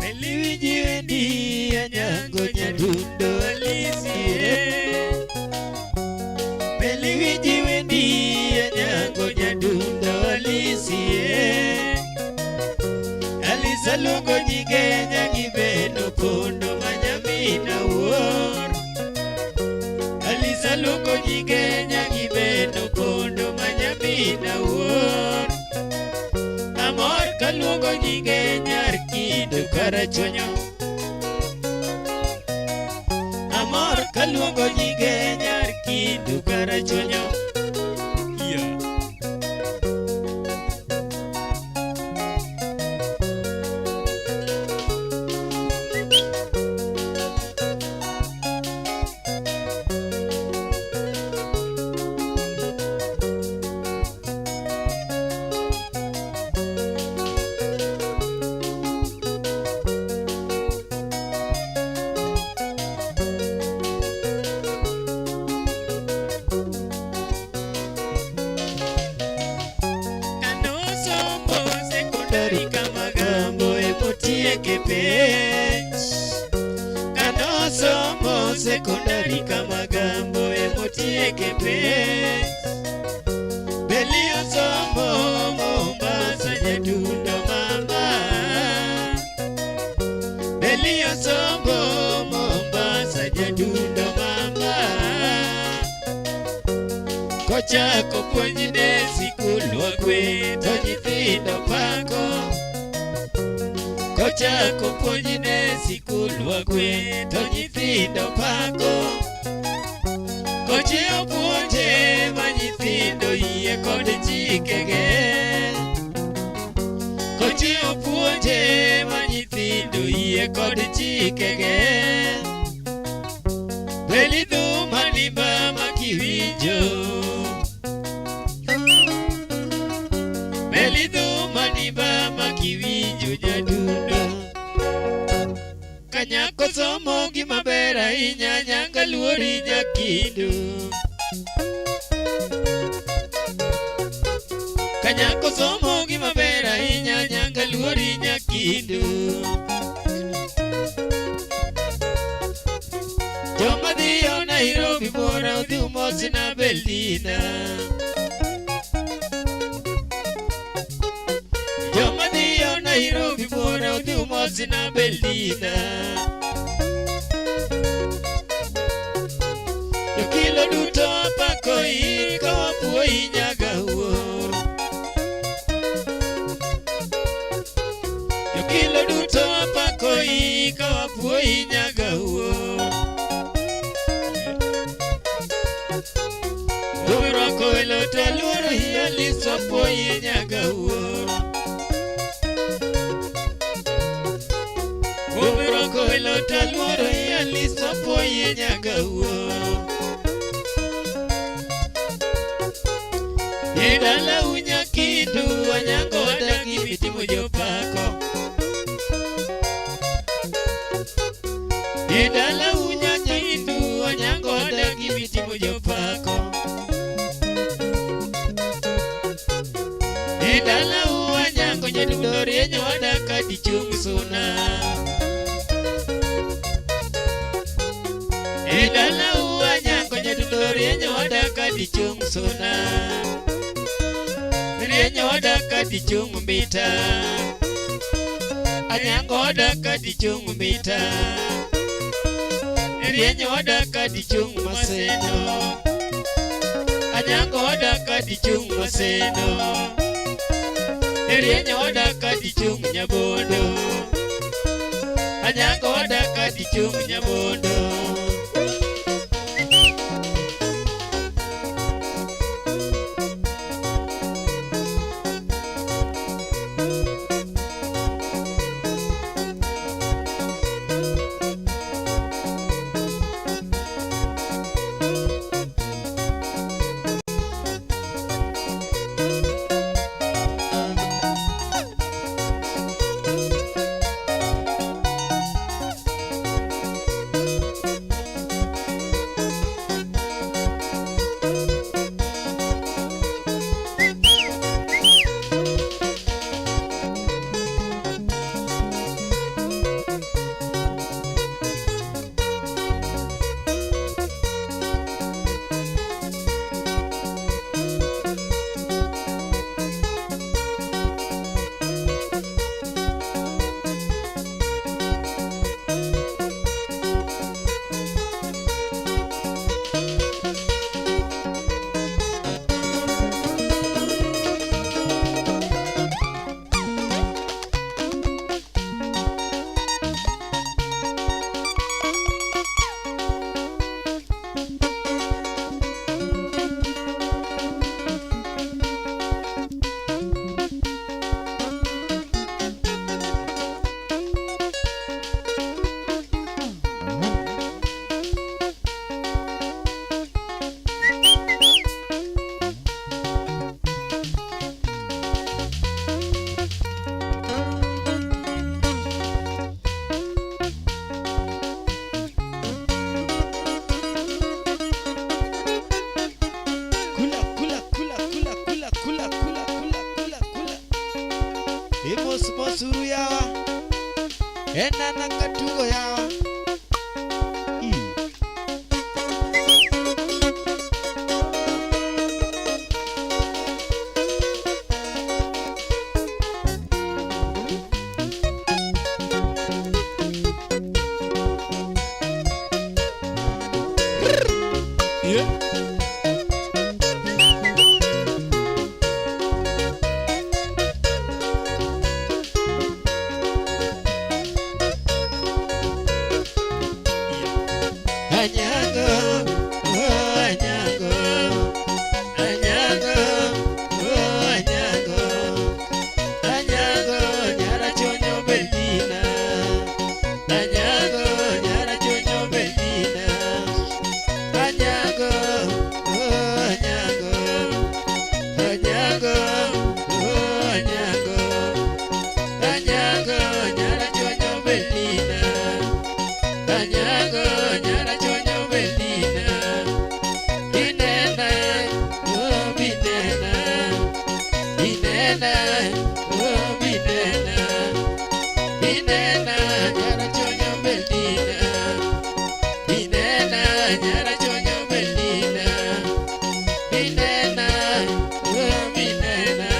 Eliwinji wendi Anyango nyadundo Alisie. Eliwinji wendi Anyango nyadundo Alisie. Alisa luongo nyinge nyangi beno pondo manyamina wuor. Alisa luongo nyinge nyangi beno pondo manyamina wuor. Amor kaluongo nyinge nyar kido karachuonyo. Amor kaluongo nyinge nyar kido karachuonyo. Yeah. Kanosomo sekondari kamagambo emotieke penj. Kanosomo sekondari kamagambo emotieke penj. Beli osomo Mombasa nyadundo mama. Beli osomo Mombasa nyadundo mama. Kochako puonjne sikul wakwe to nyithindo pako. Kochako puonjne sikul wakwe to nyithindo pako. Koche opuonje ma nyithindo yie kod chikege. Koche opuonje ma nyithindo yie kod chikege. Beli dhum adimba ma kiwinjo. Beli dhum adimba ma kiwinjo nyadundo. Kanyako somo gima ber ahinya nyanga luori nyakindu. Kanyako somo gima ber ahinya nyanga luori nyakindu. Joma dhiyo Nairobi buora odhi umosna Beldina. Joma dhiyo Nairobi buora odhi umosna Beldina. Jokilo duto pako in kawapuoyi nyaga wuor. Jokilo duto pako in kawapuoyi nyaga wuor. Urwako welo to aluoro hi Alice wapuoyi nyaga wuor. Urwako welo to aluoro hi Alice wapuoyi nyaga wuor. E dala unyakindu wanyango wadagi mitimo jopako. E dala unyakindu wanyango wadagi mitimo jopako. E dala uwanyango nyadundo rienyo wadaka dichung' suna. E dala uwanyango nyadundo rienyo wadaka dichung' suna. Rienyo wadaka dichung' mbita. Anyango wadaka dichung' mbita. Rienyo wadaka dichung' maseno. Anyango wadaka dichung' maseno. Rienyo wadaka dichung' nyabondo. Anyango wadaka dichung' nyabondo. En ana katugo yawa. Yeah. Anyango, oh Anyango, Anyango, oh Anyango, Anyango, nyara chonyo Beldina, Anyango, nyara chonyo Beldina, Anyango, oh Anyango, Anyango, oh Anyango, Anyango, nyara chonyo Beldina. Anyango, nyara chonyo Beldina. Inena, oh binena. Inena, oh binena. Inena, nyara chonyo Beldina. Inena, nyara chonyo Beldina. Inena, oh binena.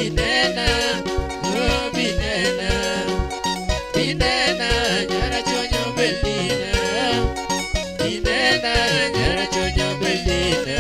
Inena, oh binena. Inena, nyara chonyo Beldina. Inena, nyara chonyo Beldina.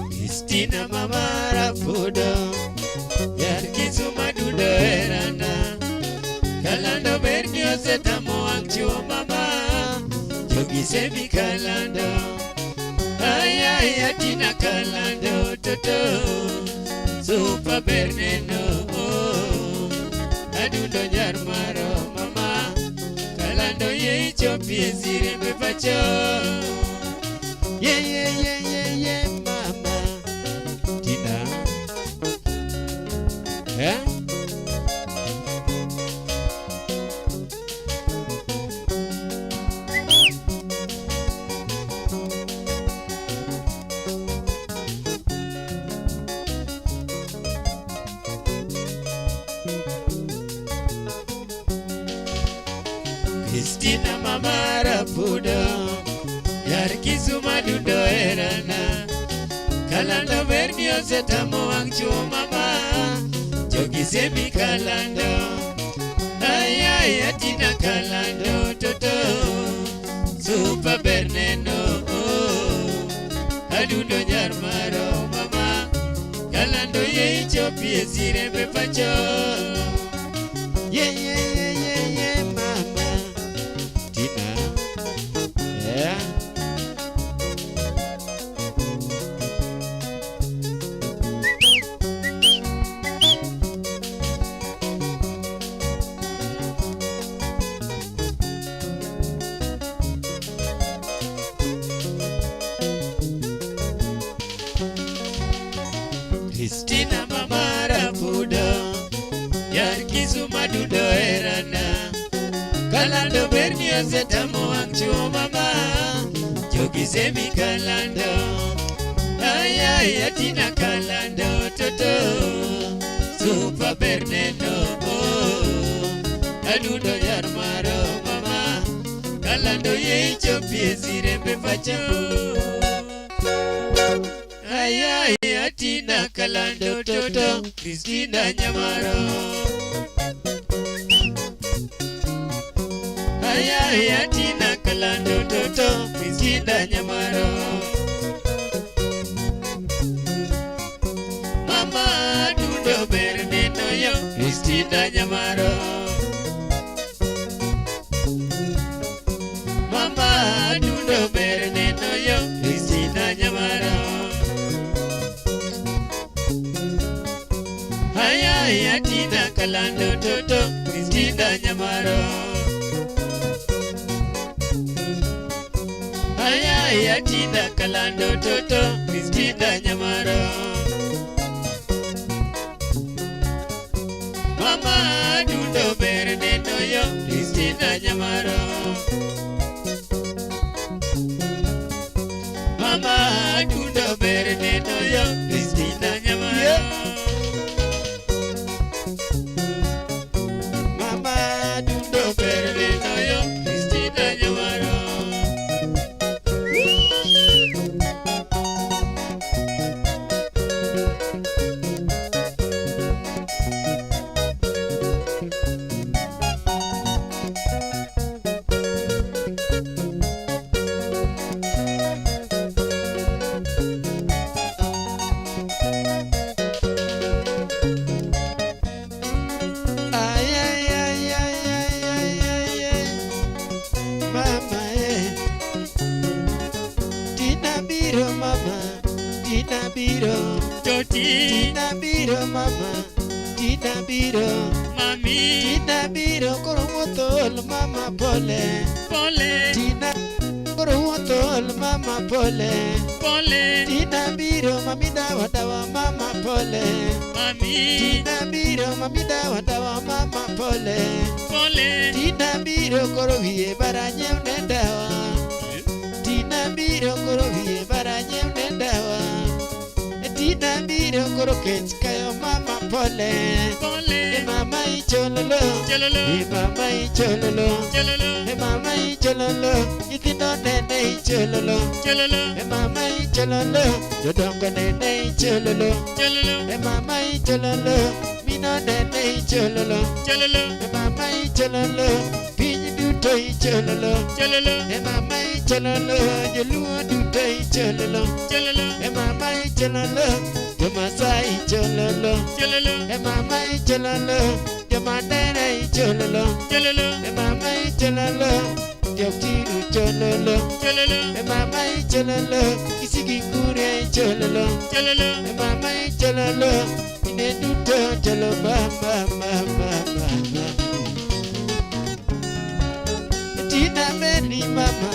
Christina mama rafudo Yar Kisumu dundo erana Kalando berni osetamo wang' chuo mama Jogi semi kalando Ay ay atina kalando toto Super ber neno Adundo nyar maro mama Kalando ye ichopie sirembe pacho Ye ye ye ye ye mama Tina Eh? Christina mama rapudo Yar Kisumu dundo erana Kalando berni osetamo wang' chuo mama Jogi semi kalando Ay ay atina kalando toto Super ber neno Adundo nyar maro mama Kalando ye ichopie sirembe pacho Ye ye ye ye ye mama Tina Yeah. Christina mama rapudo Yar Kisumu dundo erana Kalando berni osetamo wang' chuo mama Jogi semi kalando Ay ay atina kalando toto Super ber neno Adundo nyar maro mama Kalando ye ichopie sirembe pacho Ay ay atina kalando toto Christina Nyamaro Ay ay atina kalando toto toto Christina Nyamaro. Mama dundo ber neno yo Christina Nyamaro. Mama dundo ber neno yo Christina Nyamaro. Haya haya Tina Kalando toto Christina Nyamaro. Haya haya Tina Kalando toto Christina Nyamaro. Mama dundo ber neno yo Christina Nyamaro. Mama dundo ber neno yo Christina Nyamaro. Mama dundo ber neno yo Christina Nyamaro. Ay, ay, ay, ay, ay, ay, ay, ay. Mama, eh. Tina biro, mama. Tina biro. Toti. Tina biro, mama. Tina biro. Mami. Tina biro, koro wuotho ol, mama pole. Pole. Tina koro wuotho ol, mama pole. Pole. Tina biro, mami dawa dawa, mama pole. Mami. Tina biro, mami dawa dawa, mama pole. Pole. Tina biro koro wiye bara nyiew ne dawa. Tina biro koro wiye bara nyiew ne dawa. Tina biro koro kech kayo mama pole. Pole. E mama ichololo. Chololo. E mama ichololo. Chololo. E mama ichololo. Nyithindo nene ichololo. Chololo. E mama ichololo. Jodongo nene ichololo. Chololo. E mama ichololo. Mino nene ichololo. Chololo. E mama ichololo. Piny duto ichololo. Chololo. E mama ichololo. Joluo duto ichololo. Chololo. E mama ichololo. Jomasai ichololo. Chololo. E mama ichololo. Jomandere ichololo. Chololo. E mama ichololo. Joktiru chololo. Chololo. E mama ichololo. Kisigi kuria ichololo. Chololo. E mama ichololo. Ine duto cholo ba ba ba ba ba ba. Tina berni mama,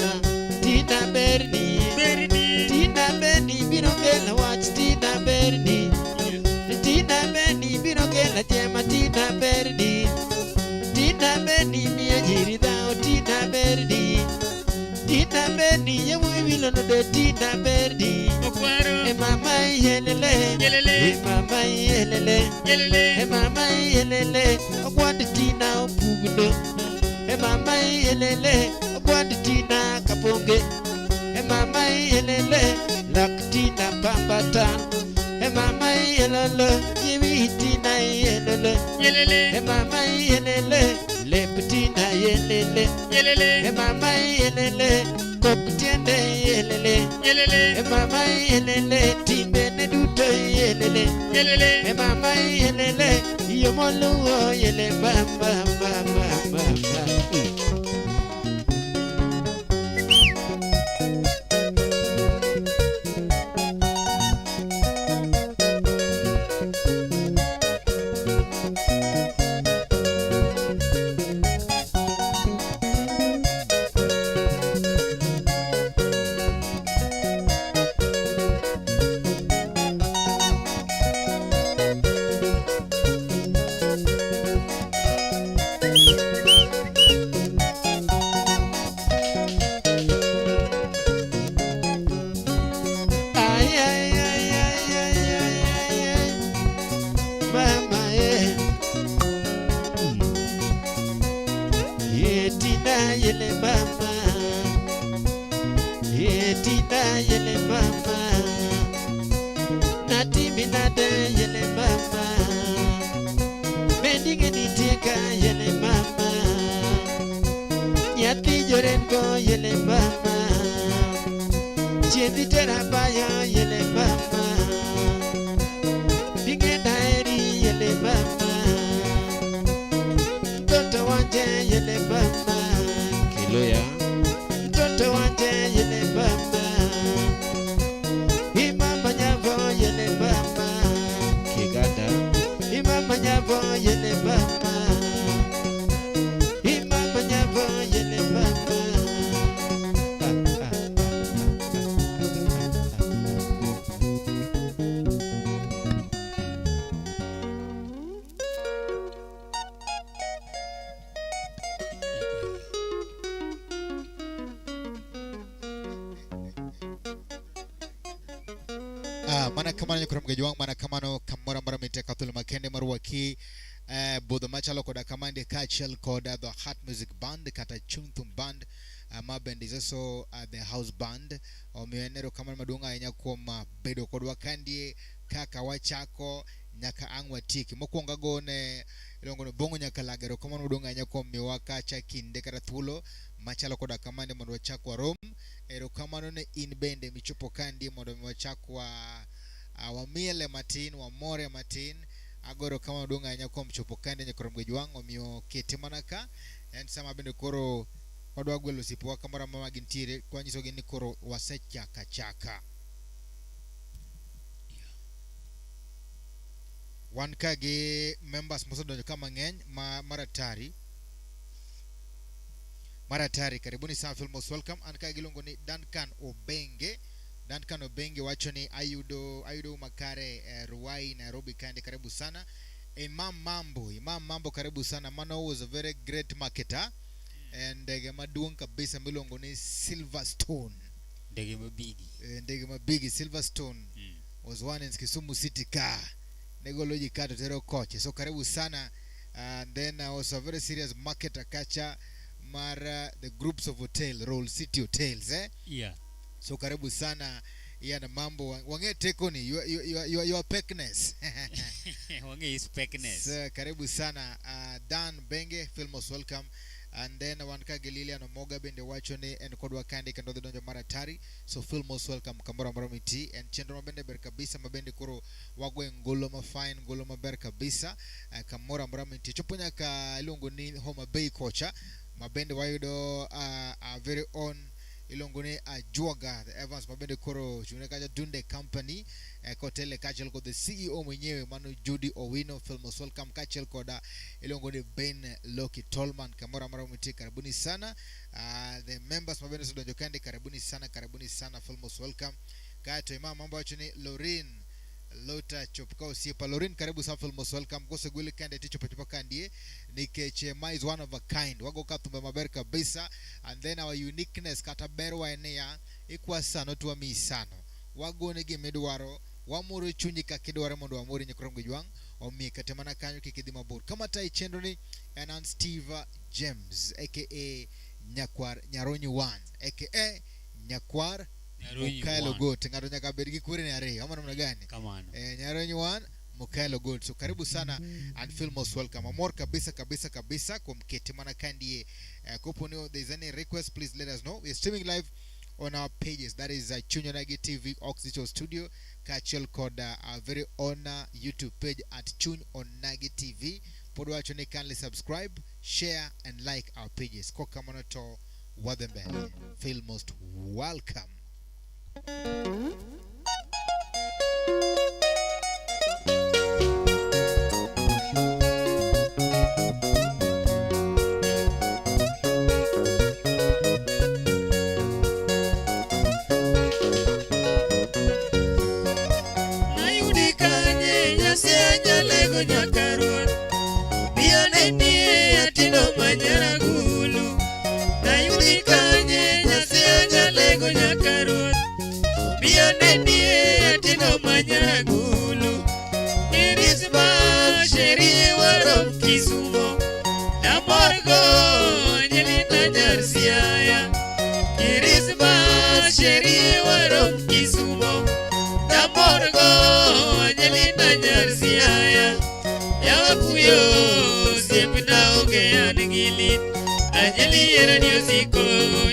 Tina berni, Berni. Tina berni biro kelo wach Tina berni, Tina berni biro kelo jema Tina berni, Tina berni miyo jiri dhao Tina berni, Tina berni yawuoyi wilo node Tina berni. Okwaro. E mama yelele, Yelele. e mama yelele. Yelele. E mama yelele, ogwand Tina opugno. E mama yelele, ogwand Tina kaponge. E mama yelele, lak Tina pambata. E mama yelele, yewi Tina yelele. Yelele. E mama yelele, lep Tina yelele. Yelele. E mama yelele, kok tiende yelele. Yelele. E mama yelele, timbene duto yelele. Yelele. E mama yelele, yo moluwo yele ba ba ba ba ba ba. Ay ay ay ay ay ay ay ay. Mama eh. Ye Tina yele mama. Ye Tina yele mama. Nati minade yele mama. Bendinge nitie ka yele mama. Nyathi jorengo yele mama. Chiedhi tera bayo yele mama. Bingenda eri yele mama. Mtoto wanje yele mama. Kiluya. Mtoto wanje yele mama. Imama nyavo yele mama. Kiganda. Imama nyavo yele mama. Imama nyavo yele mama. Ah, ah, ah, ah, ah, ah. Ah, mana kamano nyakoro mgejo wang' mana kamano kamoro amora mitie kathulo makende marwaki budho machalo koda kamande kaachiel koda the Heart Music Band kata Chuny Thum Band ma bende is also the house band. Omiyo en erokamano maduong' ahinya kuom bedo kodwa kandie kaka wachako nyaka ang' watieki. Mokwongo agone iluongo ni Bongo Nyakalaga erokamano maduong' ahinya kuom miyowa kacha kinde kata thuolo machalo koda kamande mondo wachak warom. Erokamano ne in bende michopo kandie mondo mi wachak wa wamiele matin wamore matin. Ago erokamano maduong' ahinya kuom chopo kande nyakoro Mgejwang' omiyo kete mana ka en sama bende koro wadwa gwelo osiepewa kamoro amora ma gintiere kwanyisogi ni koro wasechako achaka. Wan ka gi members mosedonjo ka mang'eny ma maratari maratari, karibuni sana, feel most welcome. An ka giluongo ni Duncan Obenge. Duncan Obenge wacho ni ayudo makare Ruai Nairobi kandi, karibu sana. Imam Mambo, Imam Mambo karibu sana. Mano was a very great marketer. Ndege maduong' kabisa miluongo ni Silverstone. Ndege mabigi. Ndege mabigi Silverstone was one in Kisumu City car. Negolo ji ka to tero koche. So karibu sana. And then also a very serious marketer kacha mar the groups of hotel, Roll City Hotels eh? Yeah. So karibu sana Ian Mambo. Wang'e tekoni your peckness. Wang'e his peckness. So, karibu sana Dan Benge, feel most welcome. And then wan ka gi Lilian Omoga bende wacho ni en kodwa kande kendo dhi donjo mar atari. So feel most welcome kamoro amora mitie. En chenro mabende ber kabisa mabende koro wago ngolo ma fine, ngolo maber kabisa kamoro amora mitie. Chopo nyaka iluongo ni Homa Bay kocha mabende wayudo our very own iluongo ni Ajuoga the Evans mabende koro chung'ne kacha Dunde Company kotele kaachiel kod the CEO mwenyewe mano Judy Owino, feel most welcome kaachiel koda iluongo ni Ben Loki Tolman kamoro amora mitie, karibuni sana. The members mabende osedonjo kande, karibuni sana, karibuni sana, feel most welcome. Kaeto imam mambo wacho ni Lorin Lota chop ka osiepa Lorin, karibu sana, feel most welcome. Kosegweli kande tichopo chopa kandie nikech ma is one of a kind. Wago ka thumbe maber kabisa and then our uniqueness kata berwa en niya ikwa sano to wamiyi sano wagone gimidwaro wamoro chunyi kaka idwaro mondo wamori nyakrom Gijwang' omiyo kata mana kanyo kik idhi mabor kama tayi chenro ni en an Steve James aka Nyakwar Nyaronyi 1 aka Nyakwar Nyaronyi Mukaelo one. Goat. Ng'ato nyaka bed gi kwerene ariyo ama namna gani? Kamano. Nyaronyi 1 Mukaelo Goat. So karibu sana and feel most welcome. Amor kabisa kabisa kabisa kuom kete mana kandie. Kopo ni there is any request, please let us know. We are streaming live on our pages. That is Chuny Onagi TV Ox Digital Studio kaachiel kod our very own YouTube page at Chuny Onagi TV. Pod wacho ni kindly subscribe, share and like our pages. Kokamano to wadhi mbele. Feel most welcome. Nayudi kanye Nyasaye nyalego nyaka ruoth. Biyo ne nie atino manyaragulu. Nayudi kanye Nyasaye nyalego nyaka ruoth. Biyo ne nie atino manyaragulu. Irisma sherie warom Kisumo. Namorgo nyelina nyar Siaya. Irisma sherie warom Kisumo. Namorgo nyelina nyar Siaya. Yawa kuyo osiepna onge an gi lit. Anyeli herani osiko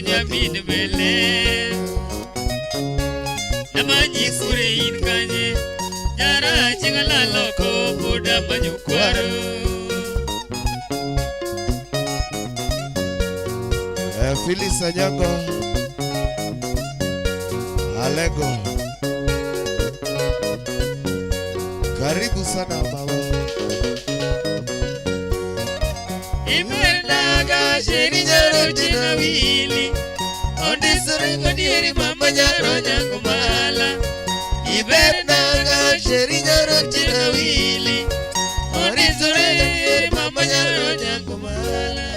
nyamin bele. Amanyi kure in kanye Nyara chingala loko Buda manyo kwaro Phyllis Anyango Alego, karibu sana baba. Imernaga sheri nyaro tina wili Ondisore kodieri mama nyaro nyango mala Ibernaga sheri nyaro tina wili Ondisore kodieri mama nyaro nyango mala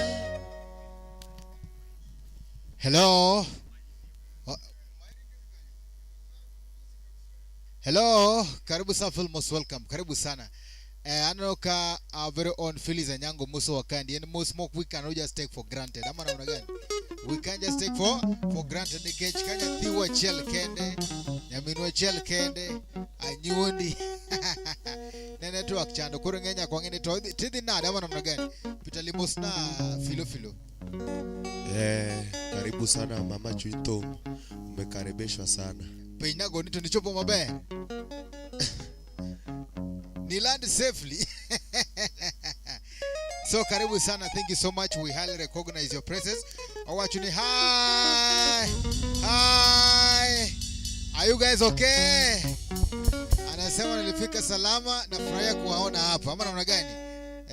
Hello. Hello, karibu sana Phil, most welcome. Karibu sana. Aneno ka our very own Phyllis Anyango Muso Wakandi and most smoke we cannot just take for granted. Ama namna gani? We can't just take for granted nikech ka nyathiwa achiel kende, nyaminwa achiel kende, anyuondi. Ne network chando koro ng'eny ok wang'e ni to tidhi nade ama namna gani? Peter Limos na filo filo. Karibu sana mama Chuny Thum, umekaribishwa sana. Piny nagoni to nichopo maber. Ni land safely. So karibu sana, thank you so much. We highly recognize your presence. Owacho ni hi. Hi. Are you guys okay? Anasema nilifika salama na furahia kuwaona hapa. Ama namna gani?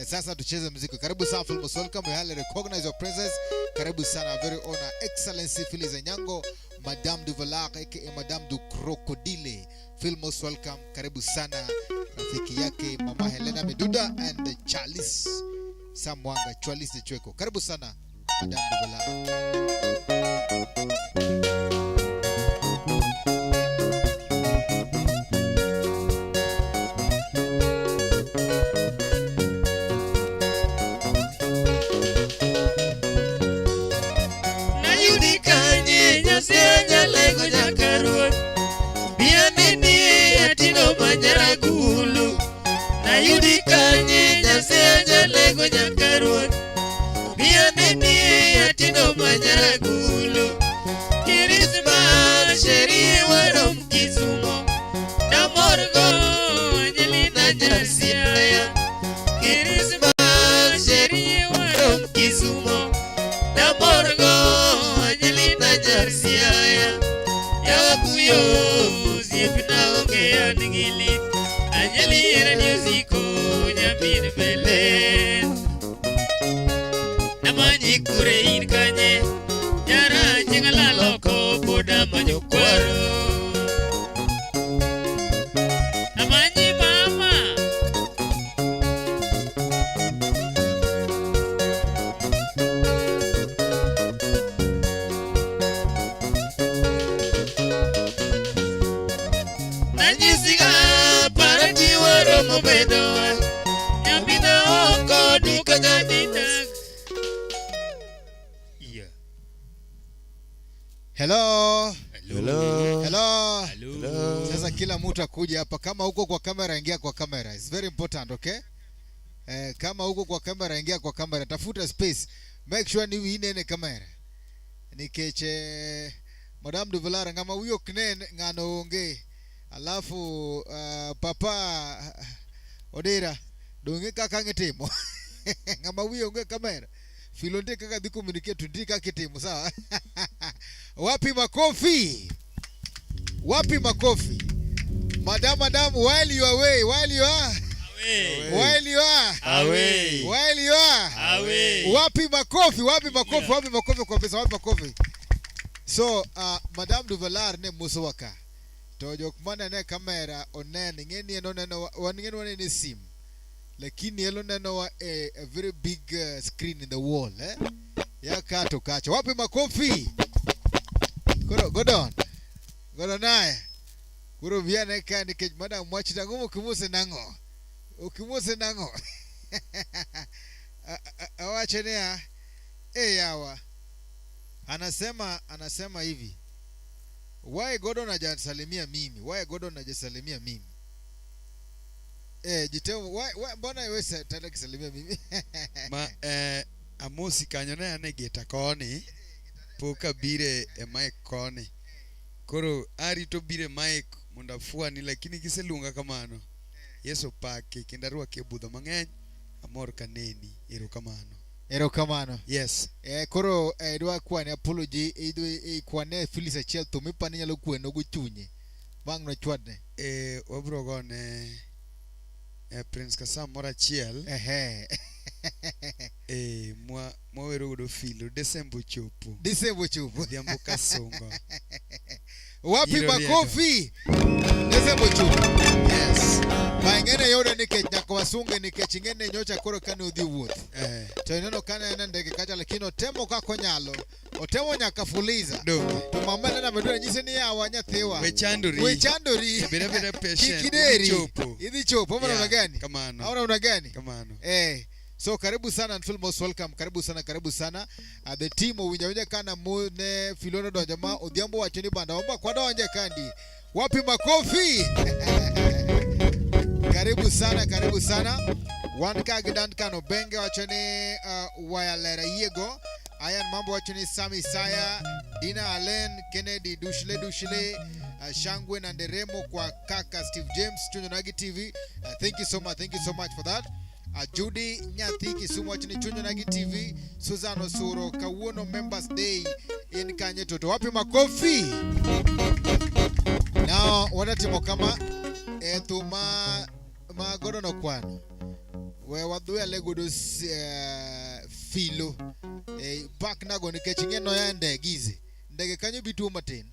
Sasa tucheze muziki. Karibu sana Phil most welcome. We highly recognize your presence. Karibu sana very honor Excellency Phyllis Anyango, Madame du Valar aka Madame du Crocodile. Feel most welcome. Karibu sana rafiki yake Mama Helena Meduda and Charles Samwanga, Charles de Chweko. Karibu sana Madame du Valar. Nayudi kanye nyasi anyalego nyaka ruoth Bianenie atino manyara gulu Nayudi kanye nyasi anyalego nyaka ruoth Bianenie atino manyara gulu Kirismas sheri warom Kisumo Namorgo Angelina Nyasiaya Kirismas sheri warom Kisumo Namorgo Angelina Nyasiaya Yakuyo osiepna onge an gi lit Anyeli herani osiko nyamin bele Namanyi kure in kanye Nyara chieng' alal oko pod amanyo kwaro Amanyi mama Nanyisiga parati waromo bedowa Nyamina oko duka gadita Yeah. Hello. Hello. Hello. Hello. Sasa kila mtu akuja hapa, kama uko kwa kamera ingia kwa kamera. It's very important, okay? Kama uko kwa kamera ingia kwa kamera, tafuta space. Make sure ni inene kamera. Nikech Madame de Valar ng'ama wiye ok nen ng'ano onge. Alafu papa Odera donge kaka ng'itimo. Ng'ama wiye onge kamera. Filo ndiye kaka dhi communicate to ndiye kaka itimo, sawa? Wapi makofi? Wapi makofi? Madam, madam, while you are away, while you are, Away. while you are, Away. while you are, Away. wapi makofi? Wapi makofi? Wapi makofi kwa pesa? Wapi makofi? So, Madame Duvalar ne musowa ka. To jok manene kamera onen, ing'e ni en oneno wan ing'e ni wanene e sim. Lakini en onenowa e a very big screen in the wall, eh? Ya kato kacha. Wapi makofi? Koro, Gordon. Gordon naye. Koro biane ka nikech madam wach nang'o okimose nang'o? Okimose nang'o? Awacho niya, yawa. Anasema hivi. Why Gordon hajasalimia mimi? Why Gordon hajasalimia mimi? Jiteo, why, mbona wewe tena kisalimia mimi? Ma amosi kanyo ne an e gita koni pok abire e mic koni. Koro arito bire mic Mondo afuani lakini kiseluonga kamano. Yesu paki kendo arwaki e budho mang'eny. Amor kaneni. Erokamano. Erokamano. Yes. Koro idwa kwane apology, idwa ikwane Phyllis achiel thum ipani nyalo kweno go chunye. Bang' nochwadne. Wabro gone Prince Kasam moro achiel. Ehe. Mwawero godo filo. Desemba ochopo. Desemba ochopo. Odhiambo Kasongo. Wapi Yiro riedo. makofi? Desemba ochopo. Yes. Ma ing'ene yudo nikech nyaka wasunge nikech ing'ene nyocha koro kane odhi wuoth. To ineno kane en e ndege kacha lakini otemo kaka onyalo. Otemo nyaka fuliza. Donge. To mama nena medwa nyise ni yawa nyathiwa. We chandori. We chandori. Bed abeda patient. Kik ideri. Idhi chopo. Idhi chopo. Ama Yeah, namna gani? Kamano. Ama namna gani? Kamano. So karibu sana and feel most welcome. Karibu sana, karibu sana. The team owinjo awinja kana mu ne Filono donjo ma Odhiambo wacho ni banda omba kwa donje kandi. Wapi makofi? Karibu sana, karibu sana. Wan ka gi Duncan Obenge wacho ni Wayalera Yiego. Ayan Mambo wacho ni Sami Saya, Dina Allen, Kennedy Dushle Dushle, Shangwe na Nderemo kwa kaka Steve James, Chunyo Nagi TV. Thank you so much, thank you so much for that. Judy Nyathi Kisumu wacho ni Chunyo Nagi TV, Susan Osuro, Kawuono Members Day in Kanye Toto. Wapi makofi? Now wanatimo kama thum ma Gordon Okwano. We wadhi ale godo filo. Pak nago nikech ing'e noya e ndege izi. Ndege kanyo bituo matin.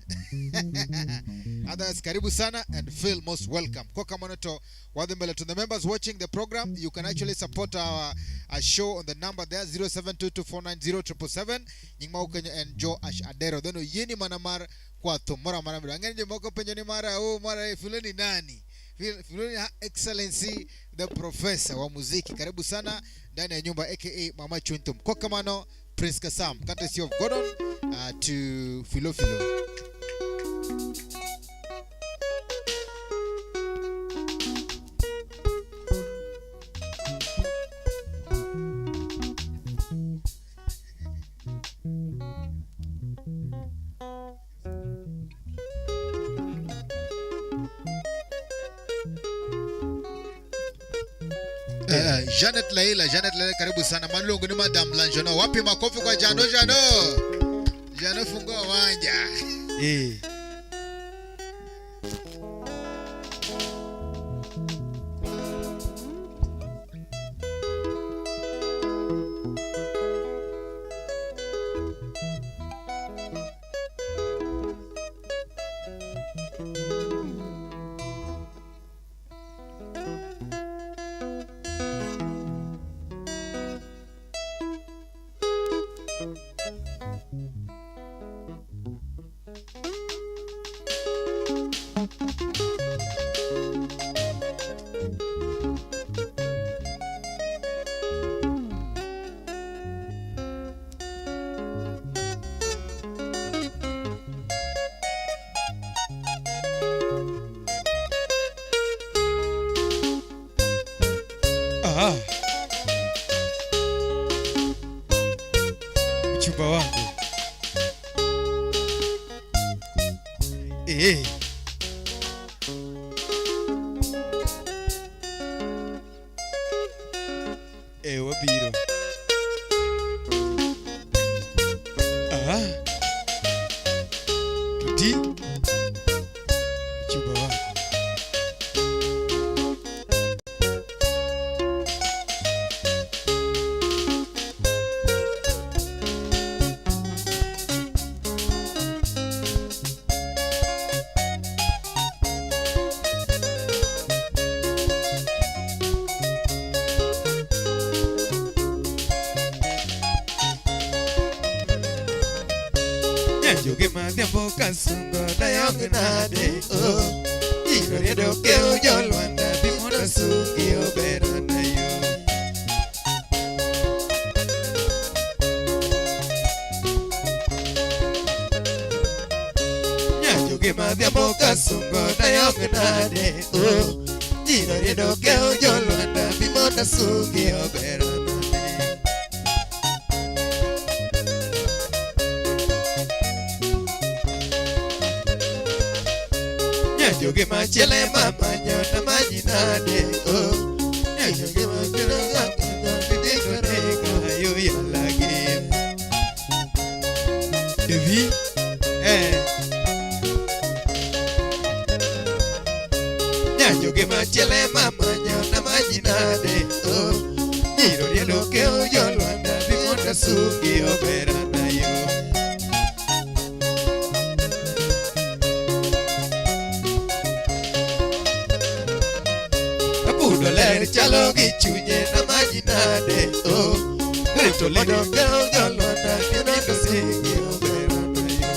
Others, karibu sana and feel most welcome. Kwa kamano to wadhi mbele. To the members watching the program, you can actually support our show on the number there 0722490777. Nying ma ukenyo en Joe Ash Adero. Then oyieni mana mar kwa thum moro amora midwaro. Ang'e ni jomoko penjo ni mara o mara e Filo ni nani? Filo ni Excellency the Professor wa muziki. Karibu sana ndani ya nyumba aka Mama Chuny Thum. Kwa kamano Prince Kasam, courtesy of Gordon, to Filo Filo. Janet Laila, Janet Laila, karibu sana. Malungu ni Madam Lanjono. Wapi makofi kwa Jano Jano? Jano fungua uwanja. Mchumba wangu. Wabiro. Tuti. Mchumba wangu. Nyanjoge madhiambo kasungo dayong nade oh. Iro riedo keo jolwanda bi mondo sungi oberana yo. Nyanjoge madhiambo kasungo dayong nade oh. Iro riedo keo jolwanda bi mondo sungi oberana. Nyanjoge machielo ema manyo namanyi nade oh. Nyanjoge machielo ema manyo nidiko nega yo yalagi. Devi eh. Nyanjoge machielo ema manyo namanyi nade oh. Nyiro riedo keo jolwanda dhi mondo asungi oberana yo. Abudo ler chalo gi chunye namanyi nade oh. Rito mondo keo jolwanda dhi mondo asungi oberana yo.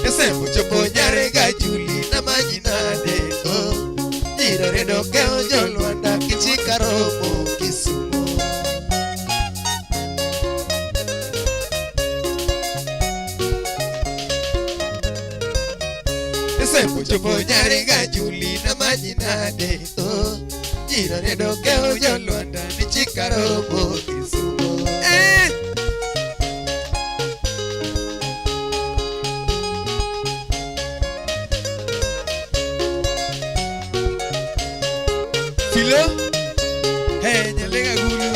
Esembo chopo nyare ga Juli namanyi nade oh. Nyiro riedo keo jolwanda kichika romo Kisumo. Esembo chopo nyare ga Juli namanyi nade oh. Nyiro riedo keo jolwanda nichika romo Kisumo. Eh! Filo, hey, nyalega gulu.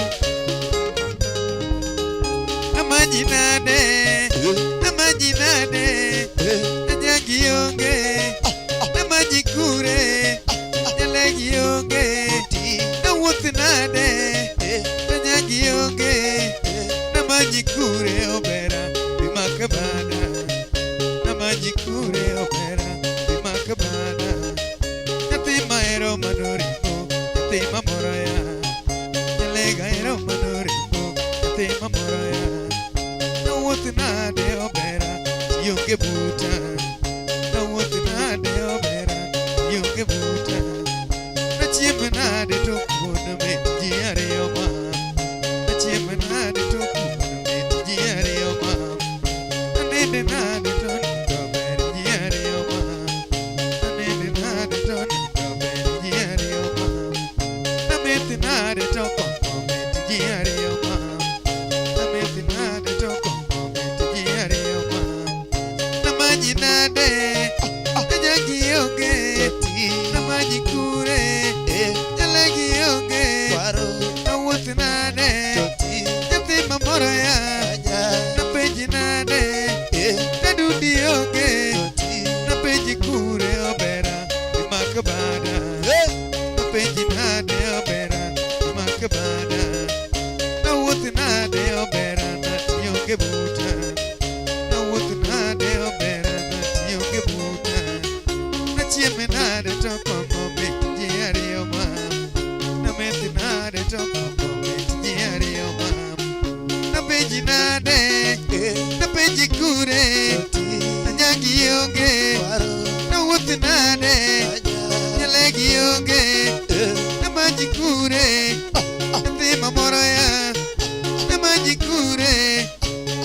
Amanyi nade, amanyi nade, anyangi onge, amanyi kure, nyalegi onge, nawuoth nade, anyangi onge, namanyi kure obera, bimaka bada, namanyi kure obera, bimaka bada. Nyathi mahero manoringo, nyathi mamoro ya. Nyalega hero manoringo, nyathi mamoro ya. Nawuoth nade obera, tionge buta. Nawuoth nade obera, tionge buta. Nachiem nade to kuon mit ji ariyo ma. Nachiem nade to kuon mit ji ariyo ma. Aninde nade to nindo ber ji ariyo ma. Aninde nade to nindo ber ji ariyo ma. Nameth nade to kong'o mit ji ariyo ma. Nameth nade to kong'o mit ji ariyo ma. Namanyi nade, anyangi onge. Namanyi kure, nyalegi onge. Nawuoth nade, nyathi mamoro ya. Napenji nade, nadudi onge. Napenji kure obera, imak bada. Napenji nade obera, imak bada. Nawuoth nade obera, nationge buta. Nawuoth nade obera, nationge buta. Nachieme nade to kong'o mit ji ariyo ma. Nameth nade to kong'o mit ji ariyo ma. Napenji nade, napenji kure, anyangi onge. Nawuoth nade, nyalegi onge. Namanyi kure, nyathi mamoro ya. Namanyi kure,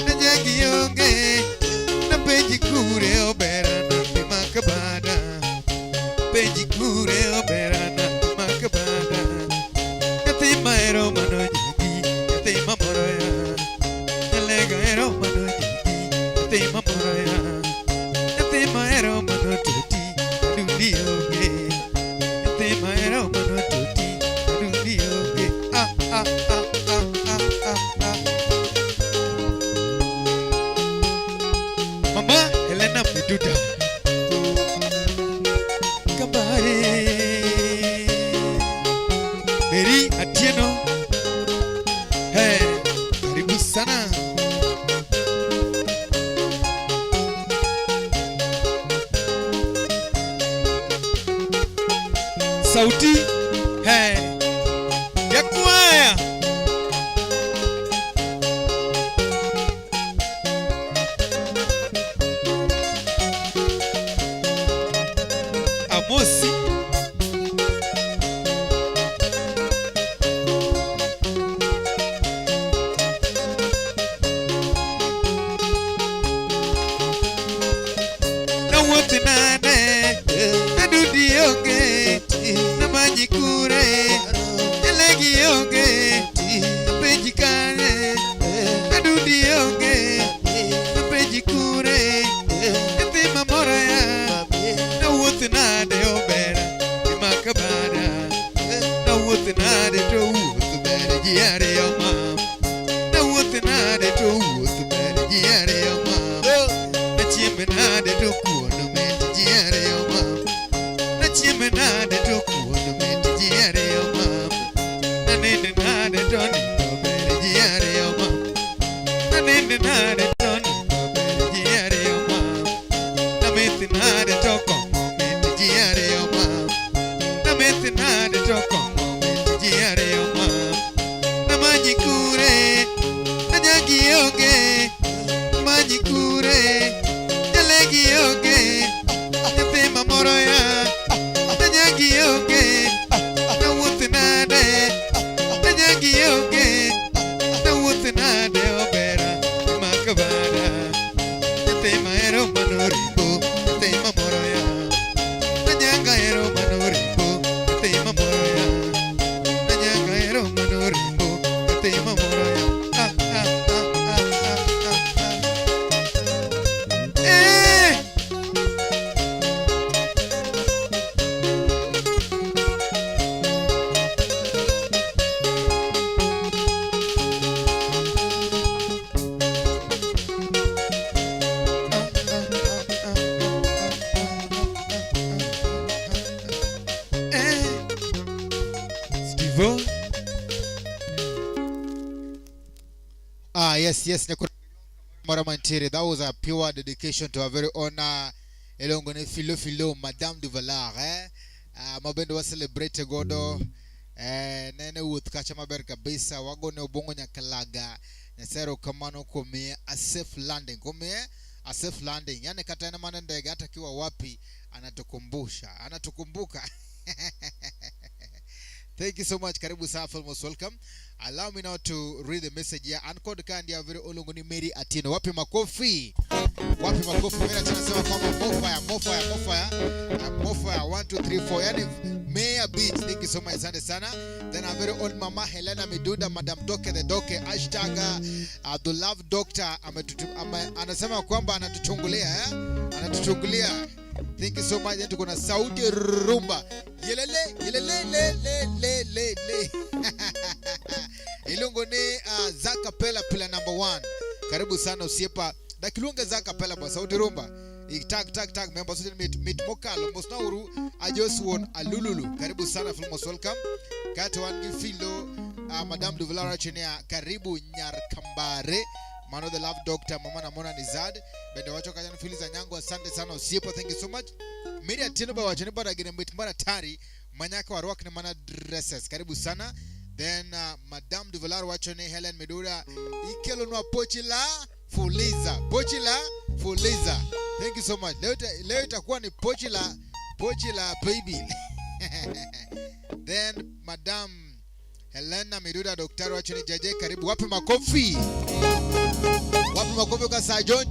nanyangi onge. Napenji kure obera nathi makabada. Penji kure obera nathi makabada. Nyathi mahero mano nyagi, nyathi mamoro ya. Nyalega hero mano nyagi, nyathi mamoro ya. Nyathi mahero mano toti, adundi onge. Nyathi mahero mano toti, adundi onge. Ah ah ah ah ah ah ah. Mama Helena Miduda. Kabare. Mary Atieno. Hey, karibu sana. Sauti hey, ya kwaya. Amosi. Nawuoth nade, nadudi onge, namanyi kure, nyalegi onge, napenji kanye, Natime nade to kuon mit ji ariyo mama. Naninde nade to nindo ber ji ariyo mama. Naninde nade to nindo ber ji ariyo mama. Nameth nade to kong'o mit ji ariyo mama. Nameth nade to kong'o mit ji ariyo mama. Namanyi kure, anyagi onge. Manyi kure, jalegi onge. Nyathi mamoro ya, anyagi onge. Nawuoth nade, anyagi onge. Nawuoth nade obera, mak bada. Nyathi mahero mano ringo, nyathi mamoro ya. Anyanga hero mano ringo, nyathi mamoro ya. Anyanga hero mano ringo, nyathi mamoro ya. Ah, ah, ah, ah, ah, ah, ah. Eh! Eh. Steve-O. Ah, yes, Mara Mantiere. That was a pure dedication to our very own Elongo ne Philo Philo, Madame de Valar, eh? Mabende wa celebrate godo nene wuoth kacha maber kabisa wagone Obongo Nyakalaga. Nyasaye erokamano kuom miye a safe landing, kuom miye a safe landing. Yani kata en mana ndege, hata akiwa wapi anatukumbusha, anatukumbuka. Thank you so much. Karibu sana, most welcome. Allow me now to read the message here. Ancod kandi ya very olungu ni Mary Atino. Wapi makofi? Wapi makofi? Mary Atino anasema kwamba more fire, more fire, more fire. More fire. 1 2 3 4. Yani Mayor Beach. Thank you so much. Asante sana. Then our very own Mama Helena Miduda, Madam Doke the Doke, hashtag the love doctor anasema kwamba anatuchungulia, eh? Anatuchungulia. Thank you so much. Then tuko na Sauti Rumba. Yelele, yelele, le, le, le, le, le. Ilungu ni Zakapela pila number 1. Karibu sana usiepa. Dakiluonge Zakapela kwa Sauti Rumba. I tag tag tag member social mit mit mokalo mosnauru ajoswon alululu. Karibu sana, feel most welcome. Kato wan gi Philo Madame Duvalara Chinia, karibu Nyar Kambare. Mano the love doctor, mama na Mona Nizad. Bende wacho kajana Phyllis Anyango, asante sana Osiepo, thank you so much. Mary Atieno ba wacho ni bada gine mit mara tari manyaka warwak ne mana dresses. Karibu sana. Then Madame Duvalar wacho ni Helen Medura ikelonwa pochi la Fuliza. Pochi la Fuliza. Thank you so much. Leo itakuwa ni pochi la baby. Then Madame Helena Miduda daktari wacho ni JJ, karibu. Wapi makofi? Wapi makofi kwa Sir John?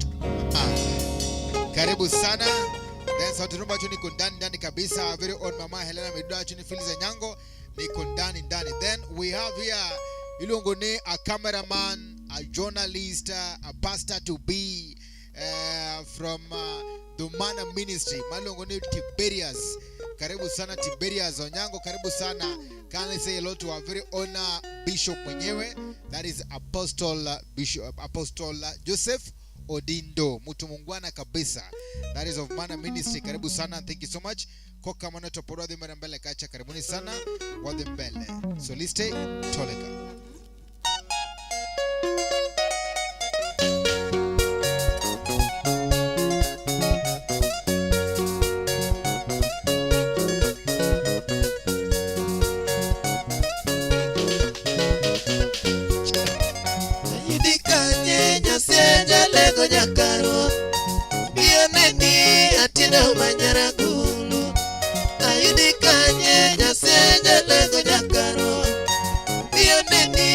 Karibu sana. Then Sauti Rumba wacho niko ndani ndani kabisa. Very own Mama Helena Miduda wacho ni Phyllis Anyango niko ndani ndani. Then we have here iluongo ni a cameraman, a journalist, a pastor to be from Dumana Ministry. Maluongo ni Tiberius. Karibu sana Tiberius Onyango, karibu sana. Kindly say hello to our very own bishop mwenyewe, that is Apostle Bishop Apostle Joseph Odindo, mtu mungwana kabisa. That is of Mana Ministry. Karibu sana, thank you so much. Koka mano toporo wadhi mbele mbele kacha, karibuni sana, wadhi mbele. Soliste Toleka. Ayudi kanye Nyasaye jalego nyakaro Bioneni atindo manyaragulu Ayudi kanye Nyasaye jalego nyakaro Bioneni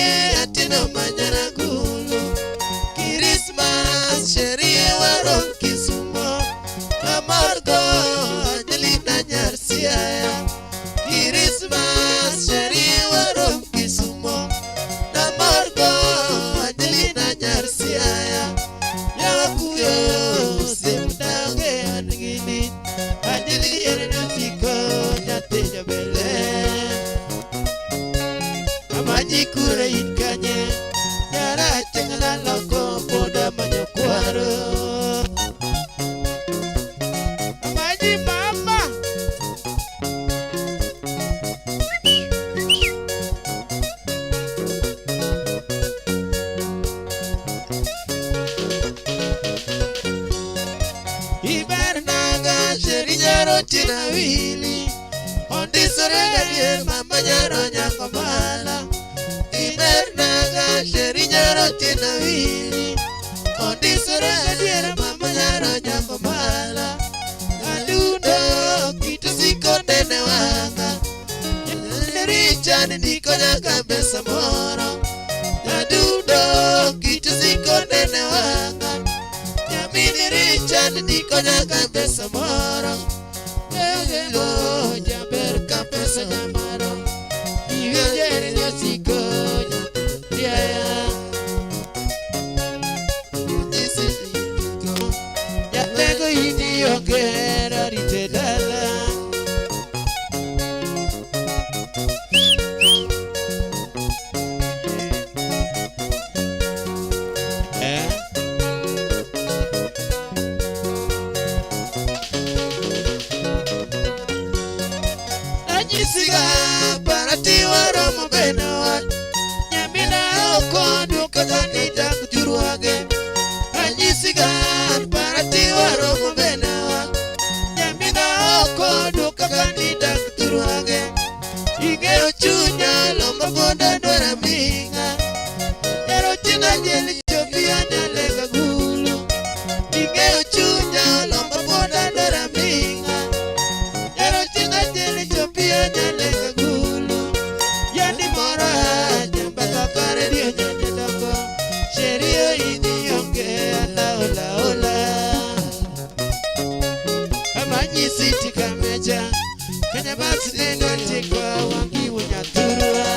tina wili. Ondisore gadier mama nyaro nyango mbala. Ibernaga sheri nyaro tina wili. Ondisore gadier mama nyaro nyango mbala. Adundo kito siko nene wanga. Richani ndiko nyaka pesa moro. Adundo kito siko nene wanga. Nyamini Richard ndiko nyaka pesa moro. Ego jaber ka pesa nyamaro. Iwinjere nyosiko nyaya. Jalego ini ongera rite dala. Eh? Anyisiga parati waromo bene wat. Nyamina okondo kaka nidak juruage. Anyisiga parati waromo bene wat. Nyamina okondo kaka nidak juruage. Ing'eyo chunya lombo gonda dwara ming'a. Ero chinga jeli chopi anyalega gulu. Ing'eyo chunya lombo gonda dwara ming'a. Ero chinga jeli chopi anyalega gulu. Yani mora jamba kakare dio nyanya dongo. Sherio ini onge ala ola ola. Amanyi siti kameja. Kenya basi nendo tikwa wangi wenyaturua.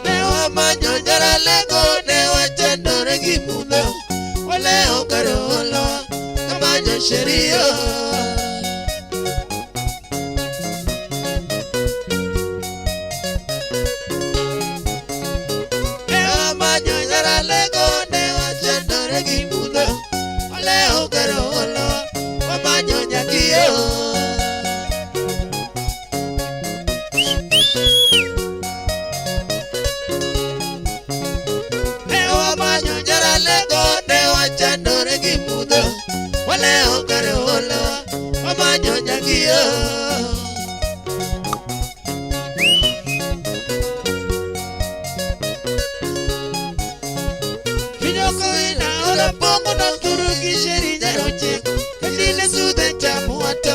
Ne wamanyo jaralego ne wachandore gi mudho. Walewo kar olo kamanyo sheria. Ne wamanyo jaralego ne wachandore gi mudho. Walewo kar olo wamanyo nyakiyo. Ne wamanyo jaralego ne wachandore gi mudho. Walewo kar olo wamanyo nyakiyo. Kinyoko ina ola bongo na turu gi sheri nyaroche. Kandile sudhe chamu wato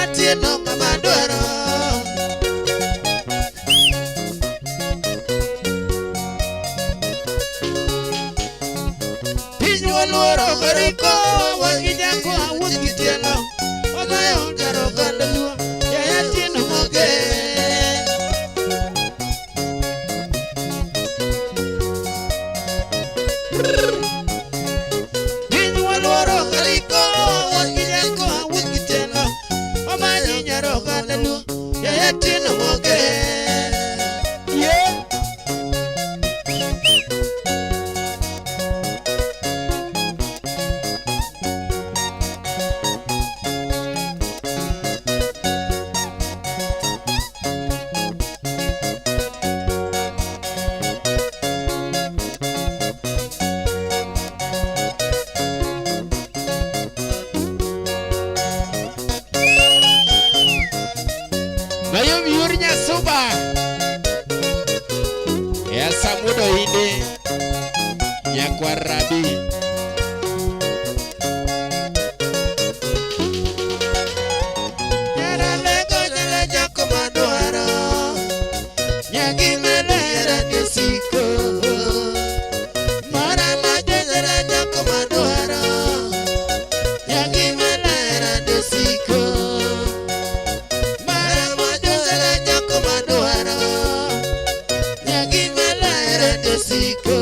atieno ng'ama dwaro. Piny waluoro goriko wagi nyako awuoth gi tielo. Wagayo jaro oganda luo yaya tieno moge. Piny waluoro goriko wagi nyako awuoth gi tielo. Wamanyo nyaro oganda luo yaya tieno moge. Yeah. Mayom yor nyasuba. Ya samudo inde. Nyakwar rabi. Nyaralego nyara nyako madwaro. Nyagi melera ni siko. Mara majo nyara nyako madwaro. Nyagi melera ni siko. Mara majo nyara nyako madwaro. Nyagi melera ni siko.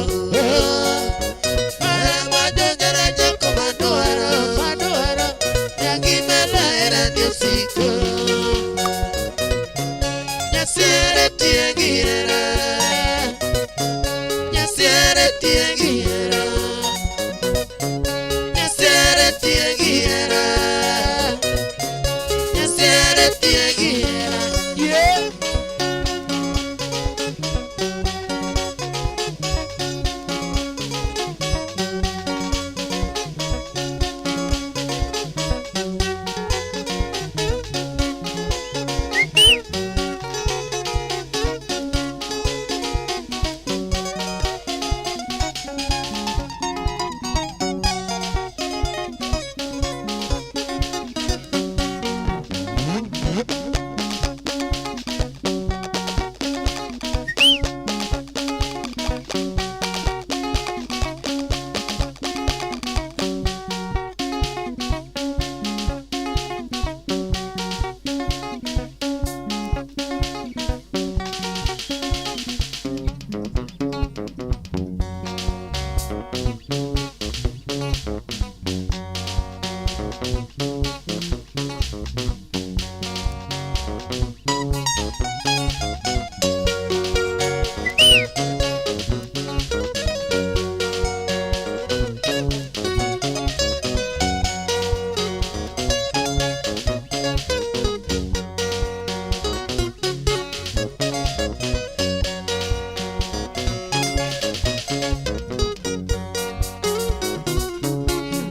Mara majo nyara nyako madwaro. Madwaro. Nyagi melera ni siko. Nyasiere tie gi hera. Nyasiere tie gi hera. Nyasiere tie gi hera. Nyasiere tie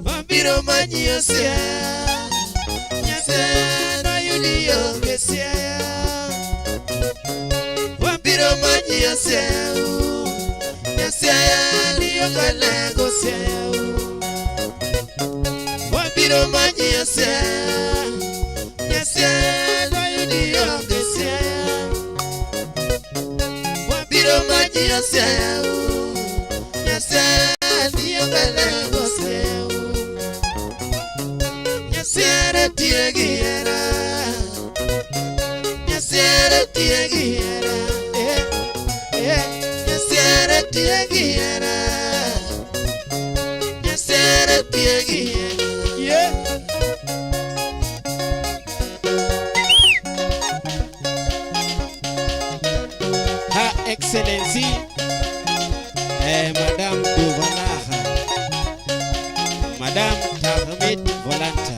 Wabiro manyi Siaya, Nyasaye noyudi onge Siaya. Wabiro manyi Siaya, Nyasaye liyokalego Siaya. Wabiro manyi Siaya, Nyasaye noyudi onge Siaya. Wabiro manyi Siaya, Nyasaye liyokalego Siaya. Nyasiere tie gi hera, Nyasiere tie gi hera, eh, eh, Nyasiere tie gi hera, Nyasiere tie gi hera, yeah. Her Excellency, Madame Duvalaha, Madame Tahmid Volanta.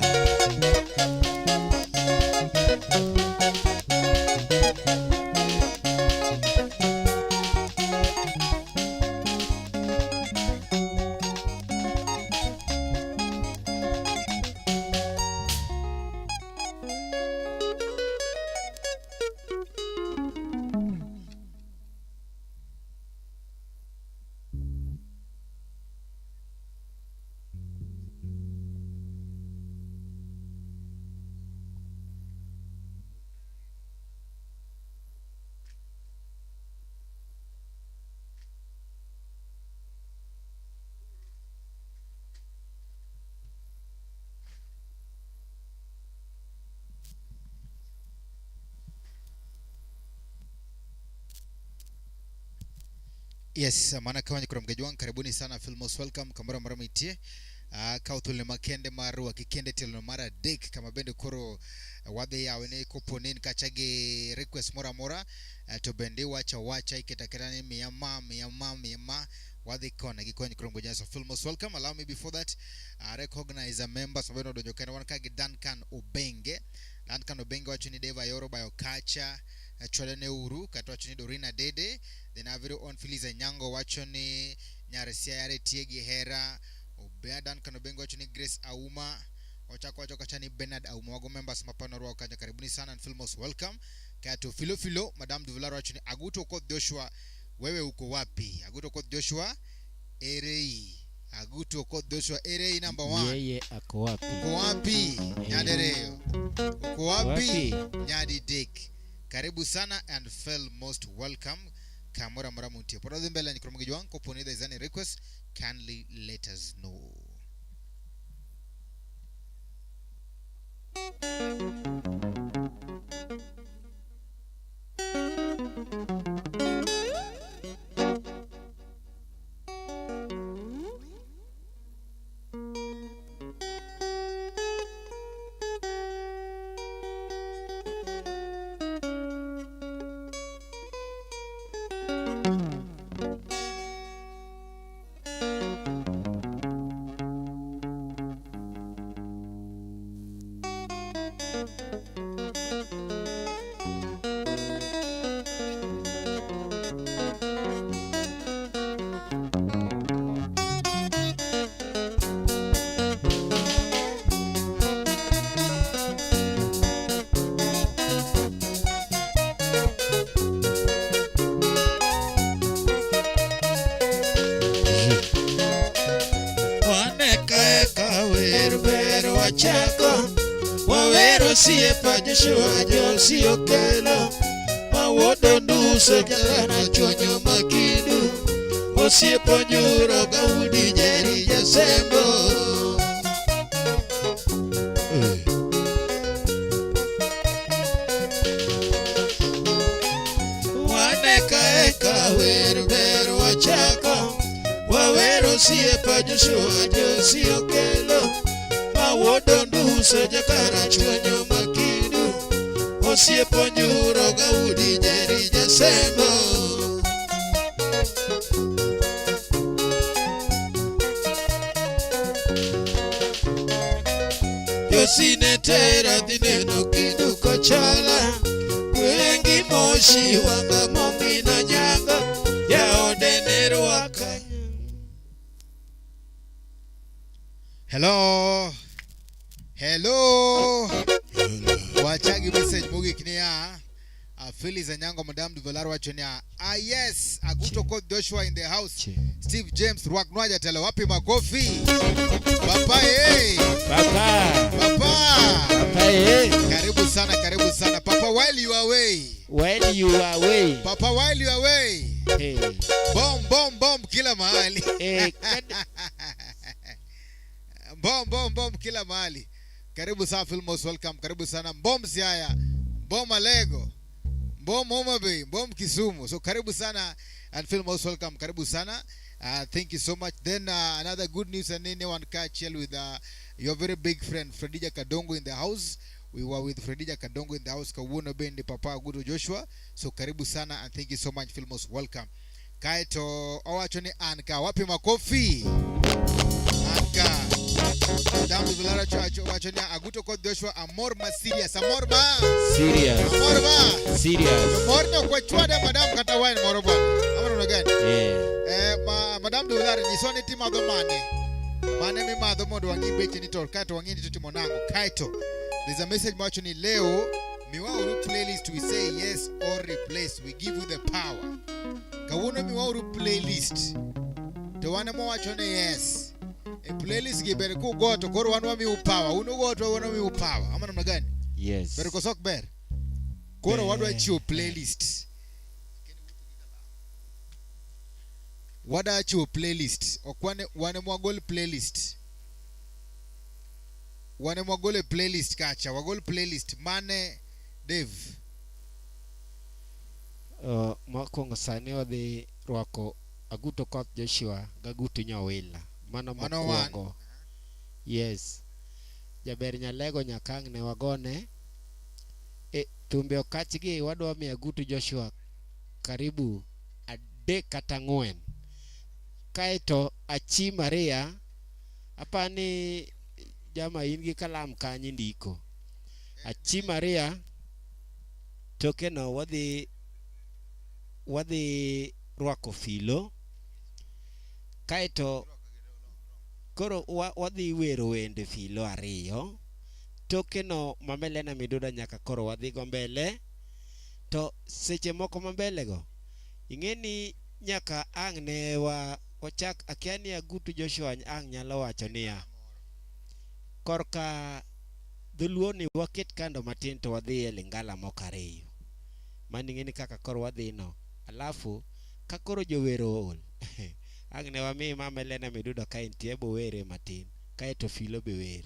Yes, mana kama kurom gajwang, karibuni sana, feel most welcome kamoro amora mitie. Kaw thuolo makende mar rwaki kende tielo mar adek kama bende koro wadhi yawe ni kopo ni in kacha gi request moro amora, to bende iwacho awacha, iketo aketa ni miya ma, miya ma, miya ma, wadhi kona gi kony kurom gajwang. So feel most welcome. Allow me before that recognize a members mabende odonjo kendo wan ka gi Duncan Obenge. Duncan Obenge wacho ni Deva Yoro bayo kacha, chwale ne uru kata wacho ni Dorina Dede. Then our very own Phyllis Anyango wacho ni Nyar Siaya tie gi hera. Obea Duncan Obenge wacho ni Grace Auma. Ochako wacho kacha ni Bernard Auma. Wago members mapano rwako kacha, karibuni sana and feel most welcome. Kato Filo Filo, Madam Duvilaro wacho ni Aguto Okoth Joshua, wewe uko wapi? Aguto Okoth Joshua erei. Aguto Okoth Joshua erei number 1. Yeye ako wapi? Uko wapi? Nyadereyo. Uko wapi? Nyadi Dick. Karibu sana and feel most welcome. Kamora amora muntie. Pod wadhi mbele nyikrom gi jwang', kopo ni there is any request, kindly let us know. wachako. Wawero siepa Joshua Josi okelo. Mawodo nduso jalana chonyo makindu. Osiepo njuro gaudi jeri jasembo. Wane eka wer ber wachako. Wawero siepa Joshua Josi okelo. Mawodo nduso jakara chonyo makindu. Osiepo njuro gaudi jeri jasembo. Josine tera dhi neno kindu kochala. Wengi moshi wanga momina nyanga. Jaode ne rwaka. Hello. Hello. Wachagi message mogik niya. Phyllis Anyango Madam Duvelar wacho niya. Ah yes, Aguto Koth Joshua in the house. Steve James rwaknwa jatelo wapi makofi. Papa hey. Papa. Papa. Papa eh. Karibu sana, karibu sana. Papa while you are away. While you are away. Papa while you are away. Hey. Bomb bomb bomb kila mahali. Eh, Bomb bomb bomb kila mahali. Karibu sana Filmos, welcome. Karibu sana Mbom Siaya, Mbom Alego, Mbom Homa Bay, Mbom Kisumu. So karibu sana and Filmos, welcome. Karibu sana. Thank you so much. Then another good news and nini one catch with your very big friend Fredija Kadongo in the house. We were with Fredija Kadongo in the house. Kawuono bende Papa Aguto Joshua. So karibu sana and thank you so much Filmos, welcome. Kaeto owacho ni Anka, wapi makofi? Anka. Madam Vilara wacho ni Aguto Koth Joshua amor ma serious, amor ma. Serious. Amor ma. Serious. Mor no kwa chwada madam kata wine moro bwana. Amor no gani? Yeah. Madam Vilara nyiso ni timadho mane. Mane mimadho mondo wang'i beche ni to kaeto wang'i ni to timo nang'o. Kaeto there's a message mawacho ni leo miwauru playlist we say yes or replace, we give you the power. Kawuono miwauru playlist to wan ema wacho ni yes. E playlist gi ber kugo to koro wan wamiu power. Un ugo to wan wamiu power. Ama namna gani? Yes. Ber koso ok ber? Koro wadwa chiwo playlist. Wadwa chiwo playlist. Ok wan wan ema wagol playlist. Wan ema wagol e playlist kacha. Wagol playlist mane Dave. Mokwongo sani wadhi rwako Aguto Koth Joshua gagutu Nyawila. Mano Mano wan. mokwongo. Yes. Jaber Nyalego nyaka ang' ne wagone. E, thumbe okachgi wadwa miyo Agutu Joshua karibu 3 kata 4. Kaeto Achi Maria, apani jama in gi kalam kanyo indiko. Achi Maria, tokeno wadhi rwako filo. Kaeto koro wadhi wero wende filo 2. Tokeno Mamelena Miduda nyaka koro wadhi go mbele. To seche moko mambele go, ing'e ni nyaka ang' ne wachak, akia ni Agutu Joshua ang' nyalo wacho niya, korka dholuo ni waket kando matin to wadhi e Lingala moko 2. Mano ing'e ni kaka koro wadhi no. Alafu ka koro jowero ool, ang' ne wami Mama Elena Miduda ka entie bo were matin, kaeto filo be wer.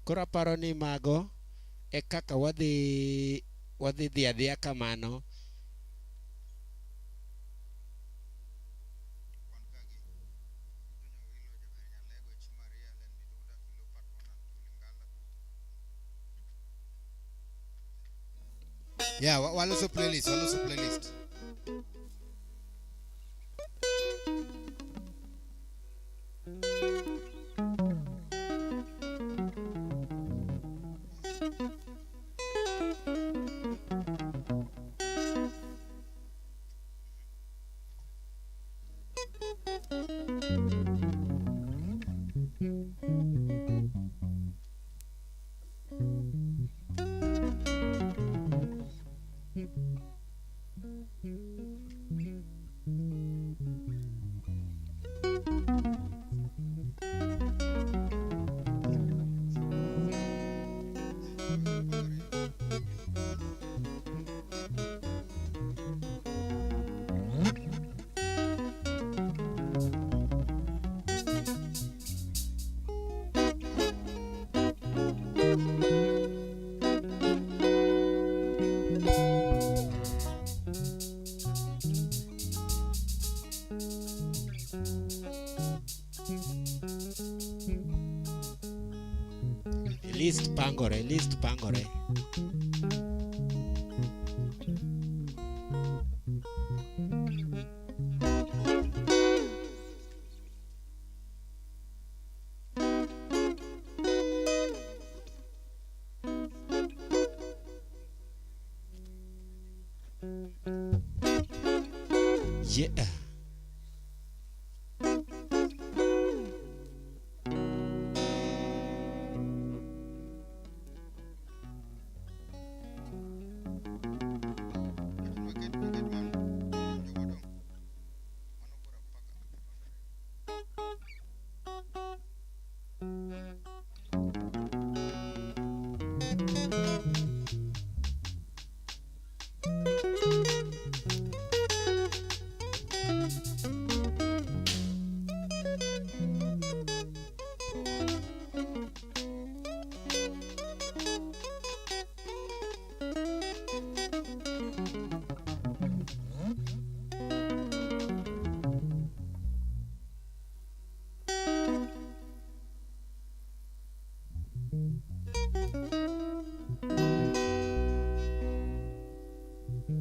Koro aparo ni mago e kaka wadhi dhi adhiya kamano. Yeah, waloso playlist, waloso playlist. List pangore, list pangore. Yeah.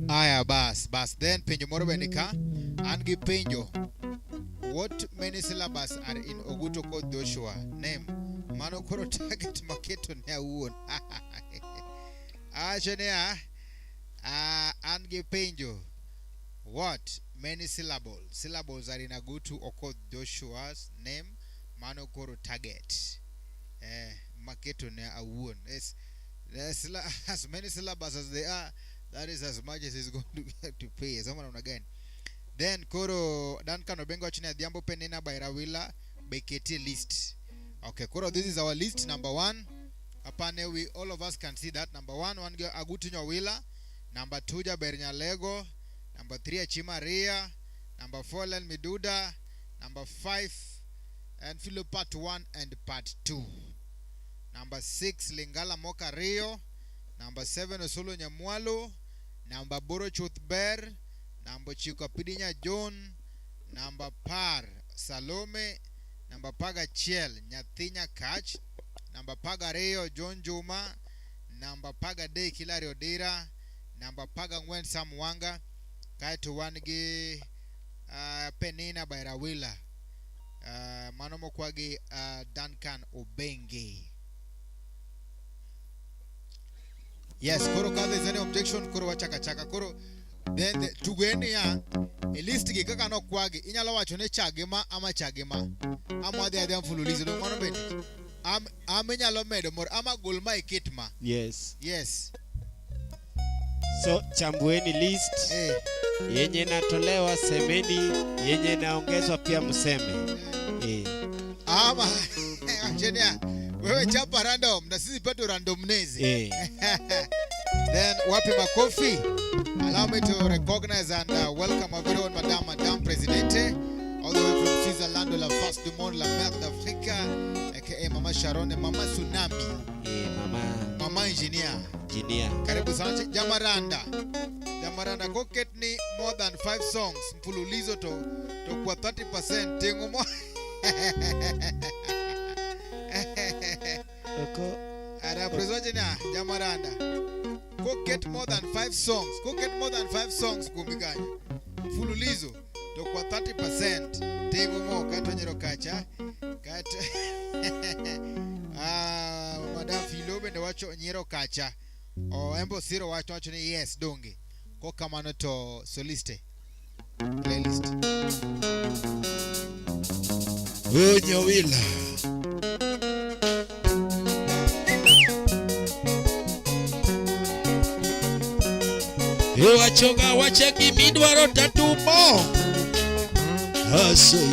Aya, bas bas, then penjo moro be nika an gi penjo. What many syllables are in Ogutu Okoth Joshua name? Mano koro target maketo ne awuon. Awacho niya, an gi penjo. What many syllables are in Agutu Okoth Joshua's name? Mano koro target maketo ne awuon. Yes, as many syllables as they are, that is as much as he's going to get to pay. Soma namna gani? Then koro Duncan Obengo wacho ni Adhiambo Penina by Rawila Beketi list. Okay, koro this is our list number 1. Apane we all of us can see that number 1 one go Agutu Nyawila, number 2 Jaber Nyalego, number 3 Achima Ria, number 4 Len Miduda, number 5 and Philo part 1 and part 2. Number 6 Lingala Moka Rio, number 7 Osolo Nyamwalo, number Boro Chuthber, number Chiko Pidinya John, number Par Salome, number Paga Chiel Nyathinya Kach, number Paga Rio John Juma, number Paga Dek Hilary Odira, number Paga Ngwen Sam Wanga, kaeto wan gi Penina by Rawila, mano mokwa gi Duncan Obenge. Yes, koro ka there's any objection, koro wachaka chaka. Koro then the, tugo ya e list gi kaka nokwagi, inyalo wacho ni chage ma ama chage ma, ama wadhi adhiya mfululizo. Dong mano bende am inyalo medo moro ama gol ma iket ma. Yes. Yes. So chambueni list. Yenye inatolewa semeni, yenye inaongezwa pia mseme. Ama engineer, wewe chapa random na sisi pato randomness. Then wapi makofi? Allow me to recognize and welcome our very own Madame Presidente, all the way from Switzerland, la face du monde, la mère d'Afrique, aka Mama Sharon, Mama Tsunami. Mama. Mama Engineer. Engineer. Karibu sana Jamaranda. Jamaranda koket ni more than 5 songs mfululizo to kwa 30% tengo mo. Oko. Ara president na Jamaranda. Koket more than 5 songs. Koket more than 5 songs kumiganya. Mfululizo to kwa 30% tengo mo kato nyero kacha. Kat Madam Philo bende wacho nyero kacha. O embo siro wacho ni yes donge. Ko kamano to soliste playlist. Nyawila. Iwachoga wacha gimidwaro tatumo. Ase.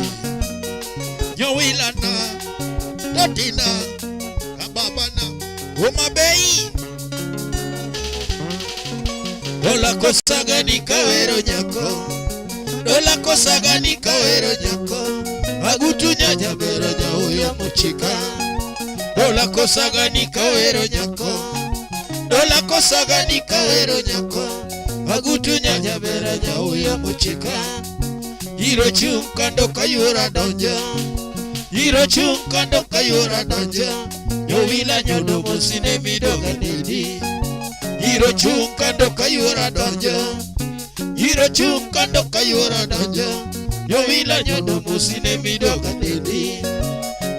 Nyawila na Datina Kababana Umabei. Dola kosaga ni kawero nyako. Dola kosaga ni kawero nyako. Agutu nyaja bero jauyo muchika. Dola kosaga ni kawero nyako. Dola kosaga ni kawero nyako. Agutu nyanyabera nyauya mochika. Iro chung' kando kayuora donjo. Iro chung' kando kayuora donjo. Nyowila nyodo mosine midoga nedi. Iro chung' kando kayuora donjo. Iro chung' kando kayuora donjo. Nyowila nyodo mosine midoga nedi.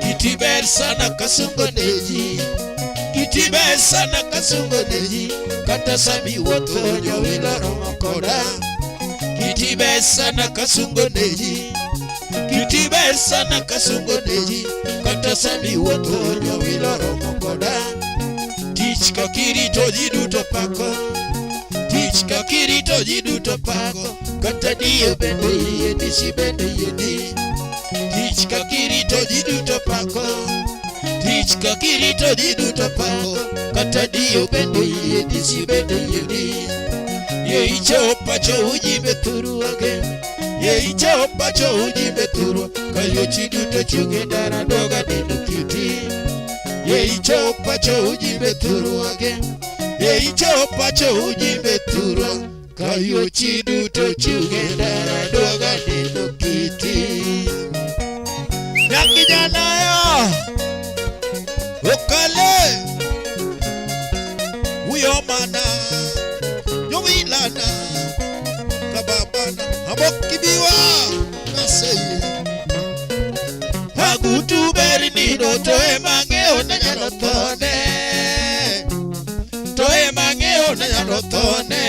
Kiti ber sana kasungo neji. Kiti ber sana kasungo neji. Kata sami wuotho nyowila romo koda. Kiti ber sana kasungo neji. Kiti ber sana kasungo neji. Kata sami wuotho nyowila romo koda. Tich kakirito ji duto pako. Tich kakirito ji duto pako. Kata diyo bende yie disi bende yie di. Tich kakirito ji duto pako. Tich kakirito ji duto pako. Kata diyo bende yie disi bende yie di. Ye ichopa cho ujibe thuruage. Ye ichopa cho ujibe thurwa. Kayochi duto chunge dara doga neno kiti. Ye ichopa cho ujibe thuruage. Ye ichopa cho ujibe thurwa. Kayochi duto chunge dara doga neno kiti. Nyakijanayo Okale Uyomana Yowilana Kababana Abokibiwa Naseye Agutu ber nindo to ema ng'eyo ne nyalo thone. To ema ng'eyo ne nyalo thone.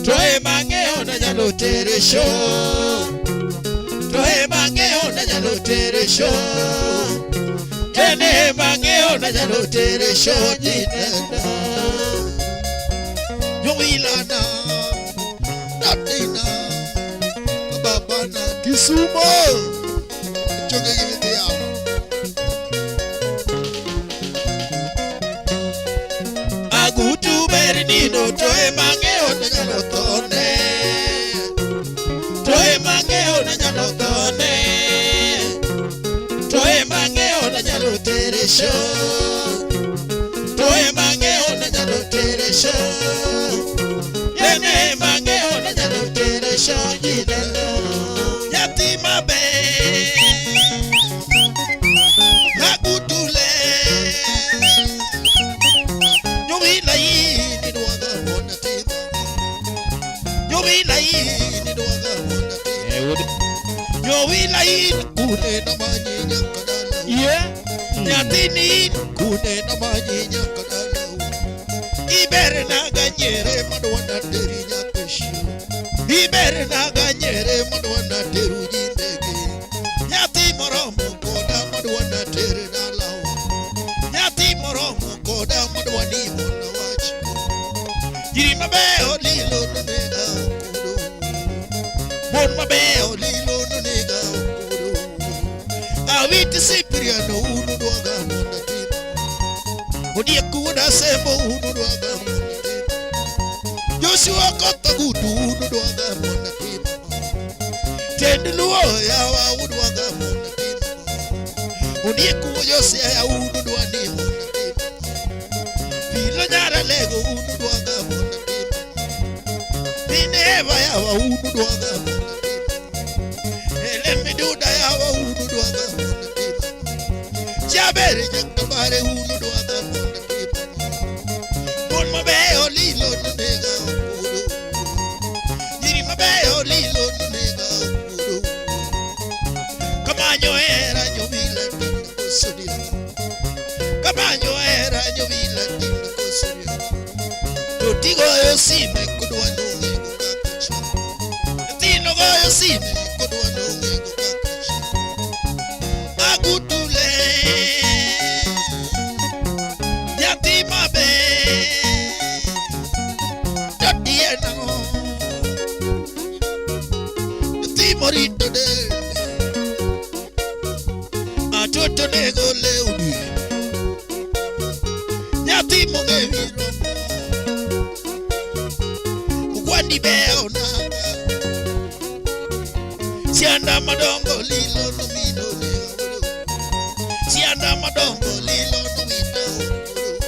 To ema ng'eyo ne nyalo tere show. To ema ng'eyo ne nyalo tere show. Tene ema ng'eyo ne nyalo tere show jinena. Yowilana Natina Kababana Kisumo Choge gimidhiamo Agutu ber nindo to ema ng'eyo ne nyalo thone. To ema ng'eyo ne nyalo thone. To ema ng'eyo ne nyalo tere show. To ema ng'eyo ne nyalo tere show. Ene ema ng'eyo ne nyalo tere show jineno. Nyathi maber Agutule Nyowila in idwaga mondo timo Nyowila in idwaga mondo timo Nyowila in kune namanyi nyaka dalau Nyathini in kune namanyi nyaka dalau Iberna ganyere madwa nateri nyaka shiro Iberna ganyere madwa nateru ji ndege Nyathi moromo koda madwa nater dalawa Nyathi moromo koda madwa ni mondo wach Jiri mabeyo lilo nonega okudo Mon mabeyo lilo nonega okudo Awiti Cipriano unu dwaga mondo tim Odiek wuod Asembo unu dwaga mondo tim Joshua Kothagutu unu dwaga mondo tim Tend Luo yawa udwaga mondo tim Odiek wuod Josia unu dwa ni mondo tim Filo Nyaralego unu dwaga mondo tim Mine Eva yawa unu dwaga mondo tim Ele Miduda yawa unu dwaga mondo tim Jabere nyakabare unu dwaga mondo tim Mon mabeyo lilo nonega okudo Nyiri mabeyo lilo nonega okudo Kamanyo hera nyomila tindo kosodia Kamanyo hera nyomila tindo kosodia To tigoyo sime kodwa nong'ego kaka chon Nyithindo goyo sime kodwa nong'ego kaka chon Agutule Nyathi maber Dodie nang'o Nyathi morito dende Atoto nego lewni Nyathi mong'e wi rombo Ogwandi beyo nanga Sianda madongo lilo nomino nego Sianda madongo dongo lilo nowita opudo.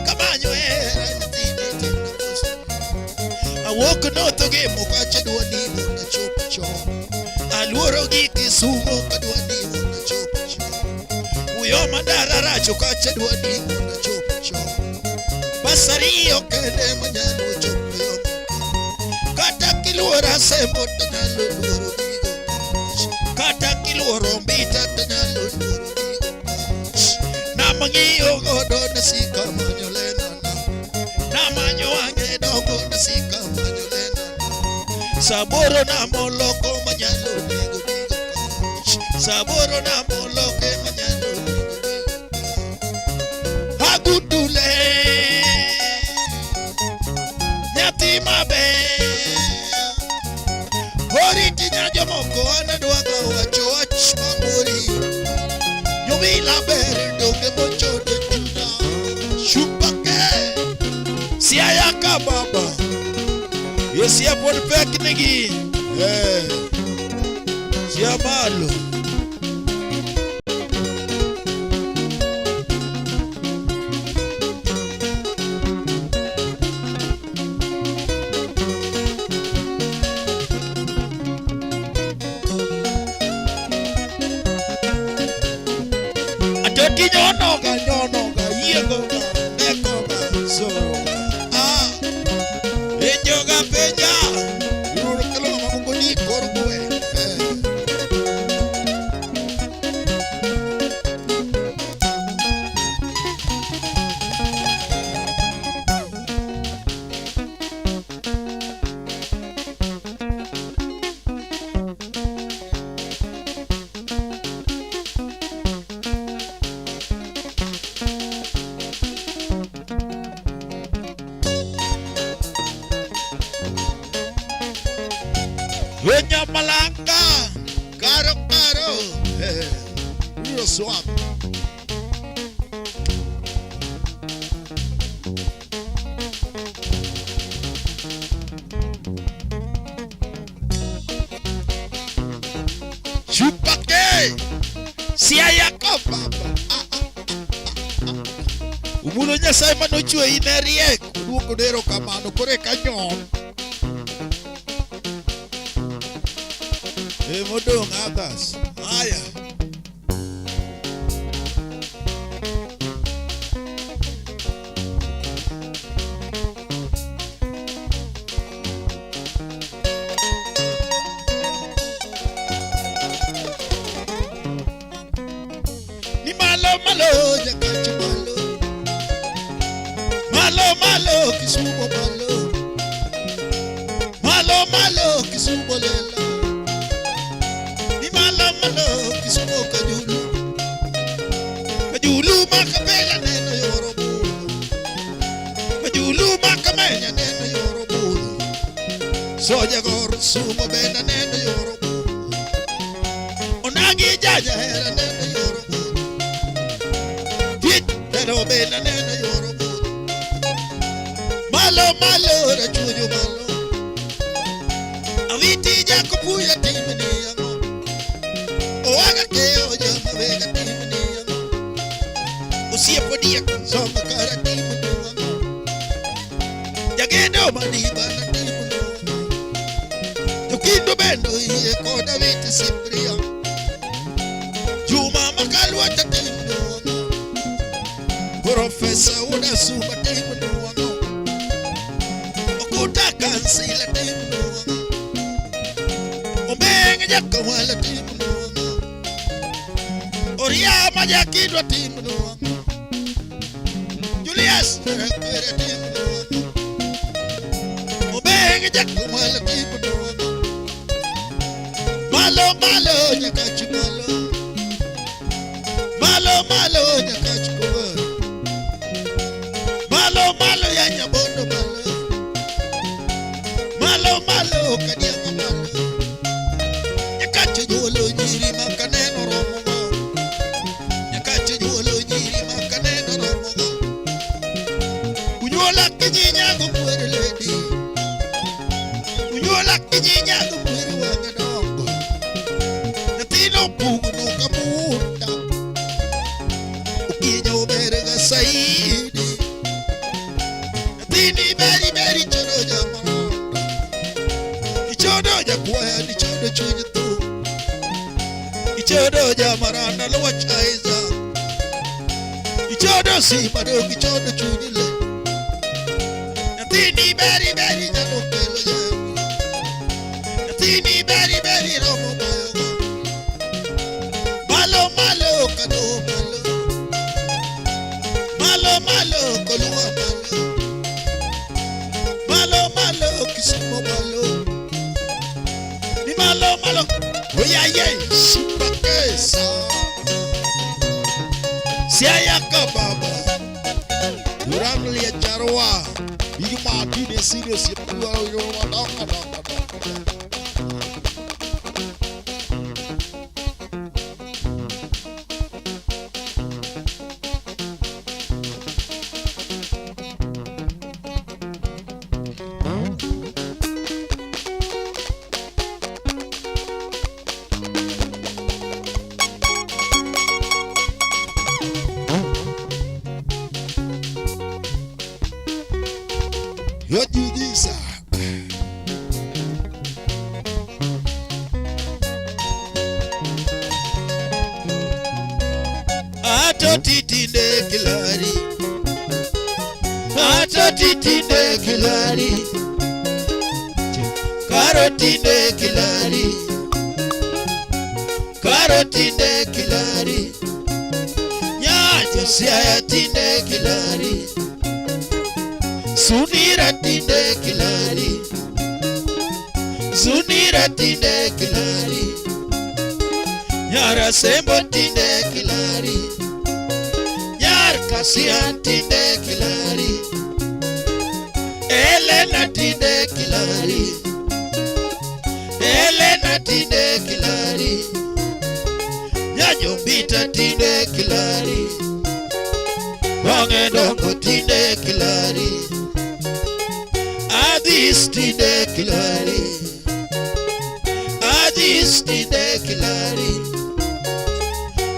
Kamanyo hera nyathini timna mos. Awuok notho gi mukacha dwa ni mondo achop chon. Aluoro gi Kisumo kadwa ni mondo achop chon. Uyoma ndara racho kacha dwa ni mondo achop chon. Bas ariyo kende manyalo chopo yo. Kata kiluora sembo to nyalo luoro gigo. Kata kiluoro mbita to nyalo luoro gigo. Namang'iyo godo nasika manyo lenana. Namanyo wang'e dongo nasika manyo lenana. Saboro namoloko manyalo nego gigo. Saboro namoloke manyalo nego gigo. Agudule nyathi maber oriti nya jomoko an adwaga wacho wach mamori jowila ber donge mochodo chunya shupake siaya ka baba yesia pod pek nigi eh, sia malo. Atoti nyonoga nyonoga yiegoga nekoga soroga ah penjoga penja yuro kelo ng'ama moko ni kor gwe eh. Wenya malanga karo karo eh, Uro swap. Chupake siaya ko baba. Ah, ah, ah, ah. Umulo Nyasaye manochweyi ne riek oduoko ne erokamano koro eka nyon. Emodong' others. Haya. Ni malo malo Nyakacho malo. Malo malo Kisumo malo. Malo malo Kisumo lela. Ni malo malo Kisumo kajulu. Kajulu makapela neno yoro budho. Kajulu makamenya neno yoro budho. Soja gor sumo benda neno yoro budho. Onagi jaja hera neno yoro budho. Tich pero benda neno yoro budho. Malo malo rachuonyo malo. Awiti jakopuya timni ang'o. Owaga keyo joma wega timni ang'o. Osiepo diek somba kara timni ang'o. Jagendo madibana timni ang'o. Jokindo bende oyie koda Awiti Cyprian. Juma Makalwata timni ang'o. Profesa Wuod Asumba timni ang'o. Okuta kansila timni ang'o. Obeng jakawala timni ang'o. Oriama jakidwa timni ang'o. Julius Kwere timni ang'o. Obeng jakawala timni ang'o. Malo malo Nyakach malo. Malo malo Nyakach kower. Malo malo ya Nyabondo malo. Malo malo Kadianga malo. Nyakach juolo nyiri makaneno romogo. Nyakach juolo nyiri makaneno romogo. Unyuola kinyi nyago kwere ledi. Unyuola kinyi nyago kwere wang'e dongo. Nyathino pugno ka muta. Saidi. Nyathini beri beri chodo jamondo. Ichodo jakwaya, ichodo chuny thum. Ichodo jamaranda lwach Aiza. Ichodo simba dong, ichodo chuny le. Nyathini beri beri nyalo kelo yamo. Nyathini beri beri romo bayoga. Malo malo kado malo. Malo malo koluwa malo. Malo malo Kisumo malo. Ni malo malo. Oya ye supakesa. Siaya ka baba. Uramli charwa. Big Martin is serious. You are your Yojijisa. Ato titinde kilari. Ato titinde kilari. Karotinde kilari. Karotinde kilari. Nyajo siaya tinde kilari. Sunira tinde kilari. Sunira tinde kilari. Nyara sembo tinde kilari. Nyar kasian tinde kilari. Elena tinde kilari. Elena tinde kilari. Nyajombita tinde kilari. Wang'e dongo tinde kilari. Adhis tinde kilari. Adhis tinde kilari.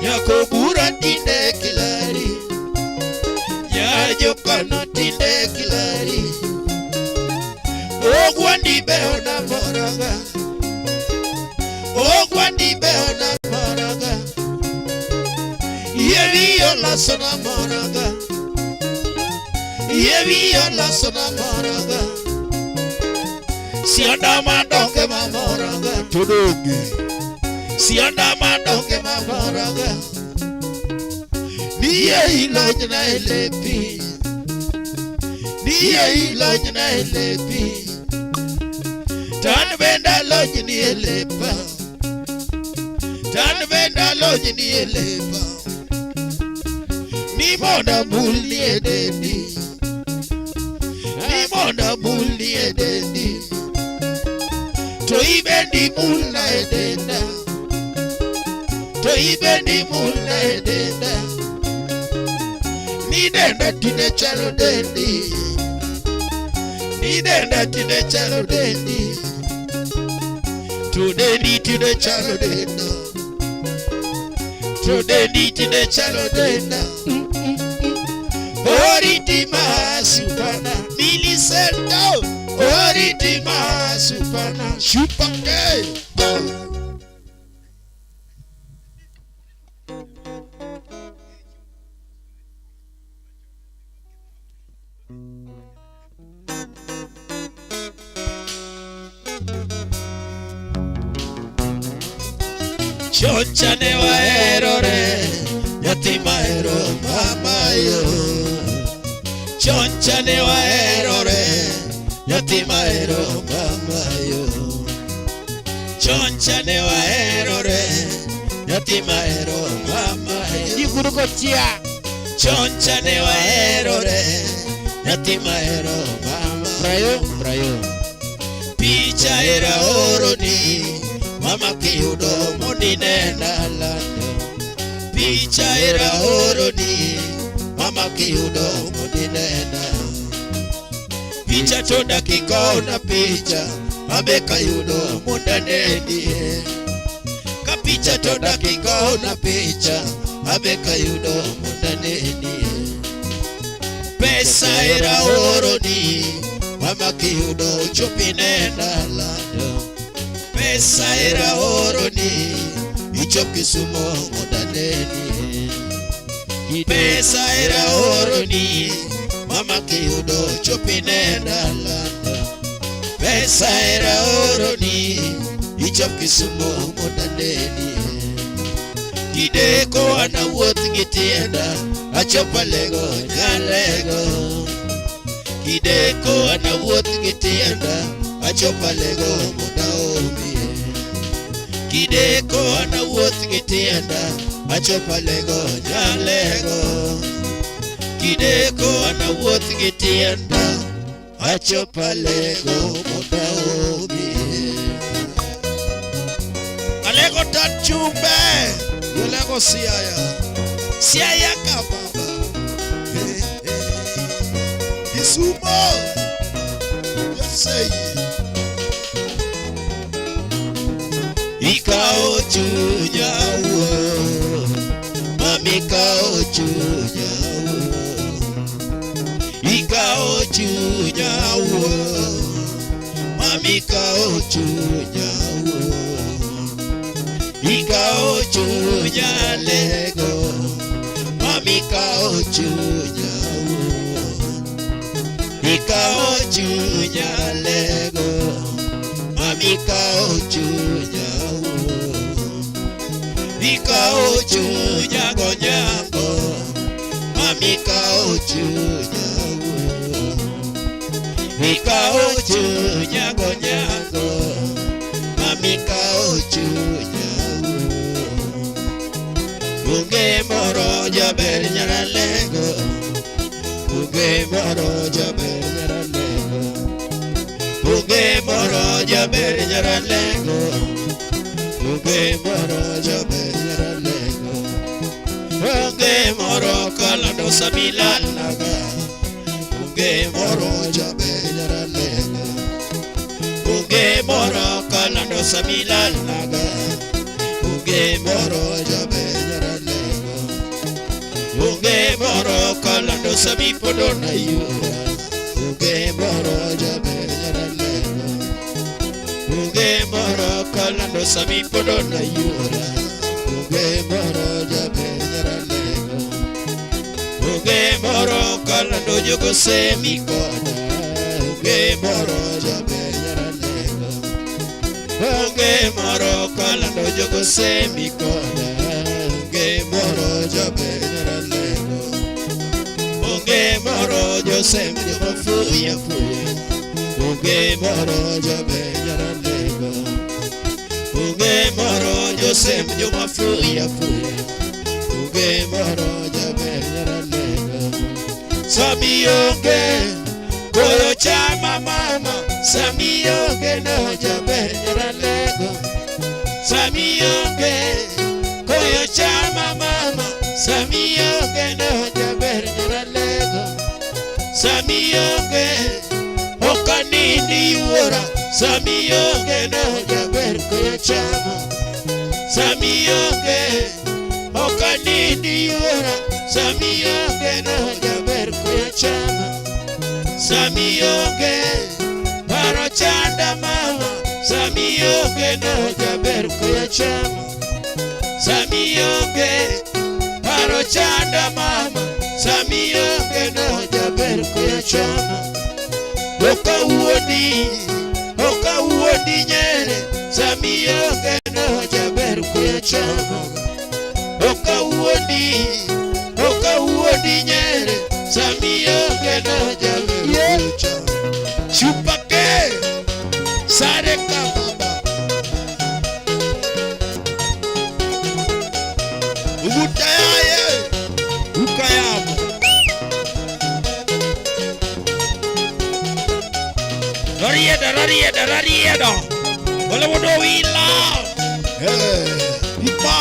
Nyakobura tinde kilari. Nyajokano tinde kilari. Ogwandi beona moraga. Ogwandi beona moraga. Yeviyo lasona moraga. Yeviyo lasona moraga. Sianda madonge mamoraga. Todogi. Sianda madonge mamoraga. Niye ilojna elepi. Niye ilojna elepi. Tan benda lojni elepa. Tan benda lojni elepa. Ni monda mulni edendi. Ni monda mulni edendi. To ibendi mulna edenda. To ibendi mulna edenda. Ni denda tinde chalo dendi. Ni denda tinde chalo dendi. To dendi tinde chalo denda. To dendi tinde chalo denda. Oriti masupana. Milicento. Oriti masupana. Shupake. Chocha ne waherore, nyathi mahero mama yo. Choncha ne waherore, nyathi mahero mama yo. Choncha ne waherore, nyathi mahero mama yo. Jikuruko chia. Choncha ne waherore, nyathi mahero mama. Brayo, brayo. Picha era oroni, mama kiyudo mondine dalano. Picha era oroni, mama kiyudo mondine dalano. Picha to dakika na picha, abe kayudo mondanenie. Ka picha to dakika na picha, abe kayudo mondanenie. Pesa era oroni mama kiyudo chopi ne dala. Pesa era oroni ichop Kisumo mondo aneni. Pesa era oroni mama kiyudo chopi ne dala. Pesa era oroni ichop Kisumo mondo aneni. Kideko an awuoth gi tienda achop Alego nyalego. Kideko an awuoth gi tienda achop Alego mondo aomie. Kideko an awuoth gi tienda achop Alego nyalego. Kideko an awuoth gi tienda achop Alego mondo aomie. Alego tat chumbe, Alego Siaya. Siaya ka baba. Eh, eh. Kisumo. Yasei. Ikawo chunya wuo, mami ikawo chunya wuo. Ikawo chunya wuo, mami ikawo chunya wuo. Ikawo chunya lego, mami ikawo chunya wuo. Ikawo chunya lego, mami ikawo chunya wuo. Ikawo chunya gonyango, mami ikawo chunya wuo. Ikawo chunya gonyango, mami ikawo chunya wuo. Onge moro jaber nyaralego, onge moro jaber nyaralego. Onge moro jaber nyaralego, onge moro jaber nyaralego. Onge moro kalando samilal naga, onge moro jaber nyaralego. Onge moro kalando samilal naga, onge moro jaber nyaralego. Onge moro kalando sami podo na yura, onge moro jaber nyaralego. Onge moro kalando sami podo na yura, onge moro jaber nyaralego. Onge moro kalando jogo semi koda, onge moro jaber nyaralego. Onge moro kalando jogo semi koda, onge moro jaber nyaralego. Onge moro josem joma fuya fuya, onge moro jaber nyaralego. Onge moro josem joma fuya fuya, onge moro jaber nyaralego. Sami onge koyo chama mama, sami onge no jaber nyaralego. Sami onge koyo chama mama, sami onge no jaber nyaralego. Sami onge okanindi wuora, sami onge no jaber koyo chama. Sami onge okanindi wuora, sami onge no jaber koyo chama. Sami onge paro chanda mama, sami onge no jaber koyo chama. Sami onge paro chanda mama, sami onge no jaber koyo chama. Okawuondi, okawuondi nyere, sami onge no jaber koyo chama. Okawuondi, okawuondi nyere, sami onge no jaber koyo chama. Chupake, sare ka baba. Ugutayaye, ukayamo. Rarieda, rarieda, rarieda. Wala wodo wila. Eh, ipa.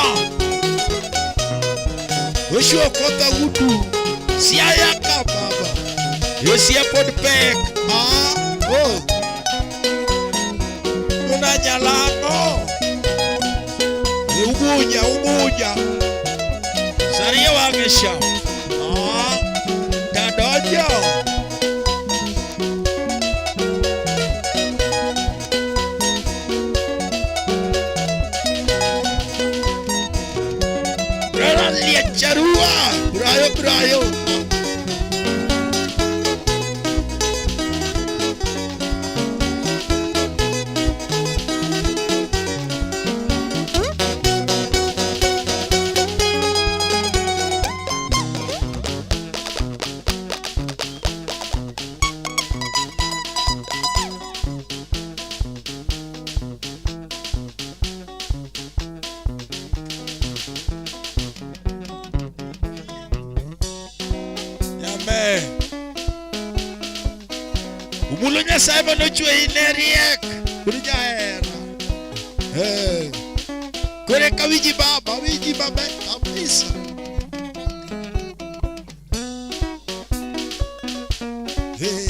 Oshio kota udu. Siaya ka baba. Yosia pod pek. Ah, oh. Una nyalango. Ugunya, ugunya. Saria wangesha. Ah, tadojo. Brayo brayo. Amen. Umulo Nyasaye manochweyi ne riek kod jahera. Eh. Koro eka winji baba, winji maber kabisa. Eh.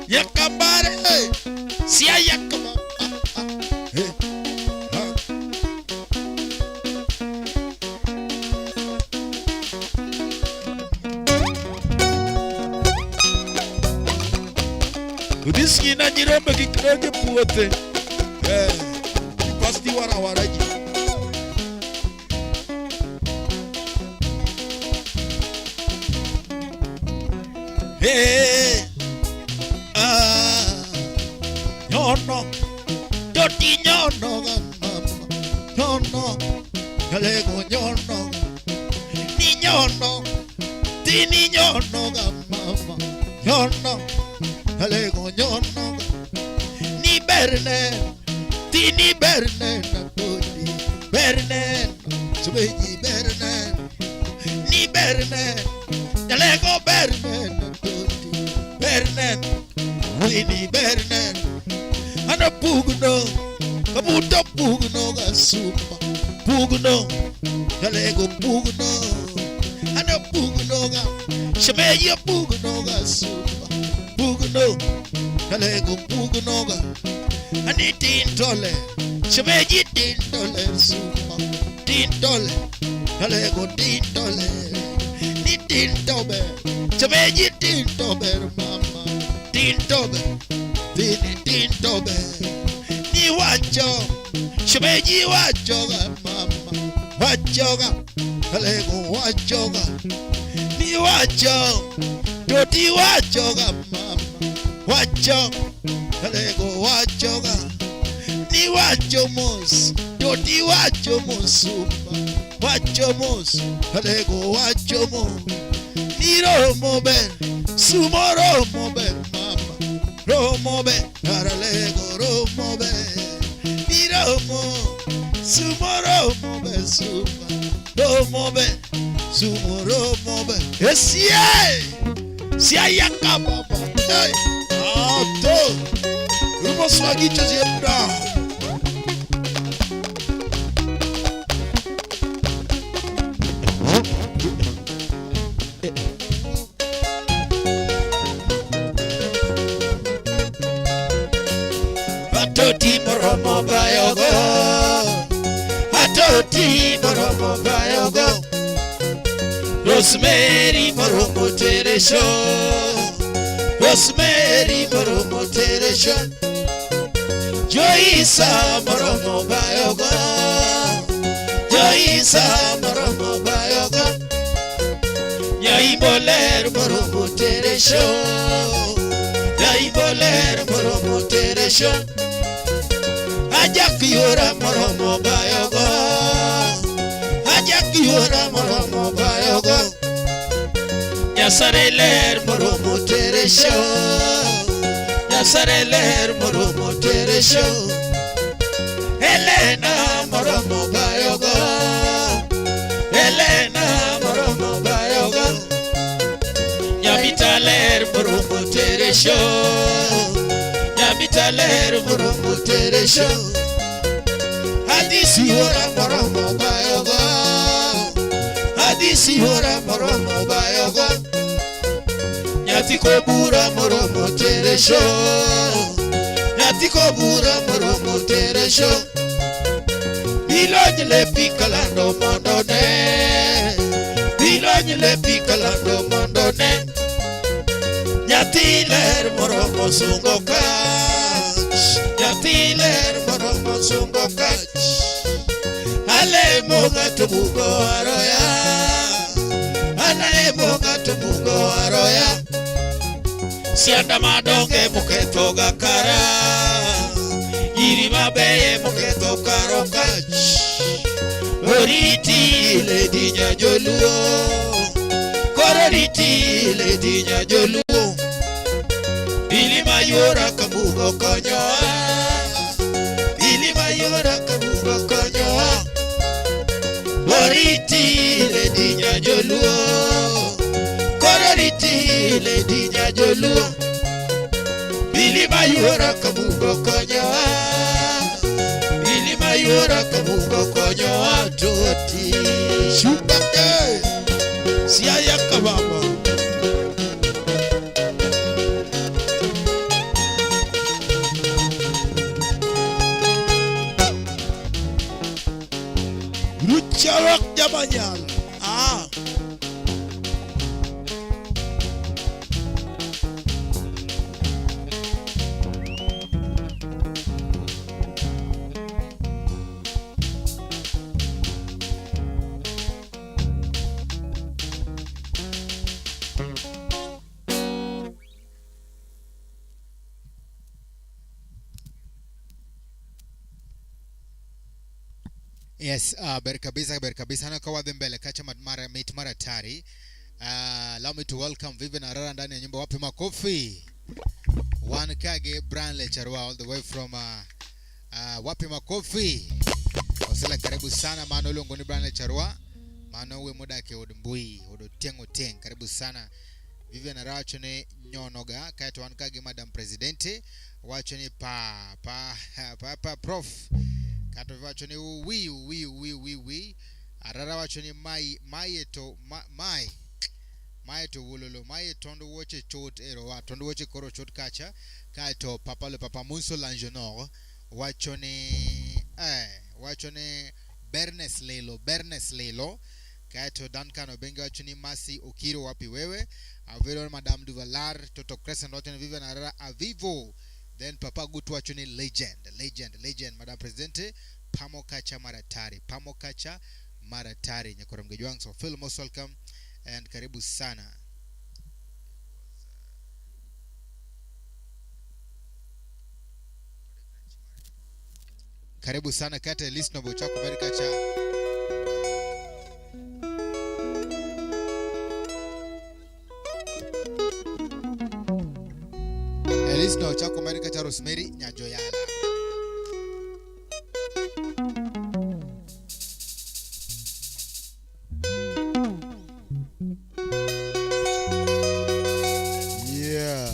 Yakambare, eh. Sia yakamba. Ah, ah. Eh. Ah. Udhiskina nyirombe kik donj e puothe. Eh, pas di warawara ji. Hey, ah, nyono, toti nyono ga mama, nyono, galego nyono, ni nyono, tini nyono ga mama, nyono, galego nyono, ni berne, tini berne na toti, berne, subeji berne, ni berne, galego berne na toti, berne, tini berne, ana pugno, kamuto pugno ga sumba, pugno, galego pugno, ana pugno ga, shemeji pugno ga sumba, pugno, galego pugno ga, ani tintole, shemeji tintole sumba, tintole, galego tintole, ni tintobe, shemeji tintobe mama, tintobe, tini tintobe, ni wacho, shemeji wacho ga mama, wacho ga, galego wacho ga, ni wacho, toti wacho ga mama, wacho, galego wacho ga, ni wacho mos, toti wacho mos, sumba, wacho mos, galego wacho mos, ni romo ber, sumo romo ber mama, romo ber, karalego romo ber, ni romo, sumo romo ber, sumba, romo ber, sumo romo ber, esie, siaya kababa, hey, ato, rumo swagicho siebra. Atoti moromo bayogo, atoti moromo bayogo, Rosemary moromo teresho, Rosemary moromo teresho, Joyce moromo bayogo, Joyce moromo bayogo, Nyaiboler moromo teresho, Nyaiboler moromo teresho. Ajak yora moromo bayogo, Ajak yora moromo bayogo, Nyasare ler moromo teresho, Nyasare ler moromo teresho, Elena moromo bayogo, Elena moromo bayogo, Nyamita ler moromo teresho, Nyamita ler moromo teresho. Hadisi hora moromo bayogo, Hadisi hora moromo bayogo, Nyati kobura moromo teresho, Nyati kobura moromo teresho, Bilony lepi kalando mondo ne, Bilony lepi kalando mondo ne, Nyathi ler moromo sungo kach, Nyathi ler moromo sungo kach. moga to bugo aroya. Anae moga to bugo aroya. Sianda madonge moketho ga kara. Iri mabeye moketho karo kach. Oriti lady nyajoluo. Koro riti lady nyajoluo. Ili mayora kabugo konyoa. Ili mayora kabugo konyoa. Oriti lady nyajoluo. Koro riti lady nyajoluo. Ili mayora kabugo konyoa. Ili mayora kabugo konyoa toti. Shubake. Siaya kababa. Ruchalok jamanyal. Ah. Yes, ber kabisa, ber kabisa. Na kwa mbele kacha mara mit mara tari. Allow me to welcome Vivian Arara ndani ya nyumba. Wapi makofi? One Kage Brian Lecharwa all the way from wapi makofi? Wasela karibu sana maana ule ngoni Brian Lecharwa. Maana uwe muda ke od mbui, od tengo teng. Karibu sana Vivian Arara chone nyonoga kaeto wan kage Madam Presidente wacho ni pa pa pa, pa prof kato wacho ni wi wi wi wi wi Arara wacho ni mai mai to ma, mai mai to wololo mai tondo woche chot ero wa tondo woche koro chot kacha kaeto papa le papa Munso Langenor wacho ni wacho ni Bernes Lelo Bernes Lelo kaeto Duncan Obenge wacho ni Masi Okiro wapi wewe Avero Madame Duvalar Toto Crescent wacho ni Vivian Arara Avivo then Papa Gutu wacho ni legend legend legend Madam Presidente Pamo Kacha Maratari Pamo Kacha Maratari Nyakoro Mgejwang. So feel most welcome and karibu sana. Karibu sana kate listenable chako very kacha. Listener chako mari kacha Rosemary Nyajoyala. Yeah.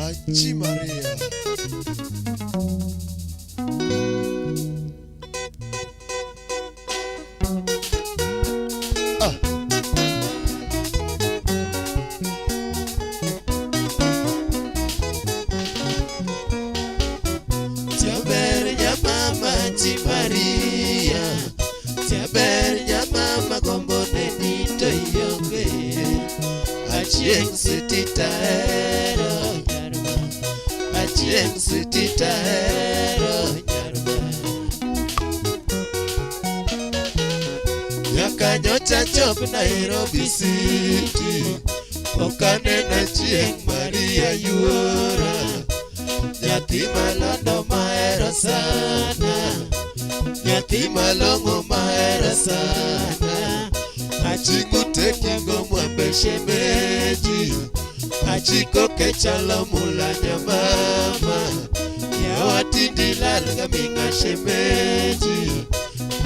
Achi Maria. Ah. Tiaber nyamama Chi Maria. Tiaber nyamama gombo ne nito ionge. Achieng' siti tahero nyarma. Achieng' siti tahero nyarma. Nyaka nyocha chop Nairobi City. Ok aneno chieng' Maria yuora. Nyathi malando mahero sana. Nyathi malong'o mahero sana. Achiko tekingo mwambe shemeji. Achiko kechalo mula nyamama. Yawa tindi lal gaminga shemeji.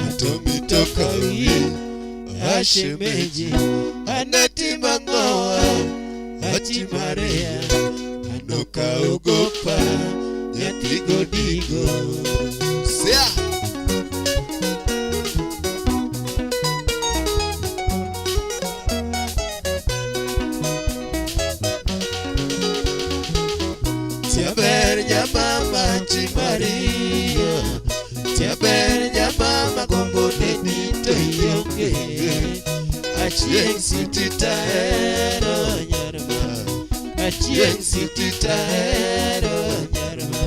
Atomitoka wi ashemeji. Anati mangoa achi Maria. Anoka ogopa nyathi godigo. Sia. Tiaber nyamama Chi Maria. Tiaber nyamama gombo ne nito ionge. Achieng' siti tahero nyarma. Achieng' siti tahero nyarma.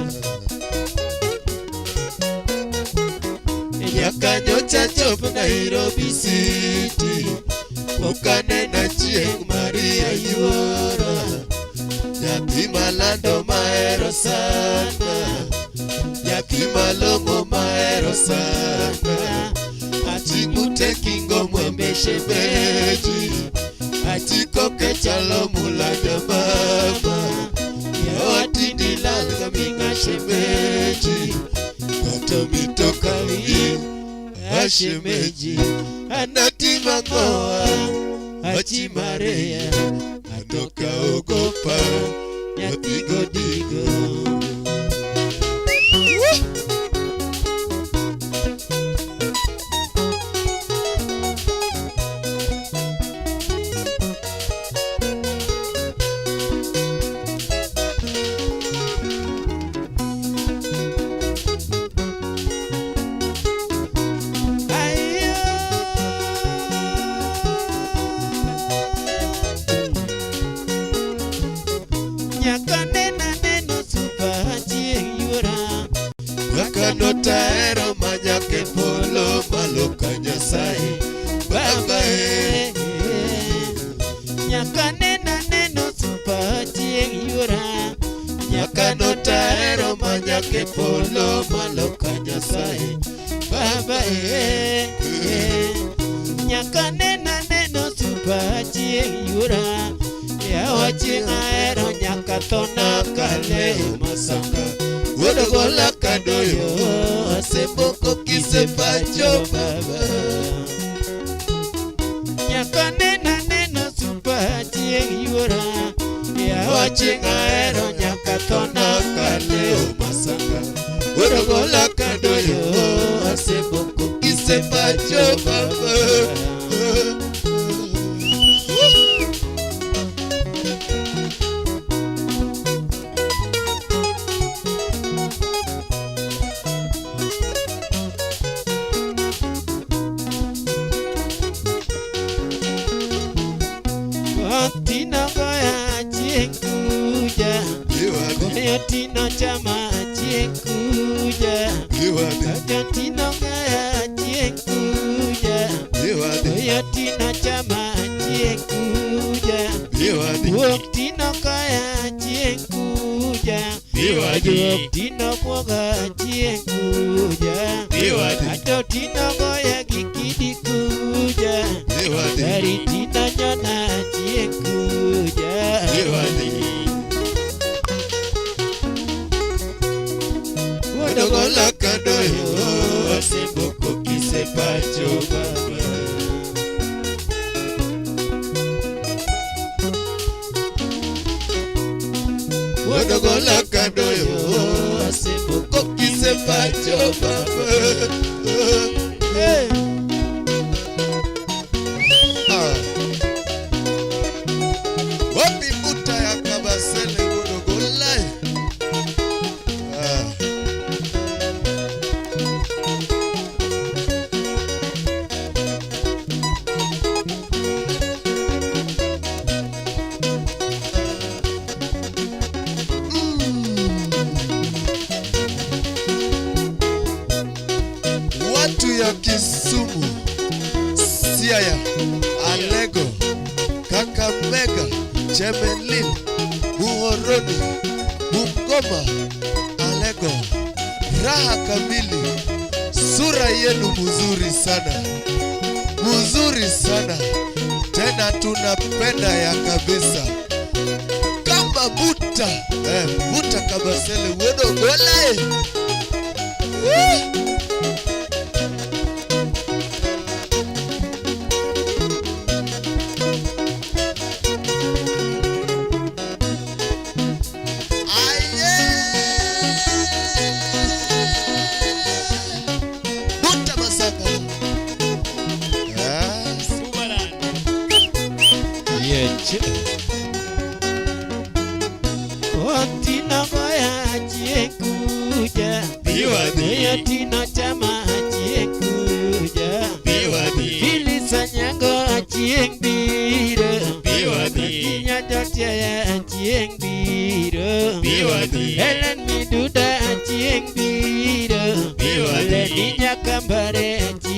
Nyaka nyocha chop Nairobi City, pok anena chieng' Maria yuora. Nyathi malando mahero sana, nyathi malong'o mahero sana. Aching'ute kingo mwembe shemeji, achikoke chalo mulada mama. Yawa tindi lal gaminga shemeji, kata mitoka wi ashemeji. Anatima ngoa achimarea, atoka ogopa nyathi godigo. Nyaka nena neno supa chieng' yuora. Kaka notahero manyaka e polo malo ka Nyasaye Baba e. Nyaka nena neno supa chieng' yuora. Nyaka notahero manyaka e polo malo ka Nyasaye Baba e. Nyaka nena neno supa chieng' yuora. Yawa chieng' ahero nyaka thona kaleo Masanga Wuod Ogola kadoyo aseboko kisepacho baba. Nyaka nena neno supa chieng' yuora. Yawa chieng' ahero nyaka thona Kaleo Masanga Wuod Ogola kadoyo aseboko kisepacho baba. Tino goya chieng' kuja. Koyo tino chama chieng' kuja. Kaka tino goya chieng' kuja. Koyo tino chama chieng' kuja. Wuok tino kaya chieng' kuja. Juok tino bwoga chieng' kuja. Ato tino goya gi kidi kuja. Gari tino nyona chieng' kuja. Wuod Ogola kadoyo aseboko kisepacho baba. Wuod Ogola kadoyo aseboko kisepacho baba. Hey. Ah. Wapi mbuta ya Kabasele Wuod Ogola? Ah. Watu ya Kisumu, Siaya, Alego, Kakamega, Chemelil, Muhoroni, Bungoma, Alego, raha kamili, sura yenu mzuri sana, mzuri sana, tena tunapenda ya kabisa kama buta buta Kabasele Wuod Ogola eh. Woo! Aye! Buta Masaka. Ah, Yeche. Otino goya chieng' kuja. Otino chama chieng' kuja. Phyllis Anyango chieng' biro. Kinya Jotiaya chieng' biro. Helen Miduda chieng' biro. Leni Nyakambare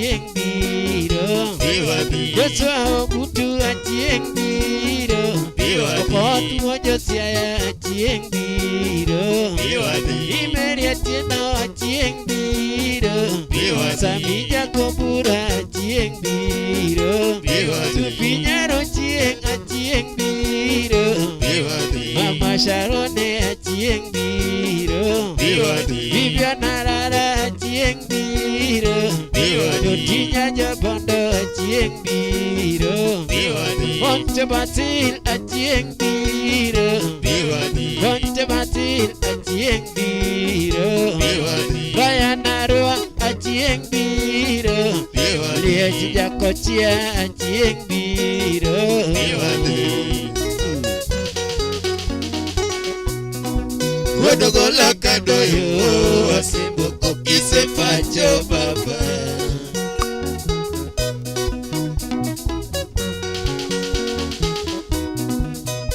achieng' biro. Joshua Ogutu achieng' biro. Okoth wuod Josiaya achieng' biro. Imeri Atieno achieng' biro. Sami Jakobura achieng' biro. Supinyaro chieng' achieng' biro. Mama Sharone achieng' biro. Vivian Arara achieng' biro. Jotinya Jabondo achieng' biro. Monte Basil achieng' biro. Monte Basil achieng' biro. Brian Arua achieng' biro. Liech Jakochia achieng' biro. Wuodogola kadoyo asembo okise pacho baba.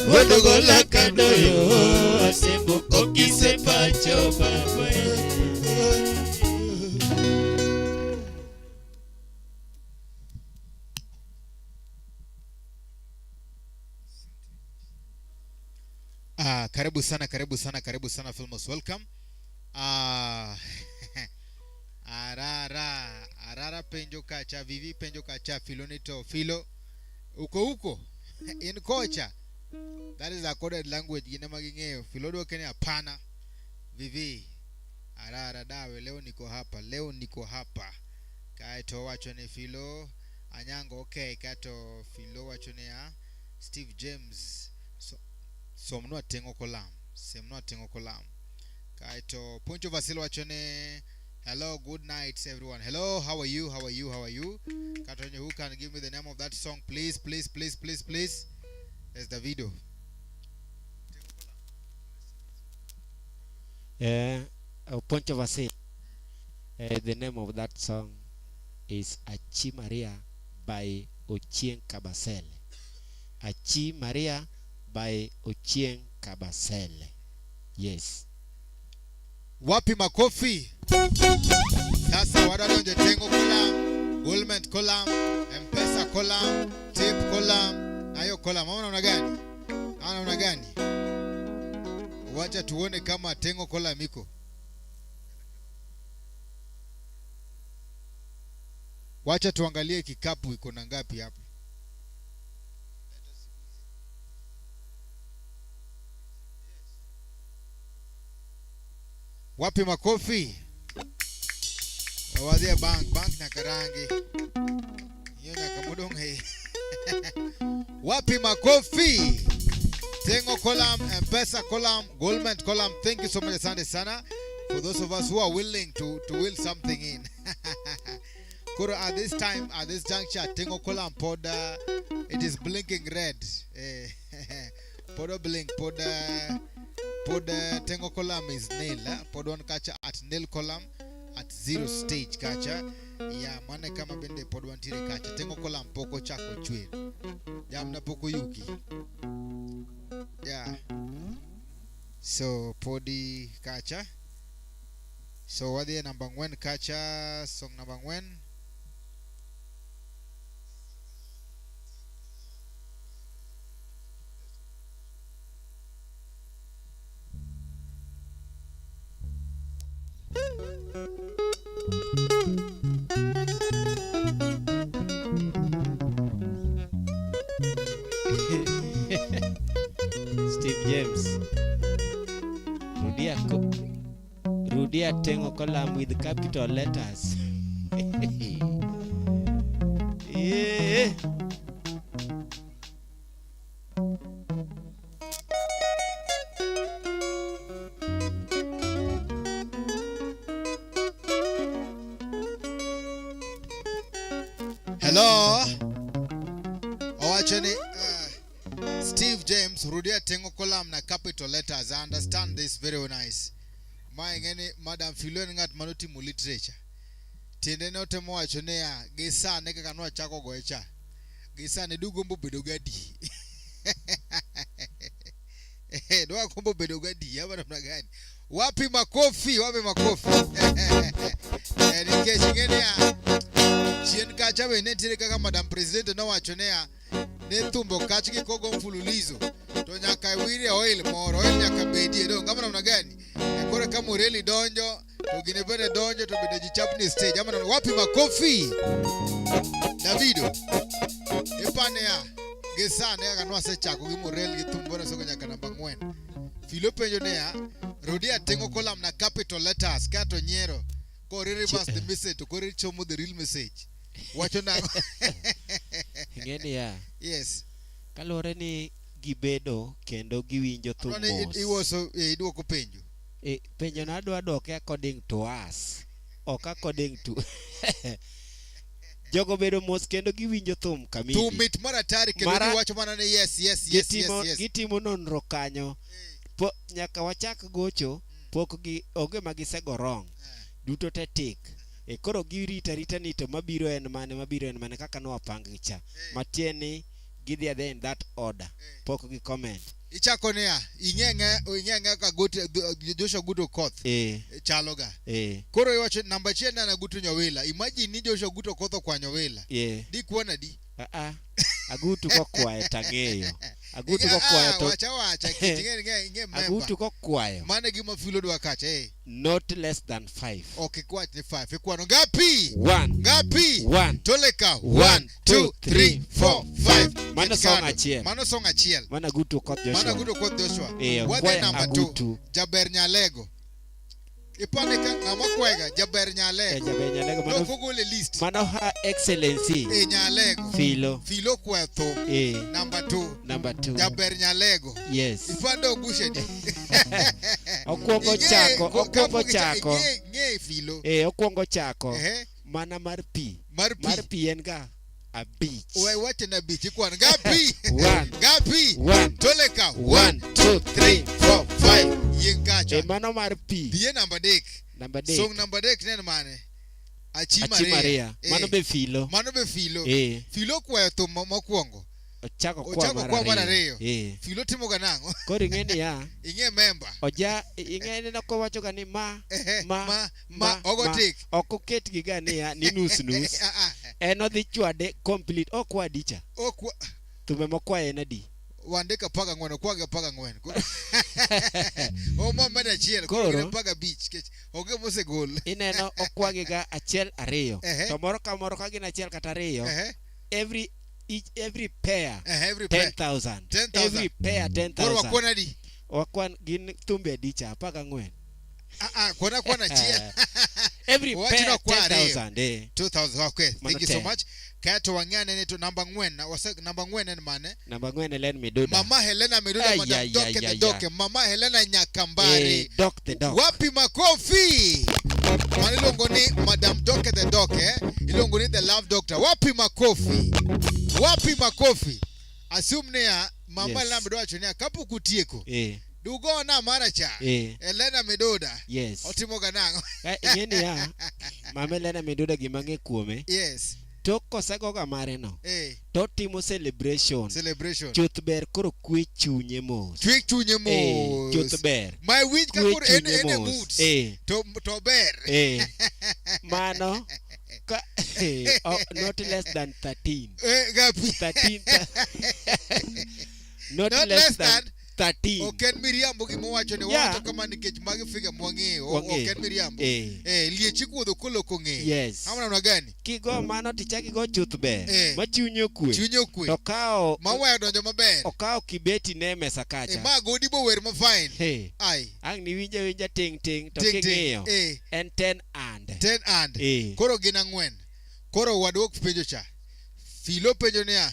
Wuodogola kadoyo asembo okise pacho baba. Ah, karibu sana, karibu sana, karibu sana Filmos, welcome. Ah, arara arara penjo kacha vivi penjo kacha filo ni to filo uko uko in kocha that is a coded language gine maging'eyo filo dwoke ni hapana vivi arara dawe leo niko hapa leo niko hapa kaeto wacho ni filo anyango okay kaeto filo wacho ni ah, Steve James so, somnwa teng'o kolam semnwa teng'o kolam kaeto Poncho Vasil wacho ni hello good night everyone hello how are you how are you how are you Katonyo who can give me the name of that song please please please please please there's the video. Poncho Vasil. The name of that song is Achi Maria by Ochieng Kabasele. Achi Maria by Ochieng Kabasele. Yes. Wapi makofi? Sasa wadwa donjo tengo column, Goldman column, M-Pesa column, tip column, na hiyo column. Unaona namna gani? Unaona namna gani? Wacha tuone kama tengo column iko. Wacha tuangalie kikapu iko na ngapi hapo. Wapi makofi? Wadhi e bank, bank nyaka rangi. Hiyo nyaka modong' he. Wapi makofi? Tengo column, M-Pesa column, Goldman column. Thank you so much, asante sana. For those of us who are willing to will something in. Koro at this time, at this juncture, Tengo column pod, it is blinking red. Podo blink, pod, pod Tengo column is nil. Eh? Pod one kacha at nil column at zero stage kacha. Ya mane kama bende pod wantiere kacha. Tengo column poko chako chwer. Jamna poko yuki. Yeah. So podi kacha. So wadhi e namba 4 kacha, song namba 4. Steve James. Rudia ko Rudia Tengo column with capital letters. Yeah. Hello. Owacho ni Steve James rudia tengo column na capital letters. I understand this very nice. Ma ing'eni Madam Philo en ng'at manotimo literature. Tiende ne otemo wacho niya, gi sani kaka nwachako goye cha. Gi sani dugombo bedo gadi. Dwa gombo bedo gadi, ama namna gani? Wapi makofi? Wapi makofi? Nikech ing'eni ya Kacha be ne nitiere kaka Madam President nowacho niya ne thumbo kachgi kogo mfululizo to nyaka wirie oil moro, oil nyaka bedie. Dong kama namna gani? E koro ka Mureli donjo to gine bende donjo to bende ji chapni stage ama namna wapi makofi? Davido ipanea gi sani kaka nwasechako gi Murel gi thum bwana sogo nyaka namba 4. Filo penjo niya, Rudia teng'o kolam na capital letters kato nyiero koro reverse the message to koro ichomo the real message. Wacho nang'o? Ing'e niya, Yes. kaluwore ni gibedo kendo giwinjo thum Adwa ni mos. iwoso iduoko penjo. Penjo no adwa duoke according to us, ok according to jogo bedo mos kendo giwinjo thum kamili. Thum mit mar atari kendo giwacho mana ni yes yes yes yes yes. Gitimo nonro kanyo. Nyaka wachak gocho pok gi onge ma gisego wrong. Duto te tik. Koro girita rita ni to mabiro en mane, mabiro en mane kaka nwapang gi cha. Matiende ni gidhi adhiya in that order. Pok gi comment. Ichako niya, ing'e ang'e ka gote Joshua Guto Koth chalo ga. Koro iwacho namba 1 ne an Agutu Nyawila. Imagine ni Joshua Guto Koth okwanyo wila. Dikwan adi? Agutu kokwayo tang'eyo. Agutu kokwayo to wacha wacha ing'e ing'e member. Agutu kokwayo. Mano e gima Filo dwa kacha Not less than 5. Ok ikwach ni 5. Ikwano ngapi? 1. Ngapi? 1. Toleka 1 2 3 4 5. Mano song achiel. Mano song achiel. Mano Agutu Koth Joshua. Mano Agutu Koth Joshua. Wadhi namba 2. Jaber Nyalego. Ipane ka ng'ama kwega Jaber Nyalego. Jaber Nyalego mano ok ogol e list. Mano Her Excellency. Nyalego. Filo. Filo kwayo thum. Namba 2. Namba 2. Jaber Nyalego. Yes. Ifando ogushe di. Okwongo chako, okwongo chako. Ng'e Filo. Okwongo chako. Mana mar pi. Mar pi en ga 5. We wache na 5 ikwan ngapi? 1. Ngapi? 1. Toleka 1 2 3 4 5. Yien kacha. Mano mar pi. Dhiye namba 3. Namba 3. Song namba 3 ne en mane? Achi Achi Maria. Mano be Filo. Mano be Filo. Filo kwayo thum mokwongo. Ochako kwa mar ariyo. Filo timo ga nang'o? Koro ing'e niya. Ing'e member. Oja ing'e ni kowacho ga ni ma ma ogo tik. Ok oket gi ga niya ni nus nus. En odhi chwade complete ok kwa dicha. Ok thume mokwaye en adi? Wandika 14, okwage 14. Omo med achiel, koro gin 15 kech onge mosegol. Ineno okwagi ga 1 2. To moro ka moro ka gin 1 kata 2. Every each every pair every pair 10,000. 10,000. Every pair 10,000. Koro wakwan adi? Wakwan gin thumbe adi cha? 14. Kwan akwan achiel. Every pair 10,000. 2,000. Okay, thank you so much. Kaeto wang'ane ni to namba 4, wase namba 4 en mane? Namba 4 Helen Miduda. Mama Helena Miduda, Madam Doke the Doke. Mama Helena Nyakambari. Doc the Doc. Wapi makofi? Mano iluongo ni Madam Doke the Doke, iluongo ni the Love Doctor. Wapi makofi? Wapi makofi? Assume niya Mama Helena Miduda wacho niya kapok utieko. Dugona mara cha. Helena Miduda. Yes. Otimo ga nang'o? Ing'e niya, Mama Helena Miduda gima ang'e kuome. Yes. Tok kosegoga mare no. To timo celebration. Celebration. Chuth ber koro kwe chunye mos. Kwe chunye mos. Chuth ber. Ma winj ka koro en e moods. To ber. Mano ka, not less than 13. Gapi. 13. Not less than 13. Ok en miriambo gima owacho ni wacho kama nikech magi figa mwang'eyo. Ok en miriambo. Liech ikuodho koloko ng'eyo. Yes. Ama namna gani? Kigo mano tichak igo chuth ber. Ma chunyi okwe. Chunyi okwe. To okawo maweyo donjo maber. Okawo kibeti ne mesa kacha. Ma godi bo wer ma fine. Ai. Ang' ni winja winja ting ting to king'iyo. En 10 and. 10 and. Koro gin 4. Koro waduok penjo cha. Filo penjo niya.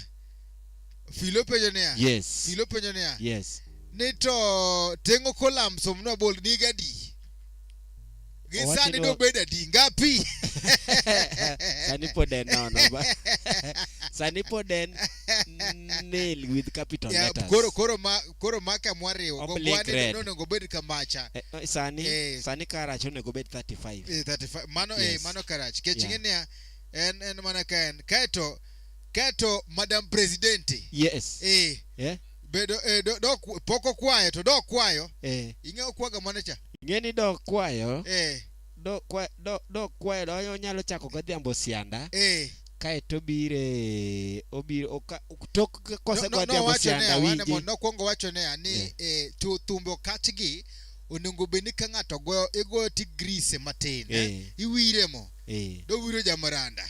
Filo penjo niya. Yes. Filo penjo niya. Yes. Ni to teng'o kolam somnwa bol niga adi? Gi sani dobed adi? Ngapi? Sani pod en nono. Sani pod en nil with capital letters. Koro maka mwariwo. Oblique red. Onego bed kamacha. Sani sani karach onego bed 35. 35. Mano mano karach. Kech ing'e niya en mana ka en. Kaeto Madam Presidente. Yes. Bedo dok pok okwayo to dok kwayo. Ing'e okwaga mane cha? Ing'e ni dok kwayo. Dok kwayo onyalo chako godhiambo sianda. Kaeto obire obiro tok kosego No, no, Adhiambo nowacho Sianda niya, wane winji. nokwongo wacho niya ni Eh. thumbe okachgi onego bed ni ka ng'ato goyo igoyo tigrise matin eh. Eh. Iwire mo Eh. dowiro jamaranda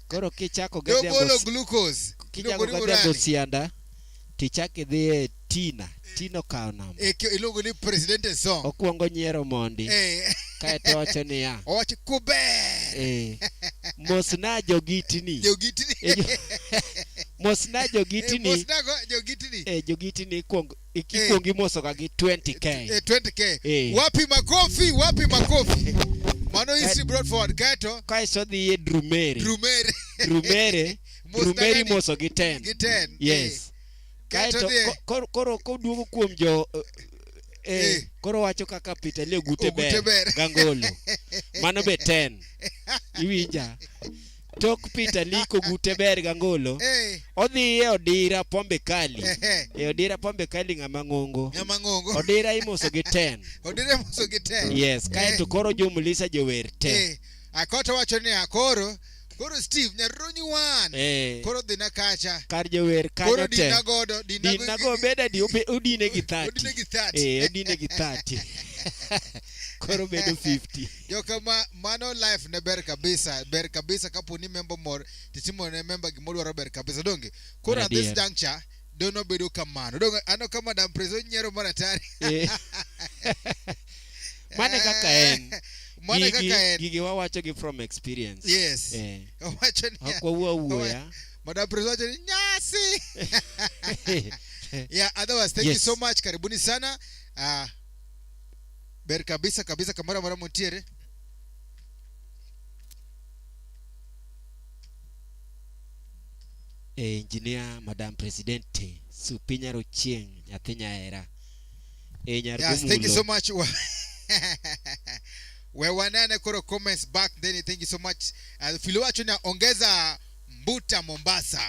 Koro kichako gi Adhiambo dobolo glucose kichako iluongo ni gi Adhiambo Murani. Sianda tichak idhi e Tina. Tina okawo namba. Iluongo ni presidente song Okwongo nyiero mondi kaeto owacho niya owacho kuber mosna jogitini. Jogitini. Mosna jogitini. Mosnago jogitini. Jogitini ikwongo ikwongo imosoga gi 20k. 20k. Wapi makofi, wapi makofi. Mano history brought forward kaeto Kaeto odhi e Drumere. Drumere. Drumere. Mosna Drumere gani? imoso gi 10. Gi 10. Yes. Kaeto Kaeto dhi e- koro koduogo kuom jo koro wacho kaka Peter Lee Ogute Ogute ber ber. gangolo. Mano be 10. Iwinja. Tok Peter Lee kogute ber gangolo. Odhi e Odira Pombe Kali. E Odira Pombe Kali ng'ama ng'ongo. Ng'ama ng'ongo. Odira imoso gi 10. Odira imoso gi 10. Yes, kaeto koro jomulisa jower te. Akoto wacho niya koro koro Steve Nyaronyi wan. Koro dhina kacha. Kar jower kanyo Koro te. dina godo, dina Dina go beda di odine gi 30. Odine gi 30. Odine gi 30. Koro bedo 50. Joka ma mano life ne ber kabisa, ber kabisa kapo ni member mor titimo ne member gimodwaro ber kabisa donge. Koro at this Adier. juncture dono bedo kamano. Donge ano ka Madam Prezo nyiero mar atari. Mane kaka en. Mane kaka en. Gigi wawacho gi from experience. Yes. Owacho ni Ok wawuo awuoya. Madam Prezo wacho ni nyasi. Yeah, otherwise thank you Yes. so much. Karibuni sana. Ber kabisa kabisa kamoro amora muntiere. Engineer Madam Presidente Supinya Rochieng nyathi nyahera. Nyar Yes, thank you Gomulo. so much. We wanane koro comments back then thank you so much. Filo wacho ni ongeza mbuta Mombasa.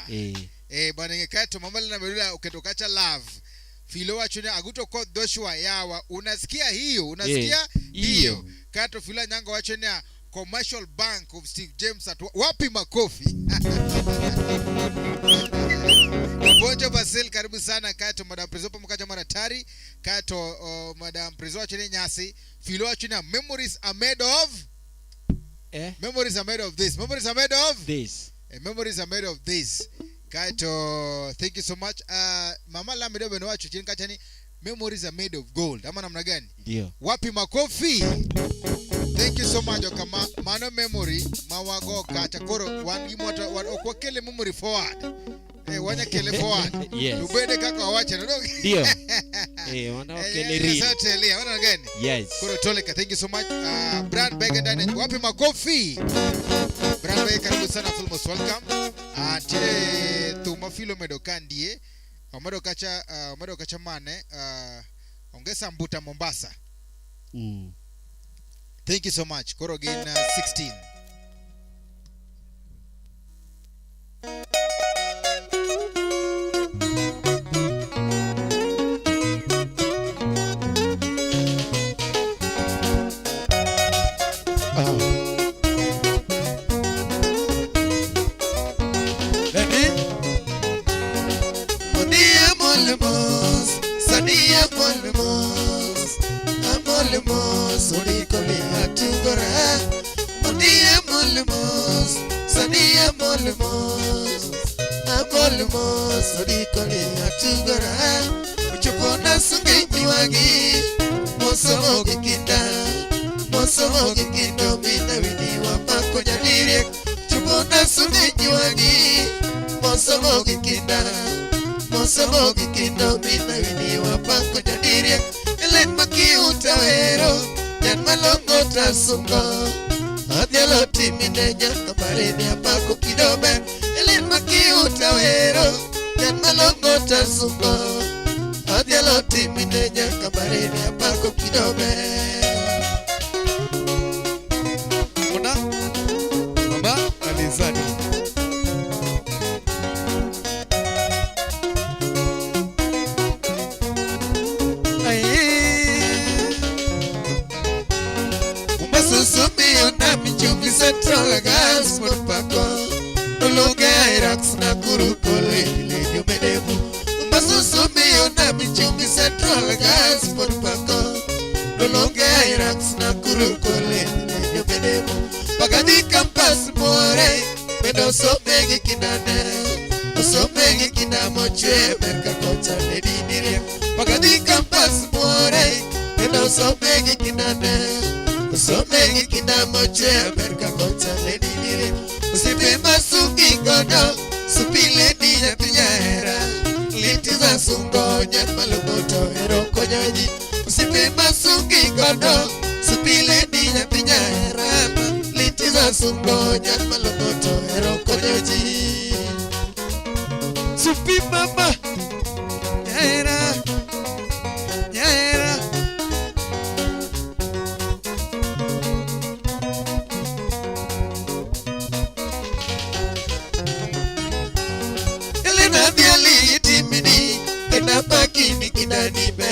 Bwana ngekato mama lina melula uketo kacha love. Filo wacho ni aguto ko Joshua yawa unasikia hiyo unasikia hiyo. Hiyo. Kato Filo Nyango wacho ni Commercial Bank of Steve James at wapi makofi. Bonjo Basil karibu sana kato Madam Prezo pamoja maratari kato Madam Prezo wacho ni nyasi Filo wacho ni memories are made of Memories are made of this. Memories are made of this. Memories are made of this. Kato, thank you so much. Mama Lamido beno wacho chini kacha ni memories are made of gold. Ama namna gani? Ndio. Wapi makofi? Thank you so much okama mano memory mawago kacha koro wan gi moto wan ok wakele memory forward. Wanya kele forward. Yes. Tubede kaka wawache no. Ndio. Wana wakele real. Asante Elia, wana gani? Yes. Koro Toleka, thank you so much. Brand Beggar ndani. Wapi makofi? Brand Beggar karibu sana, feel most welcome. Tire thuma filo medo kandie. Omedo kacha, omedo kacha mane, ongeza mbuta Mombasa. Thank you so much. Koro gin 16. Girls pod pako Oluonge Irax Nakuru College Lady Omedebu Masusu miyo na Michumi Central Girls pod pako Oluonge Irax Nakuru College Lady Omedebu Pagadi Campus More Bende osome gi kindane Osome gi kinda mochwe ber ka kocha Lady Nirie Pagadi Campus More Bende osome gi kindane Osome gi kinda mochwe ber ka kocha Lady Nirie Osiepe masungi godo Supi Lady nyathi nyahera Liti za sungo nyath malong'o to hero konyo ji Osiepe masungi godo Supi Lady nyathi nyahera Liti za sungo nyath malong'o to hero konyo ji Supi mama Nyahera Nyahera Elena adhiali itimini kenda pakini kindani be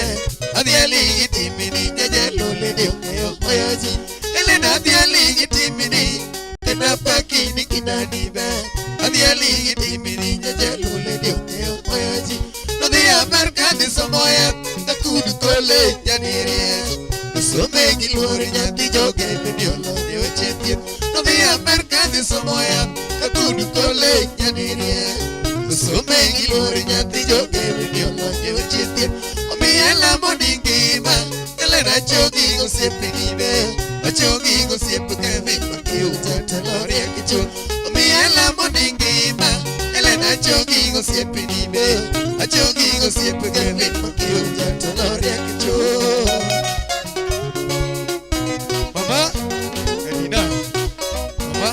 adhiali itimini jajalo lady ong'eyo hoyo ji Elena adhiali itimini kenda pakini kindani be adhiali itimini jajalo lady ong'eyo hoyo ji nodhi Amerka dhi somo yath Nakuru College janirie Osome gi luor nyathi joge bende olony e weche thieth nodhi Amerka dhi somo yath Nakuru College janirie Osome gi luor nyathi joge bende olony e weche thieth omiye lamo ni ngima Elena chogi gosiepeni be achogi gosiep Kevin Makiu jatelo riek chuth omiye lamo ni ngima Elena chogi gosiepeni be achogi gosiep Kevin Makiu jatelo riek chuth Mama Elina Mama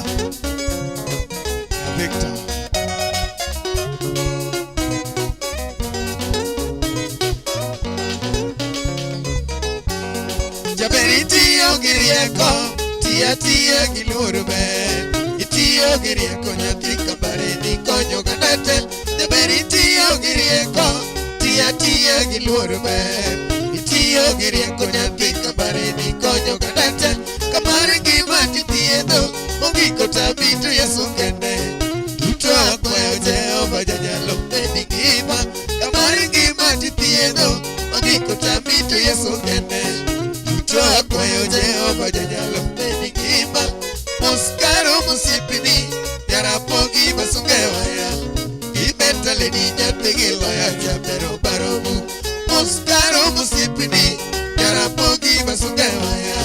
na Victor Jaber itiyo gi rieko, tiyo atiya gi luor ber. Itiyo gi rieko nyathi kabare ni konyo oganda te. Jaber itiyo gi rieko, tiyo atiya gi luor ber. Itiyo gi rieko nyathi kabare ni konyo oganda te. Kamar ngima tithiedho, mogik otami to Yesu kende. Duto akwayo Jehova janyalo medi ngima. Kamar ngima tithiedho, mogik otami to Yesu kende. Duto akwayo Jehova janyalo medi ngima. Muskaro mosiepni, jarapogi masunge waya. Ibeta lady nyathi gi loya jabero barobu. Muskaro mosiepni, jarapogi masunge waya.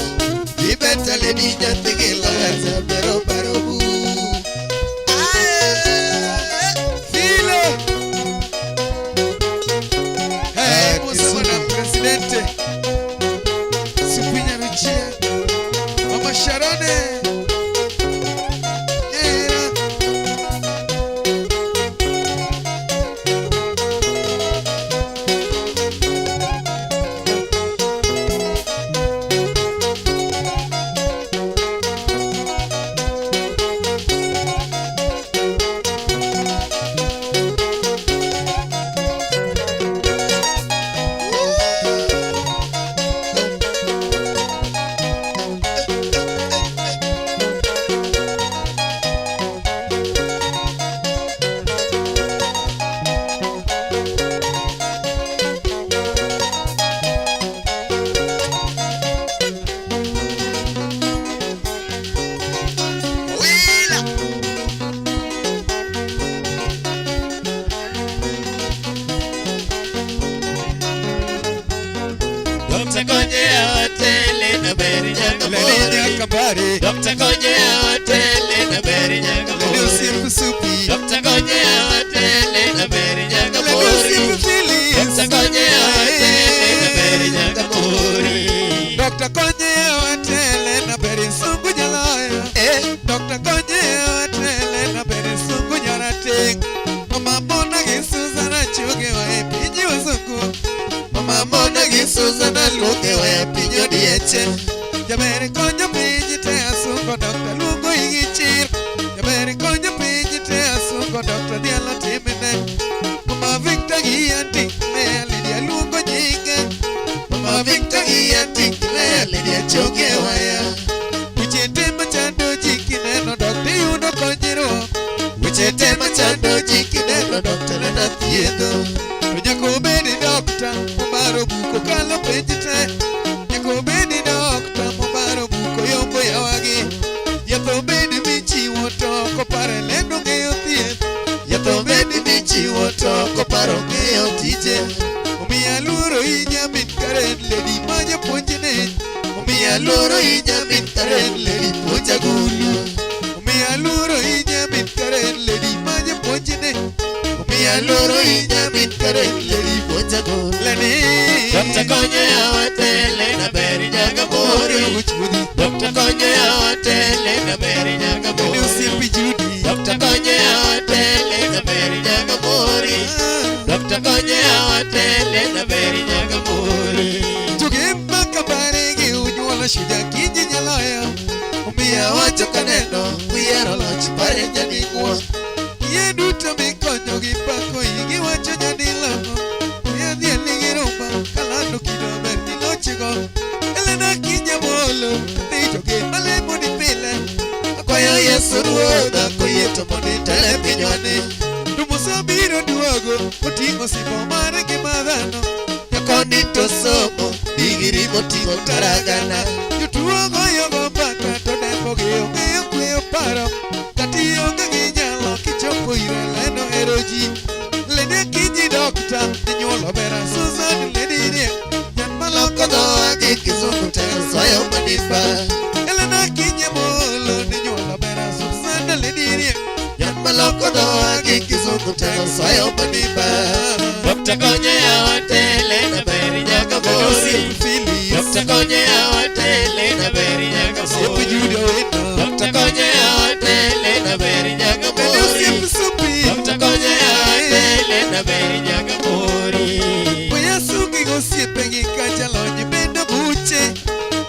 Ibeta lady nyathi gi loya jabero barobu. Filo Hey, Eh, Musa Kisumu. Madam Presidente Supi Nyaruchia Mama Sharone Nyahera Wila. Dr. Konye hoteli na beri nyaka Lady mori. Nyakabari Dr. Konye hoteli na beri nyaka Lady mori. Osiep Supi Dr. Konye hoteli na beri nyaka Lady mori. Osiep Phyllis Dr. Konye hoteli na beri nyaka mori. Dr. Konye watele na beri sungu nyaloyo Eh, Dr. Konye watele na beri sungu nyarateng Mama Mona gi Susan achuge wa e piny wazungu Mama Mona gi Susan aluonge waya piny odieche. Jaber konyo piny te asungo Dr. luongo igi chir Jaber konyo piny te asungo Dr. Dhialo timne Mama Victor gi Auntie Claire Lydia luongo nyinge Mama Victor gi Auntie Claire Lydia choge waya. Weche te machando ji kineno Dr. iyudo te machando ji kineno dokta na thiedho. To nyaka obedi dokta mobaro buk okalo penj te. Nyaka obedi dokta mobaro buk oyombo yawagi. Yath obedi michiwo to ok oparo lendo ng'eyo thieth. Yath obedi michiwo to ok oparo ng'eyo tije. Omiyo aluoro inya min Karen Lady ma japuonjne. Omiyo aluoro inya min Karen Lady puonja gulu. Omiyo aluoro inya min Karen Lady ma japuonjne. Omiyo aluoro inya min Karen Lady puonja gulu. Leni. Dokta konyo yawa tele na beri nyaka bori. Dokta konyo yawa tele na beri nyaka Leni bori. osiepi Judy. Dokta konyo yawa tele na beri nyaka bori. Dokta konyo yawa tele na beri nyaka bori. Jogemba kabare gi unyuolo shuja kinji nyaloyo. Omiyo awacho kaneno uyiero loch pare janing'wa. Yie duto mikonyo gi pako igi wacho janilongo. Yadhieli gi rumba kalando kido ber ni lochgo. Elena kinya bolo dhi jogen malemo ni pile. Akwayo Yesu ruodha koyie to mondo itele pinywani. To Musa biro duogo oting'o simbo mare gi madhano. Nyakoni to somo digiri moting'o taragana. Jotuo goyo go mbaka to dembo gi ong'eyo kweyo paro. Kata ionge gi nyalo kichopo ire leno ero ji. Lene kinyi dokta ninyuolo bera Susan Lady Riek. Nyan maloko Loko dhowa gi kizungu tego soyo manimba. Elena kinyi molo ninyuolo bera Susan Lady Riek. Nyan maloko dhowa gi kizungu tego soyo manimba. Dokta konyo yawa tele na beri nyaka Lene bori. osiep Phyllis. Dokta konyo yawa tele na beri nyaka Osiep bori. Judy Owino. Dokta konyo yawa tele na beri nyaka Lene osiep bori. Supi. Dokta konyo yawa tele na beri nyaka bori. Oyasungi gosiepe gi kajalony bedo buche.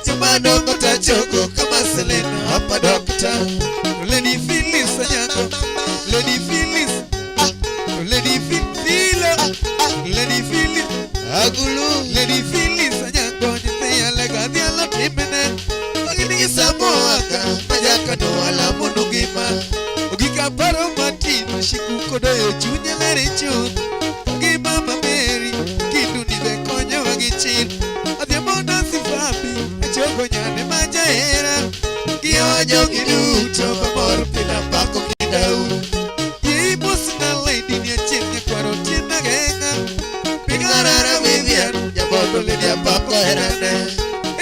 Joma dongo tachogo kama Selena hapa dokta. Lady Phyllis Anyango, Lady Phyllis, ah, Lady Philo, ah, Lady Phyllis, Agulu Lady Phyllis Anyango, nyithi alega dhialo timene. Gin gi samoaka majaka no alamo nugima. Ogik aparo matin, shiku kodoyo chunye ler chuth. Gi mama Mary, kindu ni be konyowa gi chir. Adhiambo Nancy Fabi, achogo nyane ma jahera. Gi Gionyo gi duto mamor pile pako kidau. Yie mosna lady ni achieng' nyakwaro tienda geng'a. Pingarara Vivian jabondo Lydia pako herane.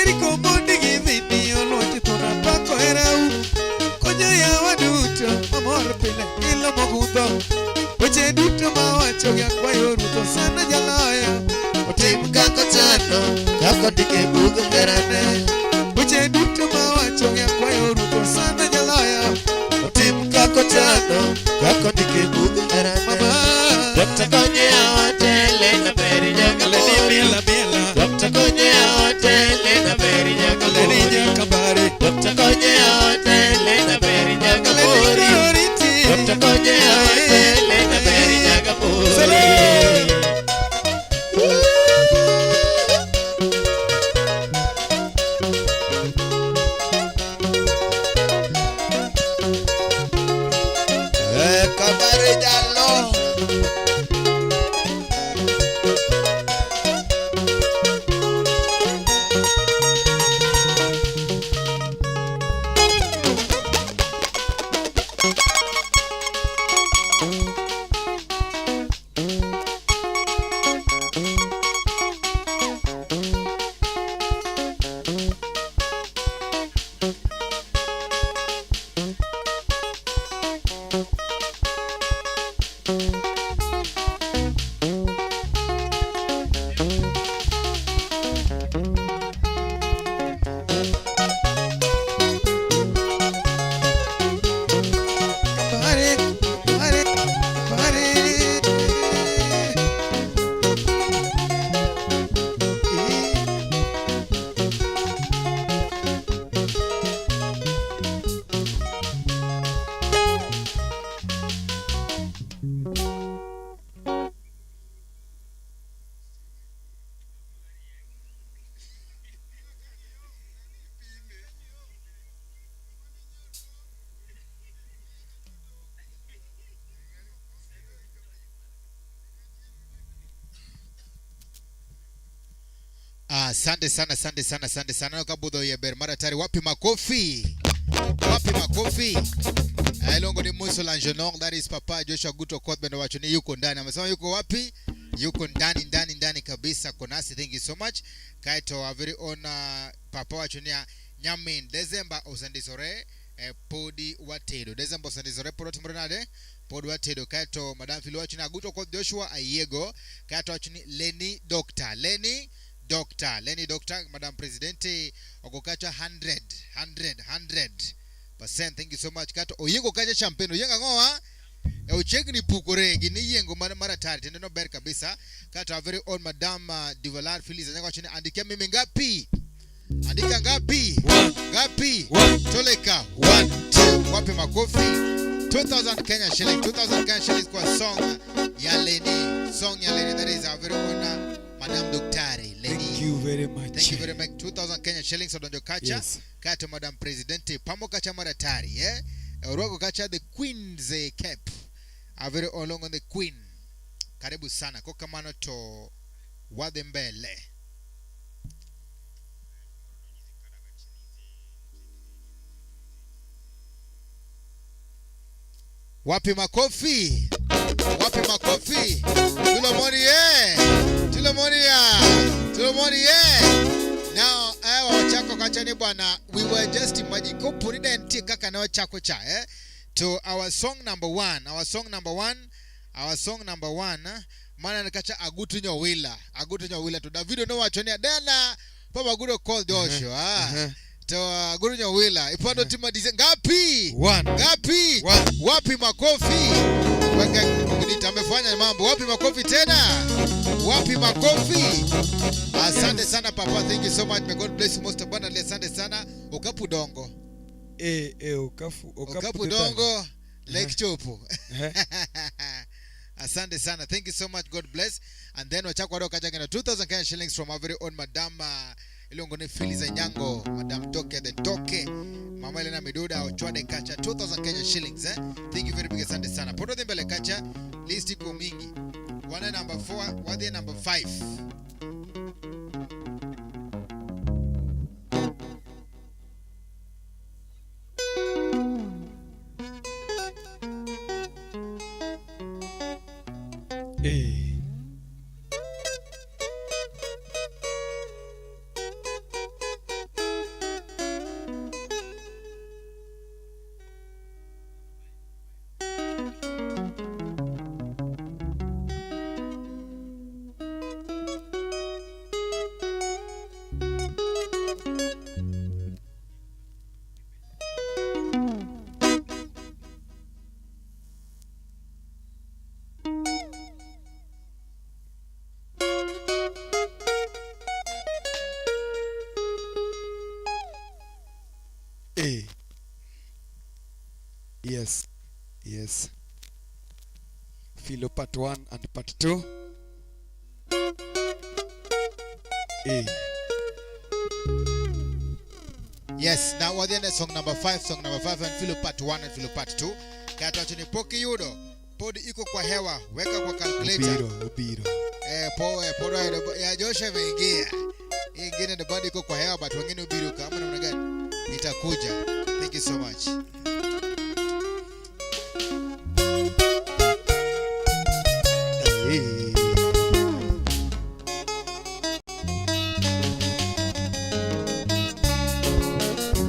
Eriko mondi gi dhini oluoche thona pako herau. Konyo yawa duto mamor pile ilo mogundho. Weche duto mawacho gi akwayo ruoth osana jaloyo. Otim kaka chano kaka ndike bug herane. Weche duto mawacho gi akwayo ruoth osana jaloyo. Otim kaka chano kaka ndike bug herane. Mama. Dokta konyo yawa tele na beri nyaka Lady bori. miela miela. Dokta konyo yawa tele na beri nyaka Lady bori. nyakabare. Dokta konyo yawa tele na beri nyaka Lady bori. Karoriti. Dokta konyo yawa tele na beri nyaka bori. Salute. Kabare jalo. Kabare, kabare, kabare. Eh. Asante sana, asante sana, asante sana. Kabudho iye ber mar atari. Wapi makofi? Wapi makofi? Ilongo ni Muso Langenor, that is Papa Joshua Guto Koth bende wacho ni yuko ndani. Amesema yuko wapi? Yuko ndani ndani ndani kabisa konasi. Thank you so much. Kaito our very own Papa wacho ni nyamin December osendisore podi watedo. December osendisore pod watimore nade? Pod watedo. Kaito Madam Philo wacho ni Aguto Koth Joshua ayiego. Kaito wacho ni Lenny Doctor. Lenny Doctor, Lenny Doctor, Madam Presidente ogokacha 100 100 100%. Thank you so much. Kato oyiengo kacha champagne, oyiengo ang'owa? E ochiegni pukore gini yiengo mar atari tiende no ber kabisa. Kato our very own Madam Divalar Phyllis Anyango wacho ni andikia mimi ngapi? Andika ngapi? One. Ngapi? One. Toleka 1 2. Wapi makofi? 2000 Kenya shilling, 2000 Kenya shillings kwa song ya Lenny. Song ya Lenny, that is our very own Madam Daktari Lenny. Thank you very much. Thank you very much. 2000 Kenya shillings odonjo kacha. Yes. Kato Madam Presidente pamo kacha maratari, eh? Orwako kacha the Queen's cap. A very along on the Queen. Karibu sana. Kwa kamano to wadhi mbele. Wapi makofi? Wapi makofi? Tulomoni eh. Tulomoni ya. Tulomoni eh. Now, wachako kacha ni bwana, we were just imagine koponi ne nitie kaka ne wachako cha eh. To our song number 1, our song number 1, our song number 1, mana ne kacha Agutu Nyowila, Agutu Nyowila to Davido nowacho ni adela Papa Agutu call Joshua. To Agutu Nyowila, ipando tima dize ngapi? One. Ngapi? One. Wapi makofi? Weka nita amefanya mambo. Wapi makofi tena? Wapi makofi? Asante sana papa, thank you so much. May God bless you most abundantly. Asante sana. Okapu dongo. Okafu, okapu Okapu totally. dongo like chopo. Asante sana. Thank you so much. God bless. And then wachako wado kacha kena 2000 Kenya shillings from our very own Madam Ilongo ni Phyllis Anyango, Madam Toke the Toke, Mama Elena Miduda Ochwade kacha 2000 Kenya shillings eh. Thank you very big, asante sana. Podo mbele kacha list iko mingi. Wana number 4, wadhi number 5. Yes, yes. Philo part 1 and part 2. Yes, now we're the song number 5, song number 5 and Philo part 1 and Philo part 2. Kata chini poki yudo. Podi iko kwa hewa, weka kwa calculator. Ubiro, ubiro. Po ya Joshua imeingia. Hii ingine ndio bado iko kwa hewa, but wengine ubiro kama namna gani? Itakuja. Thank you so much.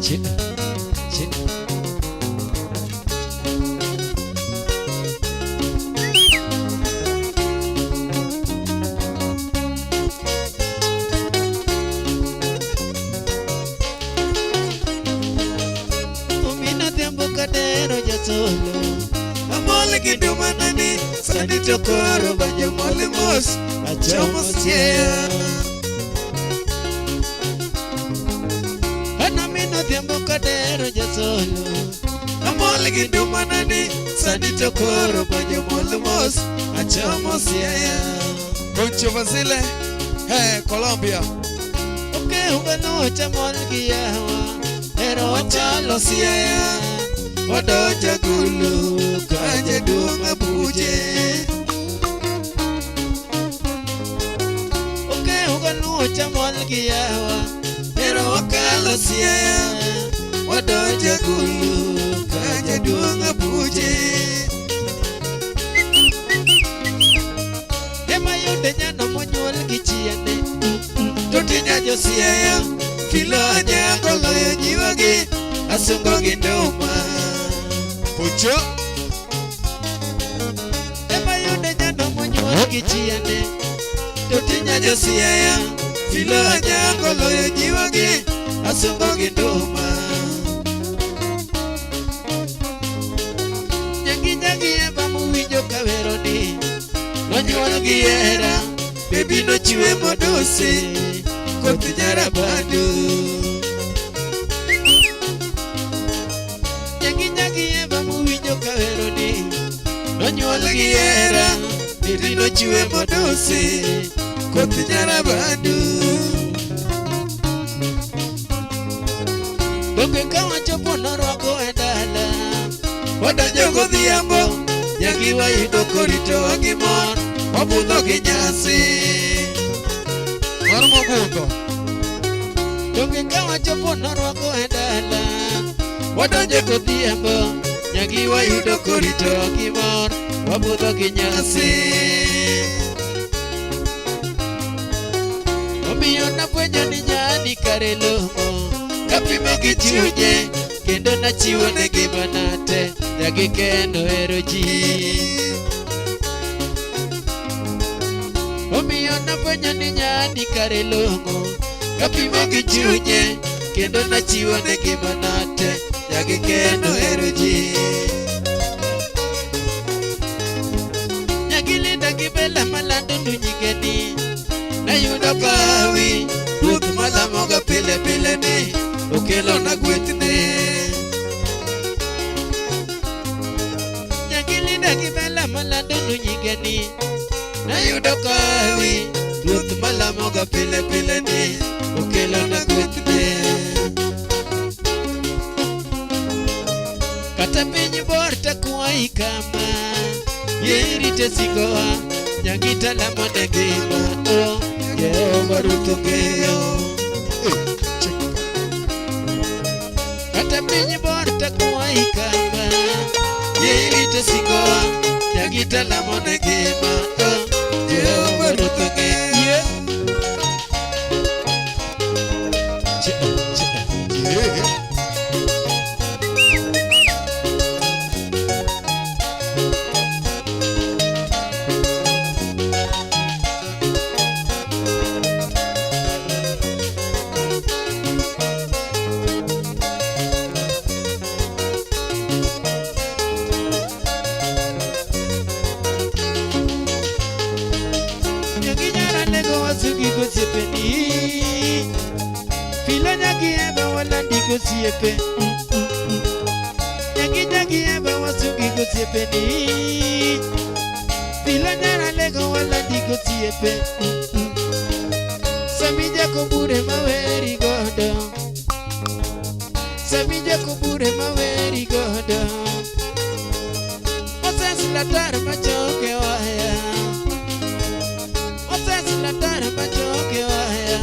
Chit, chit. Umina tembo kadero jasolo. Amol gi dumanani, sani to koro banjo mole mos, achomo siaya. Ana mino tembo kadero jasolo. Amol gi dumanani, sani to koro banjo mole mos, achomo siaya. Concho Basile, hey, Colombia. Oke ugano chamol gi yawa, ero chalo siaya. Odonjo gulu, kaje duong' abuje. Oke ugano chamol gi yawa, Josiaya wadonjo gulu ka jaduong' abuche. Ema yude nyano monyuol gi chiene. To tinya Josiaya filo anyango loyo nyiwagi asungo gi nduma. Pocho. Ema yude nyano monyuol gi chiene. To tinya Josiaya filo anyango loyo nyiwagi asungo gi nduma. Nyangi nyangi ema muwinjo kaweroni. Nonyuol gi hera. Bebi nochiwe modosi koth nyarabadu. Nyangi nyangi ema muwinjo kaweroni. Nonyuol gi hera. hera. Bebi nochiwe modosi koth nyarabadu. Donge ka wachopo norwako e dala. Wadonjo godhiambo nyangi wayudo koritowa gi mor wabudho gi nyasi. Mor mogundho. Donge ka wachopo norwako e dala. Wadonjo godhiambo. Nyangi wayudo koritowa gi mor. Wabudho gi nyasi. Omiyo nafwenyo ni nyani kare long'o. Kapimo gi chunye Kendo nachiwo ne ngimana te. Nyagi kendo hero ji. Omiyo nafwenyo ni nyani kare long'o. Kapimo gi chunye kendo nachiwo ne ngimana te nyagi kendo hero ji. Nyagi Linda gi Bella malando nu nyingeni. Nayudo kawi ruoth malamoga pile pile ni okelona gwethne. Nyagi Linda gi Bella malando nu nyingeni. Nayudo kawi ruoth malamoga pile pile ni okelona gwethne. Kata piny bor takwayi kama. Yie irite singowa. Nyangi talamo ne ngima. Oh, Jehova Ruoth ong'eyo. Eh, check. Kata piny bor takwayi kama. Yie irite singowa. Nyangi talamo ne ngima. Oh, Jehova Ruoth ong'eyo. Che, che, yeah. Nyangi nyara nego wasugi gosiepeni. Filo nyagi eba walandi gosiepe. Nyangi nyangi eba wasugi gosiepeni. Filo nyara lego walandi gosiepe. Sami jakobure maweri godo. Sami jakobure maweri godo. Moses latar machoke waya. Moses latar machoke waya.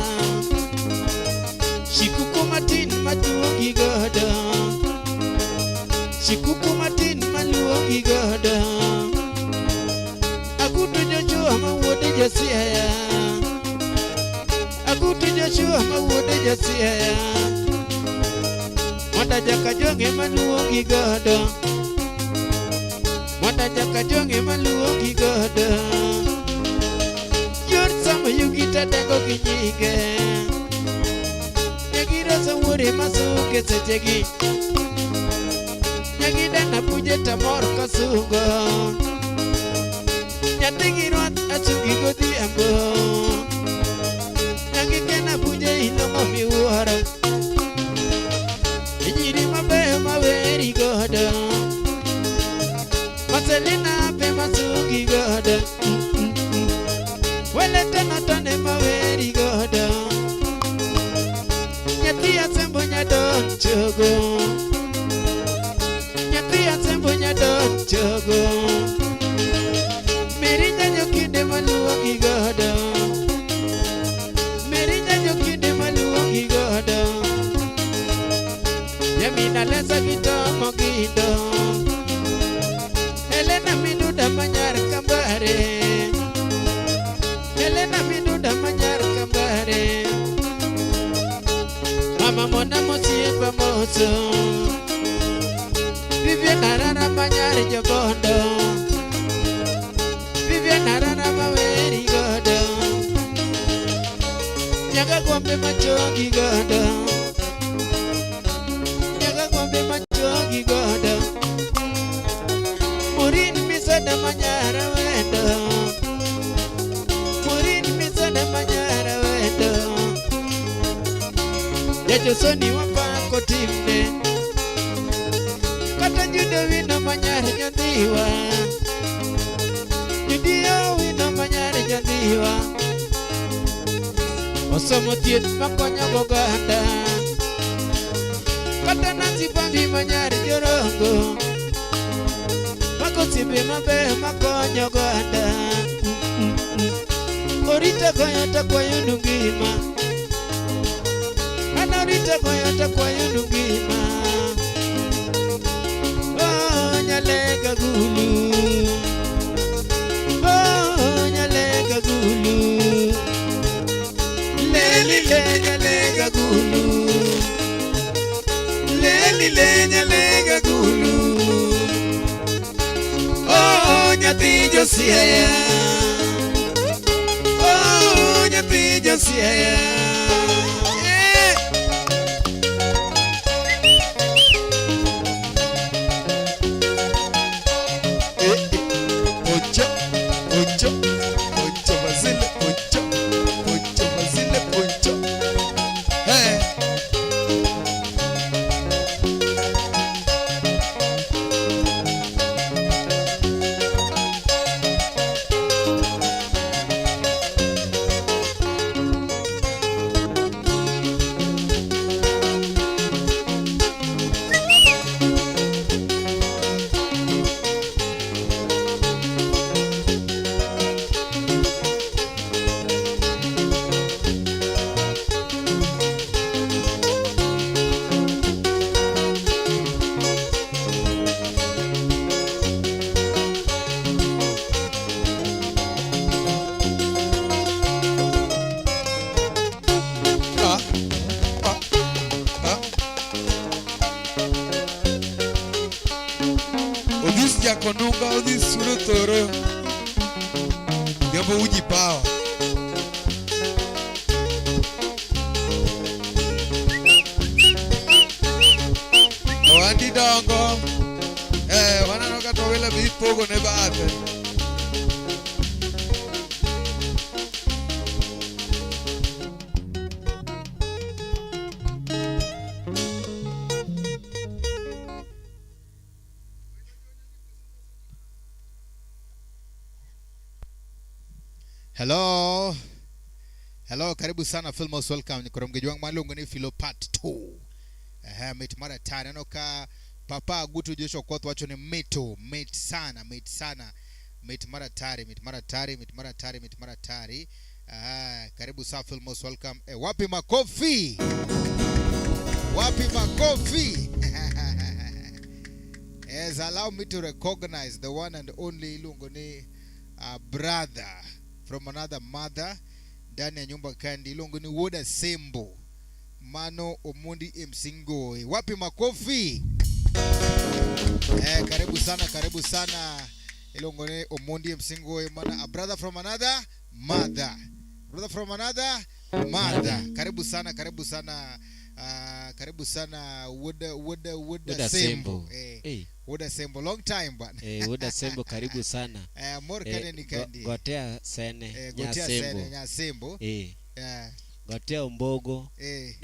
Shikuku matin maluongi godo. Shikuku matin maluongi godo. Agutu Joshua ma wuod Josiaya. Agutu Joshua ma wuod Josiaya. Mwanda jakajonge maluongi godo. Mwanda jakajonge maluongi godo. Yor sama yugita dengo gi nyinge. Nyagiroso wuore masuke sechegi. Nyagidana puje tamor kasungo. Nyathi gi rwath asungi godhiambo. Nyagi kena puje ilong'o miwuoro. Nyiri mabeyo maweri godo. Marcelina be masungi godo. Welete tone maweri godo. Nyathi asembo nyadon chogo. Nyathi asembo nyadon chogo. Meri nyanyo kinde maluongi godo. Meri nyanyo kinde maluongi godo. Nyaga gombe machogi godo. Nyaga gombe machogi godo. Murin misada manyara wendo. Murin misada manyara wendo. Jachosoni wapako timne. Kata judo wino manyar nyadhiwa. Judio wino manyar nyadhiwa. Osomo thieth makonyo oganda. Kata Nancy Pambi manyar jorongo. Mako osiepe mabeyo makonyo oganda. Orita koyo takwayonu ngima. An orita koyo takwayonu ngima. Oh, nyalega gulu. Oh, nyalega gulu. Leli le nyalega gulu. Leli le nyalega gulu. Oh, nyathi Josiaya. Oh, nyathi Josiaya. Eh. Eh, eh. Ocho, ocho, ocho, Basile, ocho, ocho, Basile, ocho. Hey. Ah, ah, ah. Odhis Jakonunga, odhis Suro Thoro. Jambo uji power. Owandi dongo. Eh, waneno ka to wila be ipogo ne bathe. Hello. Hello, karibu sana Feel Most Welcome. Niko mgeji wangu maluongo ni Philo Part 2. Eh, mit mar atari. Aneno ka Papa Agutu Joshua Koth wacho ni mito, mit sana, mit sana. Mit mar atari, mit mar atari, mit mar atari, mit mar atari. Ah, karibu sana Feel Most Welcome. Eh, wapi makofi? Wapi makofi? Yes, allow me to recognize the one and only iluongo ni brother from another mother ndani ya nyumba kandi iluongo ni Wuoda Sembo Mano Omondi MC Ngoi. Wapi makofi? Eh, karibu sana, karibu sana. Iluongo ni Omondi MC Ngoi, mana a brother from another mother. Brother from another mother. Karibu sana, karibu sana. Karibu sana Wuoda Wuoda Wuoda Wuoda Sembo. Sembo. Eh, Eh, Wuoda Sembo long time bwana. eh, Wuoda Sembo karibu sana. Eh, mor Eh, kane ni kandi. Gotea Sene Eh, gotea Nyasembo. Sene Nyasembo. Eh, Eh, Gotea Ombogo. eh.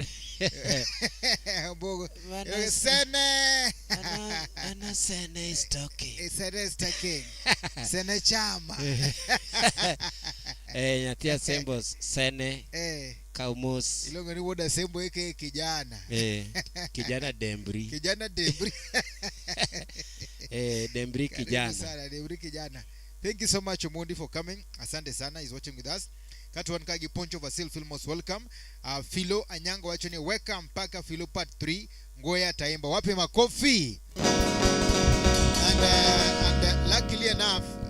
Mbogo. Ana- Eh, Sene. Ana Sene is talking. Eh, Sene is talking. Sene chama. Eh, nyathia Sembo Sene Eh, Kaumos. iluongo ni Wuoda Sembo aka kijana. Eh, kijana Dembri. Kijana Debri. Eh, Dembri Karibu kijana. sana Debri kijana. Thank you so much Omondi for coming. Asante sana, he's watching with us. Katu wan ka gi Poncho Vasil Feel Most Welcome. Philo Anyango wacho ni weka mpaka Philo part 3 Ngoya taimba. Wapi makofi? And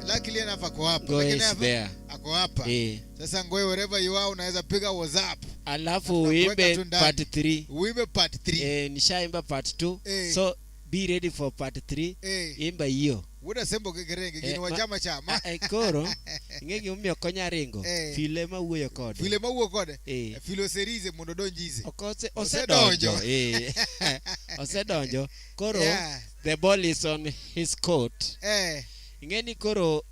luckily enough ako hapa. Ngoya Luckily is enough, there. ako hapa. Eh, Sasa Ngoya, wherever you are, unaweza piga WhatsApp. alafu Tunakuweka uimbe tu ndani. part 3. Uimbe part 3. Eh, nishaimba part 2. Eh. So be ready for part 3. Eh. Imba hiyo. Wuod Asembo kik ringi, gini Eh, wachama chama. Ah, eh, koro ing'e gimomiyo ok onya ringo Eh. file mawuoyo kode File mawuok kode. Eh. Filo serize mondo odonj ize. Ok ose- Osedonjo. osedonjo eh. Osedonjo koro Yeah. the ball is on his court. Eh, Ing'e ni koro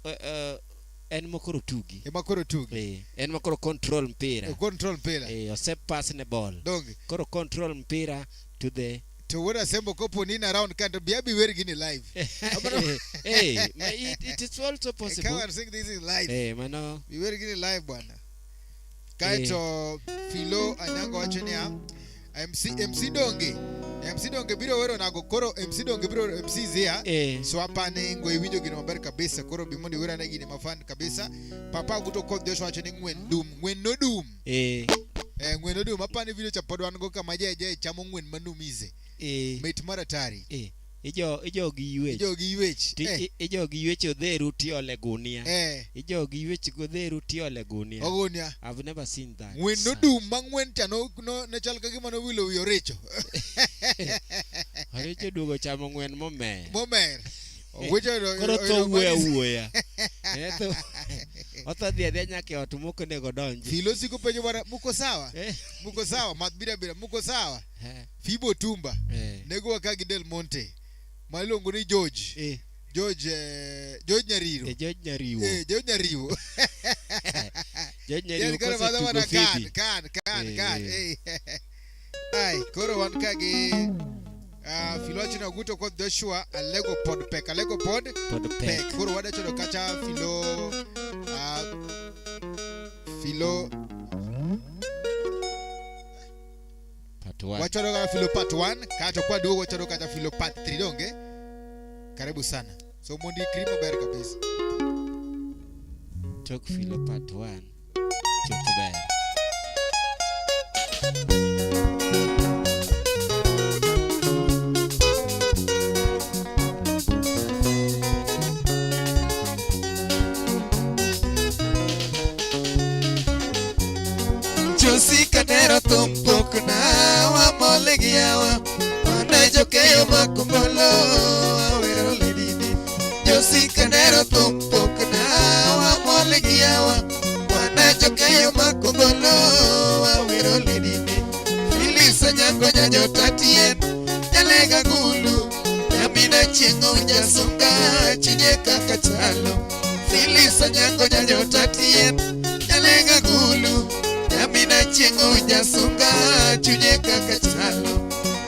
en mokoro tugi. Ema koro tugi. En makoro control mpira. E control mpira. Osepass ne ball. Donge. Koro control mpira to the To Wuod Asembo kopo ni in around ka to bi abi wer gini live. It is also possible. Come and sing this in live. Mano Bi wer gini live bwana. Kaeto Filo Anyango wacho niya MC Donge. MC Donge biro wero nago koro MC Donge biro MC Zia. So hapa ni ngo iwinjo gino maber kabisa koro bi mondo iwer ane gini mafan kabisa. Papa Guto Koth Joshua wacho ni ng'wen dum, ng'wen no dum. Ng'wen no dum. Apani video cha pod wan go kama je chamo ng'wen manumize. Mit mar atari. Ijogi ywech. Ijogi ywech. Ti ijogi ywech odheru tiole gunia. Ijogi ywech godheru tiole gunia. Ogunia. I've never seen that. Ng'wen no dum ma ng'wen cha no ne chal ka gima nowilo wi oricho. Oricho duogo chamo ng'wen momer. Momer. Owecho Koro tho wuoyo awuoya. Tho otho dhi adhiya nyaka e ot mok onego donji. Filo siko penjo bwana, muko sawa? Muko sawa? Math bira bira, muko sawa? Fibo Tumba. Nego wa ka gi Del Monte. Ma iluongo ni George. George, George Nyariro. George Nyariwo. George Nyariwo. George Nyariwo Yaani koro kosetugo madho mana Phoebe. kan, kan. Ai, koro wan ka gi Filo wacho ni Oguto kod Joshua Alego pod pek, Alego pod Pod pek. pek. Koro wadacho do kacha Filo, Filo Part 1. Wachoro kaka Filo part 1, kato kwa duogo wachoro kata Filo part 3 donge. Karibu sana. So mondi ikri maber kabisa. Tok Filo part 1. Chutho ber. Josi Kadero thum pok na wamol gi yawa mana jokeyo makombolo awero ledini. Josi Kadero thum pok na wamol gi yawa mana jokeyo makombolo awero ledini. Phyllis Onyango nyanyota tien nyalega gulu nyamina chieng' onyasunga chinye kaka chalo. Phyllis Onyango nyanyota tien nyalega gulu nyamina chieng' onyasunga chunye kaka chalo.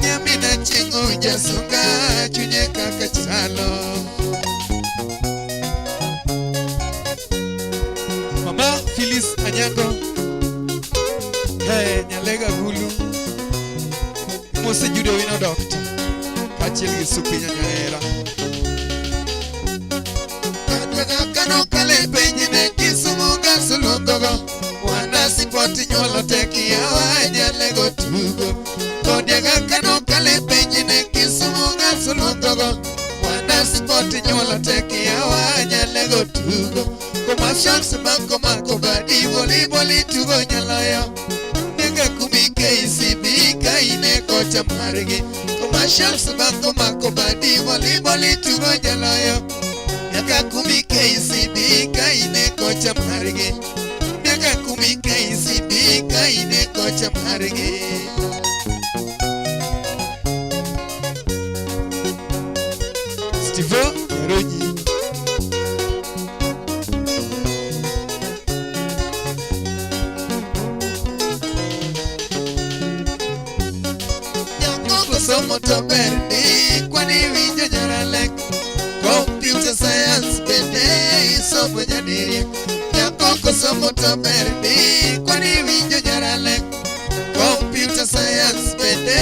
Nyamina chieng' onyasunga chunye kaka chalo. Mama Phyllis Onyango, hey, nyalega gulu mose Jude Owino doctor kaachiel gi Supinya Nyahera. Kano kale penj ne Kisumu gasuluongogo wana sipoti nyuolo tek yawa nyalego tugo. Kodiaga kano kale penj ne Kisumu gasuluongogo wana sipoti nyuolo tek yawa nyalego tugo. Commercials banko mako badi volleyball tugo nyaloyo. Nyaka kumi KCB kaine kocha margi. Commercials banko mako badi volleyball tugo nyaloyo. Miaka kumi KCB kaine kocha margi. Miaka kumi KCB kaine kocha margi. Steve Nyaroji. Nyako somo to ber ndi kwani winjo nyaralek. Computer science bende isomo nyadiriek. Nyako somo to ber ndi kwani winjo nyaralek. Computer science bende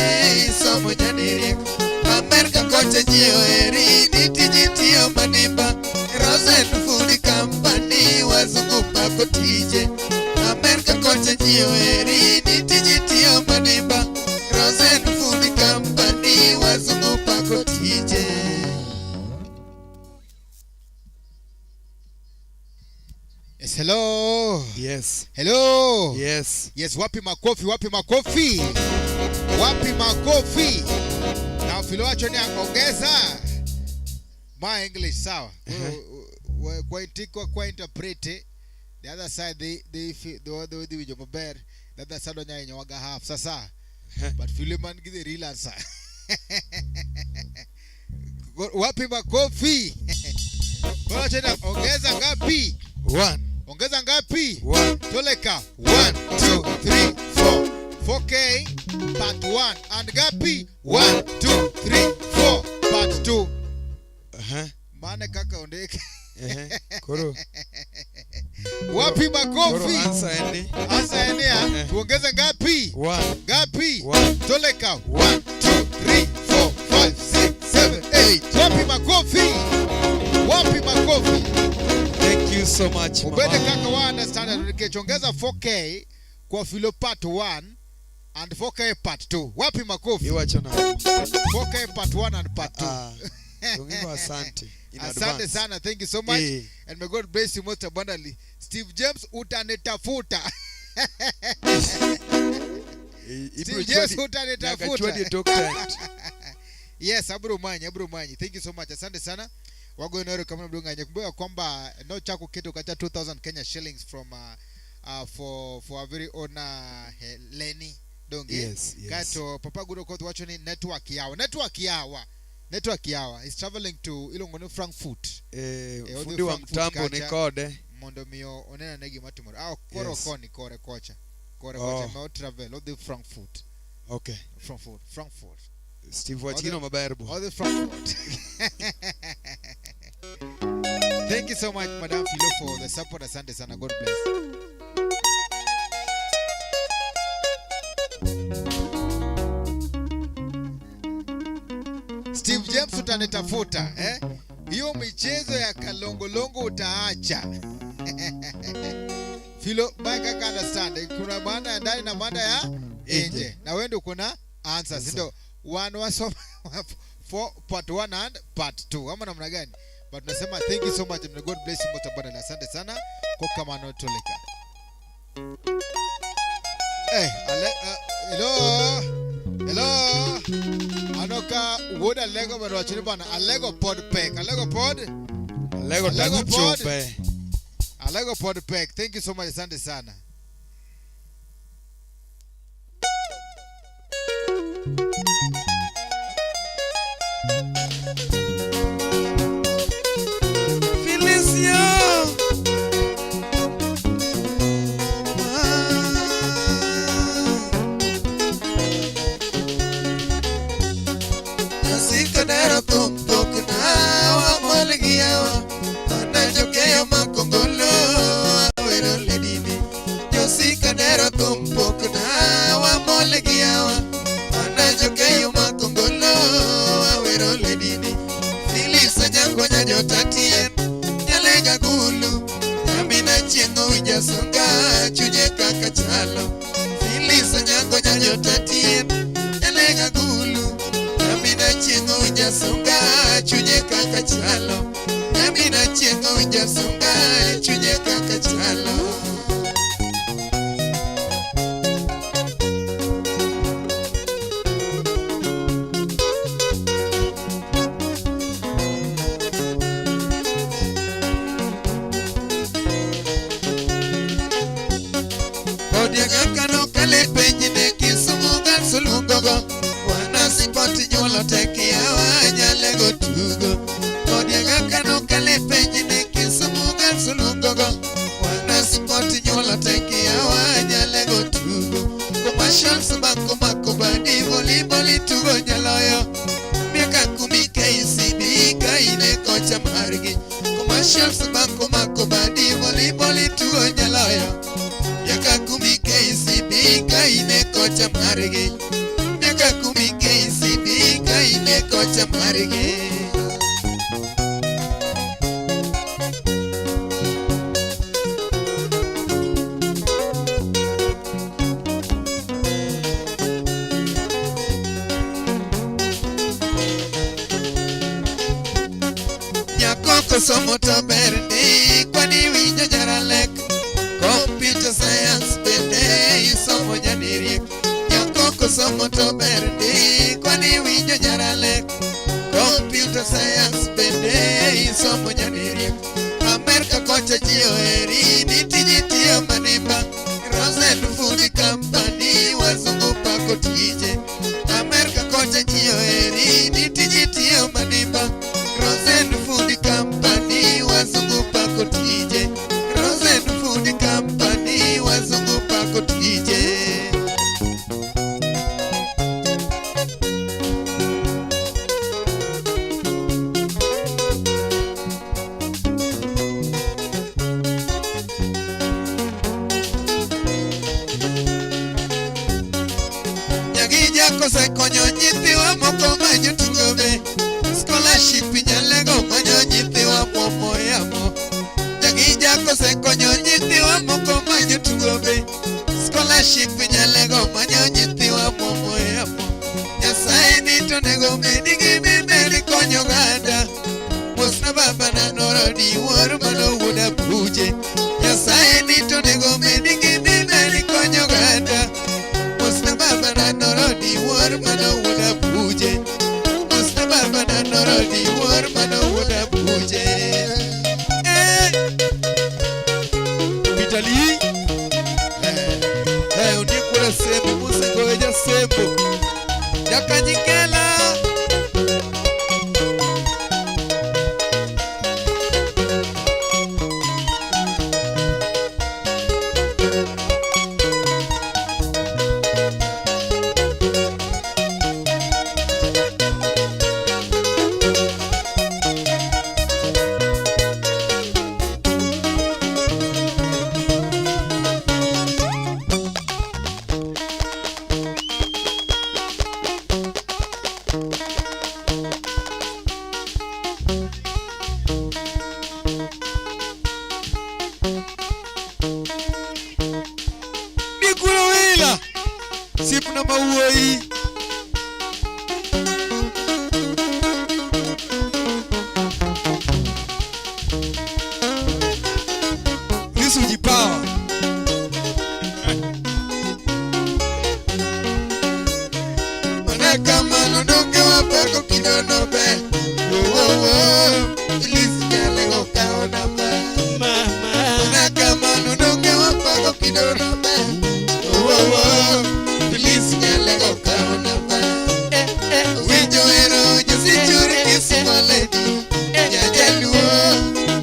isomo nyadiriek. Amerka kocha ji oheri ni tiji tiyo manimba. Rosen Food Company wazungu pako tije. Amerka kocha ji oheri ni tiji tiyo manimba. Rosen Food Company wazungu pako tije. Yes, hello. Yes. Hello. Yes. Yes, wapi makofi, wapi makofi? Wapi makofi? Na Filo wacho ni ongeza. Ma English sawa. Koro kwa kwa kwa interpret the other side they they winjo maber. The other side onya hinyo waga half sasa. But Philemon gi the real answer. Wapi makofi? Koro tena ongeza ngapi? One. Ongeza ngapi? One. Toleka. 1 2 3 4. 4K part 1 and ngapi? 1 2 3 4 part 2. Aha. Mane kaka ondeke. Ehe. Koro. Wapi Koro makofi? answer en ni Answer enea. Tuongeze ngapi? One. Ngapi? One. Toleka. 1 2 3 4 5 6 7 8. Wapi makofi? Wapi makofi? Thank you so much, Ubede mama. kaka wa understand nikech ongeza 4K kwa Philo part 1 and 4K part 2. Wapi makofi? Iwacho nade? 4K part 1 and part 2. Ah, Tongiko asante. In Asante advance. sana. Thank you so much. Eh. And may God bless you most abundantly. Steve James utanitafuta. Ibiro Steve James chwadi- nyaka utanitafuta. chwadi e tok tent. Yes, abro manyi, abro manyi. Thank you so much. Asante sana. Wago nero kama mdunga nyanya. Kumbuka kwamba no chako kitu kacha 2000 Kenya shillings from for our very own Lenny Donge. Yes. Kato Papa Gudo Koth wacho ni network yawa. Network yawa. Network yawa is traveling to iluongo ni Frankfurt. Eh, odhi fundi wa Frankfurt mtambo ni kacha. kode. Mondo miyo onena ne gima timore. Ah, koro Yes. koni kore kocha. Kore Oh. kocha ma travel odhi Frankfurt. Okay. Frankfurt, Frankfurt. Steve wachino maber bo. Odhi Frankfurt. Thank you so much, Madam Philo, for the support. Asante sana. God bless. Steve James utanitafuta eh? Hiyo michezo ya kalongolongo utaacha. Philo, bye kaka understand. Kuna maana ya ndani na maana ya nje. Nje. Na wewe ndio kuna answer, si ndio? One wasoma for part 1 and part 2. Ama namna gani? But tunasema thank you so much and God bless you most abundantly. Asante sana kwa kama anotoleka. Eh, ale, hello. Hello. Anoka wuod Alego bado wachoni bana Alego pod pek. Alego pod. Alego Alego tangu pod. chope. Alego pod pek. Thank you so much. Asante sana. Felicia. Nasika thum pok nawa molgiawa Anachokeyo makongolo awero ledini Josika dero thum pok nawa molgiawa Anachokeyo makongolo awero ledini Phyllis Onyango nyanyotatien Nyalega gulu Nyamina chieng' owinja sunga chunye kaka chalo Phyllis Onyango nyanyotatien Nyalega gulu Nyamina chieng' owinja sunga chunye kaka chalo Nyamina chieng' owinja sunga chunye kaka chalo. Odiaga kale penj ne Kisumu Girls oluongogo. Wana sipoti nyuolo tek yawa nyalego tugo. Odiaga kano kale penj ne Kisumu Girls oluongogo. Wana sipoti nyuolo tek yawa nyalego tugo. Commercials mako mako badi volleyball tugo nyaloyo. Miaka 10 KCB ka ine kocha margi. Commercials mako mako badi volleyball tugo nyaloyo. Miaka 10 KCB ka ine kocha margi. Miaka 10 KCB ka ine kocha margi. Nyakoko somo to ber ndi kwani winjo jaralek. Computer science bende isomo nyadiriek. Nyakoko somo to ber ndi kwani winjo jaralek. Computer science bende somo nyadiriek. Amerka kocha ji oheri ni tiji tiyo manimba. Rosen fundi company wazungu pako tije. Amerka kocha ji oheri ni tiji tiyo manimba. Rosen fundi company wazungu pako tije. Rosen fundi company wazungu pako tije. Nyagija kosekonyo nyithiwa moko ma jotugo be. Scholarship nyalego konyo nyithiwa momo yamo. Nyagija kosekonyo nyithiwa moko ma jotugo be. Scholarship nyalego manyo nyithiwa momo yamo. Nyasaye ni to nego bedi gi mimeri konyo oganda. Mosna baba na norodi wuor mano wuod Abuje. Nyasaye ni to nego bedi gi mimeri konyo oganda. Mosna baba na norodi wuor mano wuod Abuje. Mosna baba na norodi wuor mano wuod Abuje. Eh. Peter Lee. Eh, ondiek wuod Asembo, mosegoyo jasembo. Jakanyikela. Mikulo wila. Sipna mawuoyi. Yesu jipawa. Mana kamano donge wapako kidono be. Oh, oh, oh. Elise Nyalego kawo namba. Mama. Mana kamano donge wapako kidono be. Oh, oh, oh. Elise Nyalego kawo namba. Eh, eh, Winjo ero josichur kisma lady. Jajaluo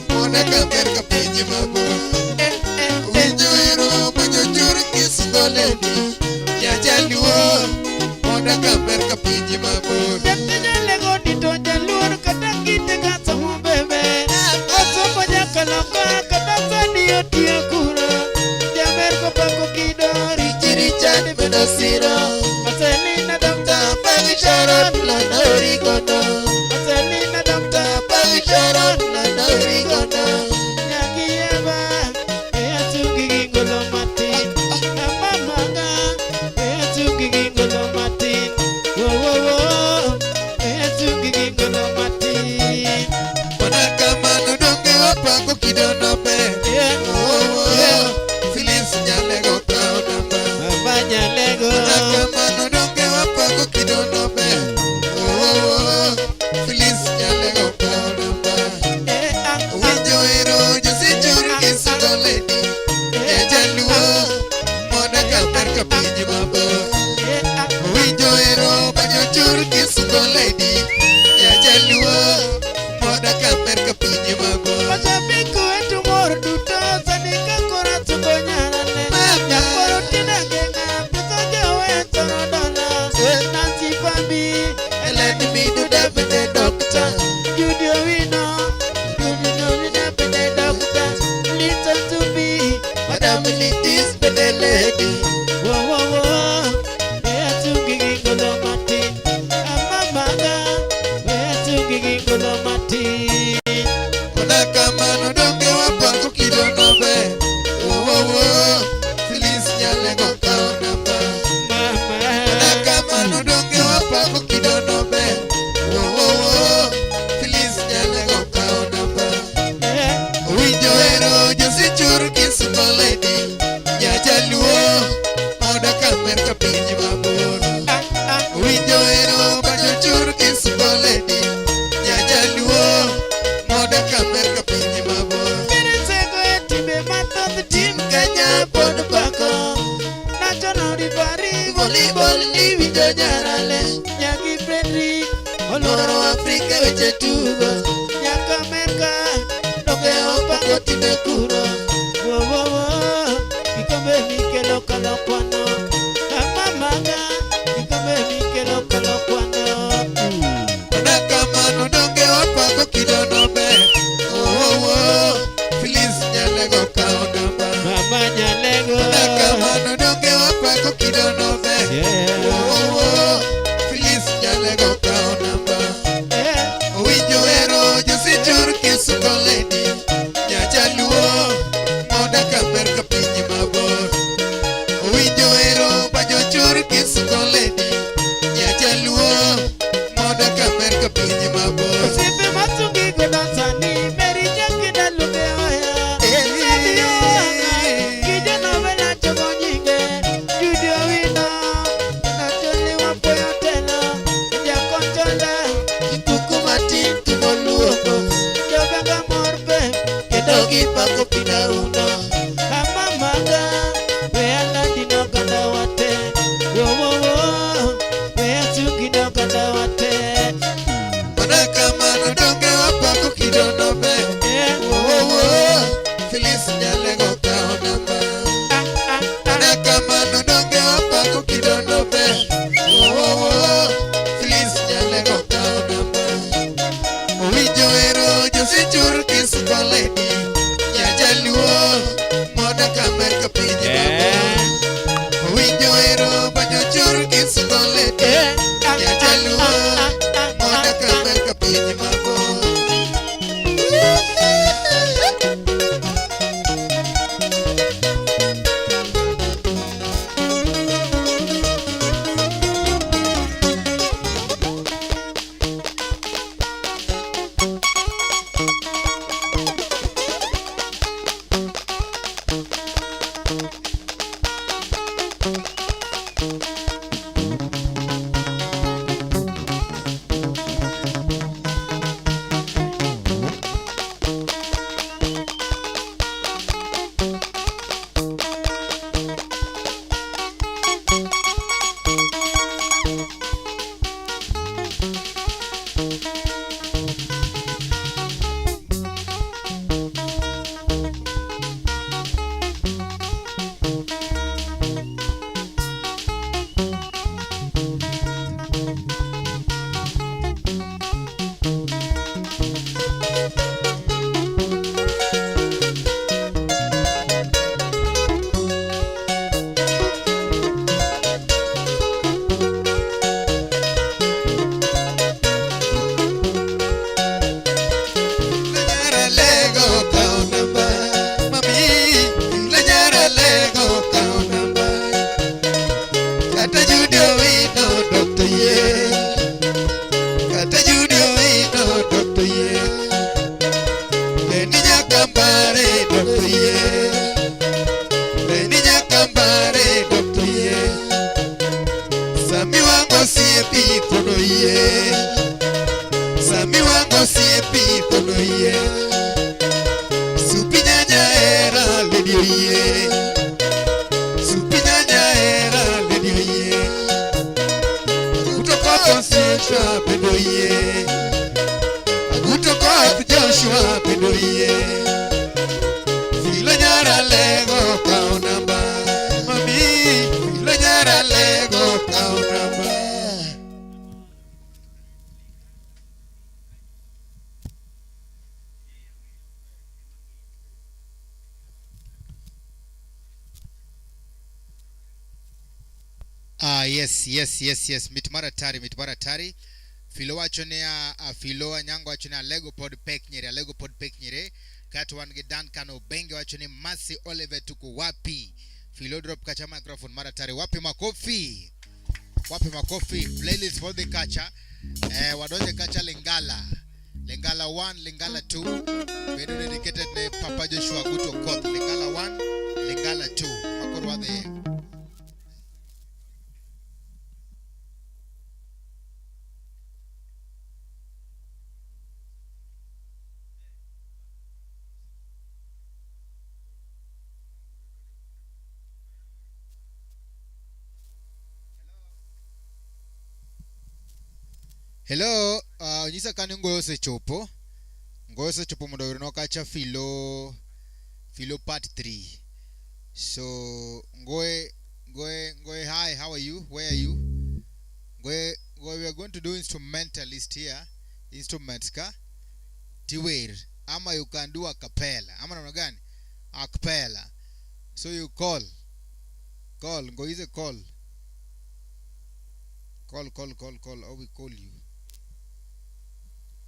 mona kaber ka piny mabor. eh, eh, Winjo ero majochur kisma lady. Jajaluo mona kaber ka piny mabor. Jatij Nyalego ni to jaluor kata kite ka somo bebe. Osomo nyaka loka kata sani otiyo kuro. Jamerko pako kido Richie Richard medo siro. Marcelina Doctor, Tapag Sharon lanori godo. Marcelina Doctor, Tapag Sharon lanori godo. Nyakieva, e asungi gi ngolo matin. Amamanga, e asungi gi ngolo matin. Wo wo wo, e asungi gi ngolo matin. Mana kamano donge wapako kidono ber. Yeah, Oh, oh, yeah. oh. Phyllis Nyalego kawo namba. Mama Nyalego. Mana kamano donge wapako kidono ber. Oh, oh, oh. Phyllis Nyalego kawo namba. Eh, ah, ah, Winjo ero josichur kisugo lady. Jajaluo mona kaber ka piny mabor. eh, ah. Winjo ero majochur kisugo lady. Jajaluo mona kaber ka piny mabor. Mashabiki wetu mor duto sani ka koro suko nyarane. Mama. Nyakoro tina genga pesa jowe toro dola. Nancy Pambi, Ellen Midu David Doctor. Judy Owino, Judy Owino bende doctor, Lisa Zubi, Madam Litis Bede Lady. Wo wo wo, we asungi gi ngolo matin. Amamaga, we asungi gi ngolo matin. Kona kamano donge wapako kidono be. Oh, oh, oh. Phyllis Nyalego kawo namba. Mama. Kona kamano donge wapako kidono be. Oh, oh, oh. Phyllis Nyalego kawo namba. Eh, Winjo ero josichur kisugo lady. Jajaluo moda kamer ka piny mabor. ah, ah. Winjo ero majochur kisugo lady. Jajaluo moda Nyarale Nyagi Frederick Oloro Afrika weche tugo Nyaka Amerka Donge opako timbe kuro Wo wo wo Kikombe mikelo kalo kwano Mama maga Kikombe mikelo kalo kwano. Mana kamano donge wapako kidono ber. Oh, oh, oh. Phyllis Nyalego kawo namba. Mama Nyalego. Mana kamano donge wapako kidono ber. Yeah. Oh, oh, oh. Phyllis Nyalego kawo namba. Eh. Owinjo hero josichur kisuko lady. Nyajaluo modak Amerka piny mabor. Owinjo hero bajochur kisuko lady. Nyajaluo modak Amerka piny mabor. Osiepe masungi godo sani Mary Jackie luge oya. Sabi oya Kijana wena chogo nyinge Judy Owino Nacholi wapoyo telo Jakonchola Kikuku matin tumoluongo Jogaga morbe kendo gipako kinauno. Mama maga We alandi no ganda wate Wo wo wo We asungi no ganda wate. Mana kamano donge wapako kidono ber. Eh. Oh, oh, oh. Phyllis Nyalego kawo namba. Ah, ah, ah. Mana kamano donge wapako kidono ber. Oh, oh, oh. Phyllis Nyalego kawo namba. Owinjo hero josichur kisuko lady. Nyajaluo modak Amerka piny mabor. Owinjo hero banyochur kisuko lady. Eh, ah, Nyajaluo ah, ah, ah, modak ah, ah. Amerka piny mabor. Lego kawo namba. Mami, Lanyara Lego kawo namba. Kata Judy Owino Dr. Ye. Kata Judy Owino Dr. Ye. Beni Nyakambare Dr. Ye. Beni Nyakambare Dr. Ye. Sami wango siepi tono ye. Sami wango siepi tono ye. Supi nyanya era lady ye. Supi nyanya era lady ye. Aguto koth Joshua bedo ye. Aguto koth Joshua bedo ye. Filo nyara lego kawo namba. Mami, filo nyara lego kawo namba. Ah, yes, yes, yes, yes. Mit mar atari, mit mar atari. Filo wacho niya, Filo Anyango wacho ni Alego pod pek nyere, Alego pod pek nyere. Kato wan gi Duncan Obenge wacho ni Mercy Oliver tuko wapi? Filo drop kacha microphone mar atari. Wapi makofi? Wapi makofi? Playlist for the kacha. Eh, wadonje kacha Lingala. Lingala 1, Lingala 2. Bedo dedicated ne Papa Joshua Guto Koth. Lingala 1, Lingala 2. Makoro wadhi. Hello, nyisa kani Ngoyo osechopo. Ngoyo osechopo mondo oornwa kacha Filo Filo part 3. So Ngoe Ngoe Ngoe, hi, how are you? Where are you? Ngoe Ngoe, we are going to do instrumentalist here. Instruments ka tiwer ama you can do a cappella. Ama namna gani? A cappella. So you call. Call, Ngoize call. Call, call, call, call. Or we call you.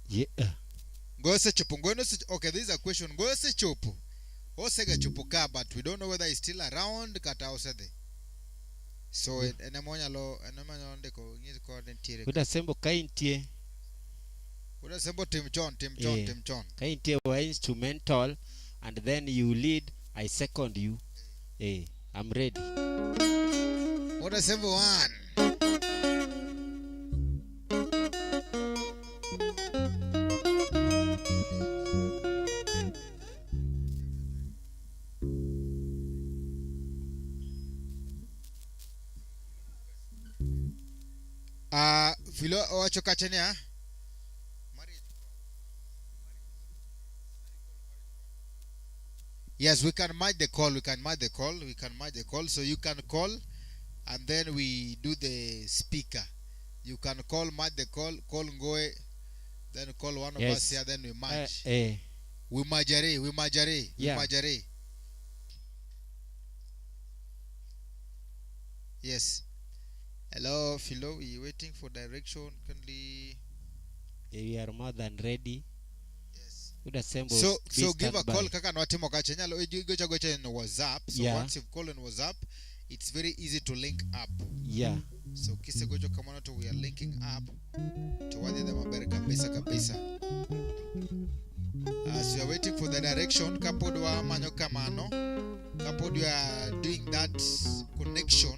Yeah. Ngoyo osechopo. Ngoyo nosechopo. Okay, this is a question. Ngoyo osechopo. Osega chopo ka, but we don't know whether he's still around kata osedhi. So en ema onyalo en ema onyalo ndiko nyis kod nitiere. Wuod Asembo ka intie, Wuod Asembo tim chon, tim chon, Eh. tim chon. ka intie wa instrumental and then you lead, I second you. Eh, I'm ready. Wuod Asembo one. Filo owacho kacha niya. Yes, we can merge the call. We can merge the call. We can merge the call. So you can call, and then we do the speaker. You can call, merge the call, call Ngoe, then call one of Yes. us here, then we merge. Eh, eh, We mergere, we mergere, we Yeah. mergere. Yes. Hello, Philo. We waiting for direction. Kindly. we are more than ready. Yes. Wuod Asembo, So be so give a standby. call kaka nwatimo kacha inyalo igocha gocha in WhatsApp. So Yeah. once you've called on WhatsApp, it's very easy to link up. Yeah. So kisegocho kamano to we are linking up to wadhi dhi maber kabisa kabisa. As we are waiting for the direction, kapod wamanyo kamano, kapod we are doing that connection,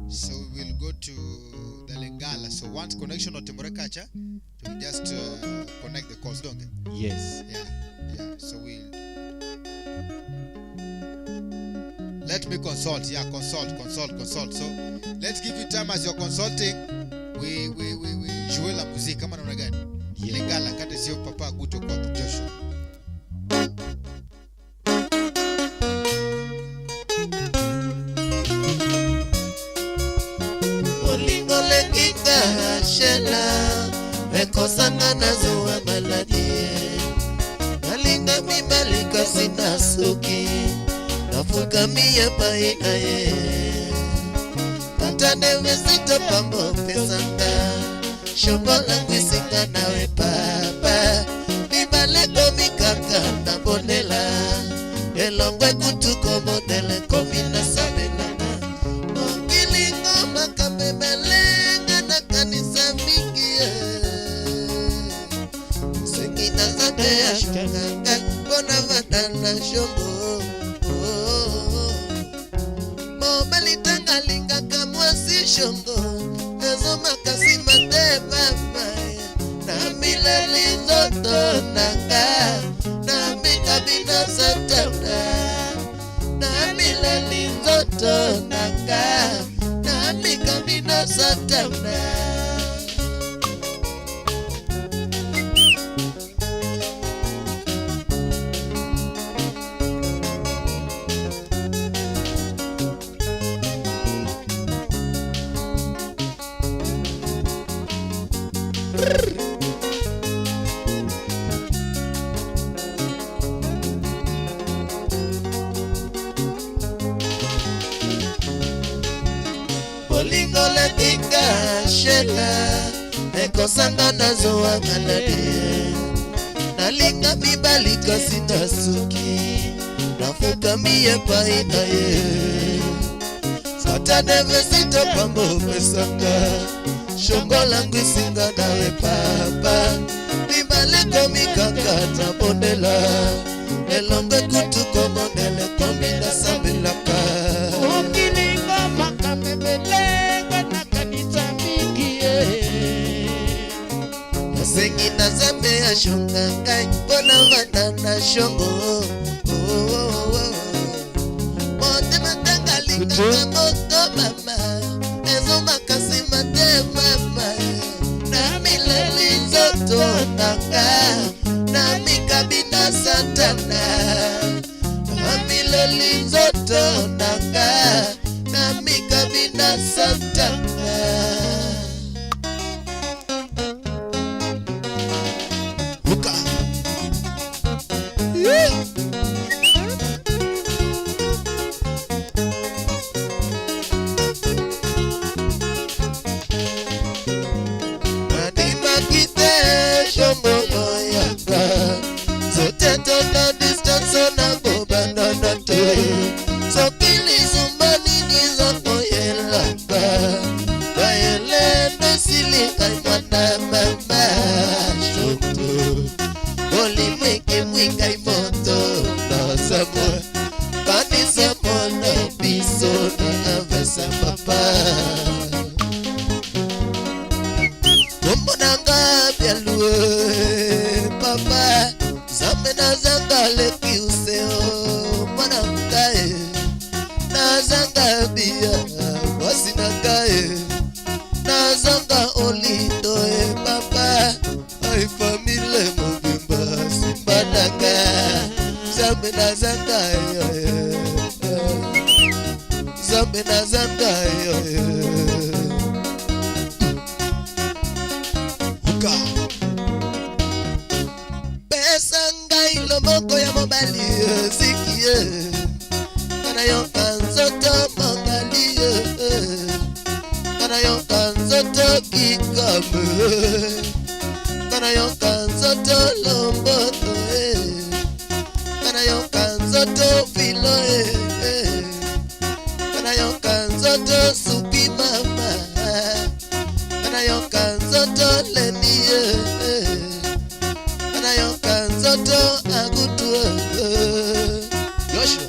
so we will go to the Lingala. So once connection otimore kacha, we just connect the calls, don't they? Yes. Yeah, yeah. So we'll let me consult. Yeah, consult, consult, consult. So let's give you time as you're consulting. We jouer la musique. Kama namna gani? Yeah. Lingala kate sio papa Guto kwa Joshua. Bolingo lenginga shela ekosanga nazwa maladi nalinga mibali kasi nasuki nafukami epai na ye tata ndewezito pambo pesanga shombo langu esinga nawe papa mibale komi kaka nabondela elongo ekutu kobondela ekomi nasambelana mokilingo makambo ebelenga nakanisa mingi sengi na nzambe ya shonganga mpona vanda na shombo mobali ntango alingaka mwasi shongo ezomakasi mate papa na mileli nzoto nanga na mikabina satana na mileli nzoto nanga na mikabina satana. Bolingo letinga shela ekosanga nazwa maladi nalinga mibali kasi nasuki nafukami epai na ye satane vesito pambo pesanga shongo langu esinga nawe papa mibale komi kaka nabondela elongo ekutu komondela ekomi nasambelaka. Mokilingo makambo ebelenga nakanisa mingi eh. Nasengi na nzambe ashonga ngai mpona vanda na shongo motema ntango alingaka moto mama ezomakasi mate mama na mileli nzoto nanga na mikabina satana. Luka. Nadimakite shongo yanga zotetona distance na kobandana te soki lisumba nini zakoyelaka bayelendo silikai mwana mama shoto olimwikimwikai moto nasamwa kanisa mona biso na avesa papa. Kombo nanga bialue papa zambe nazanga leki useo mwana ngai nazanga bia mwasi na ngai nazanga olito e papa ai famile mobimba simba nanga zambe nazanga yo zambe nazanga yo. Luka. Pesa ngai loboko ya mobali ziki ye kana yoka nzoto mokali ye kana yoka nzoto kikame kana yoka nzoto lomboto ye kana yoka nzoto filo ye kana yoka nzoto supi mama kana yoka nzoto leni ye kana yoka nzoto agutu Joshua.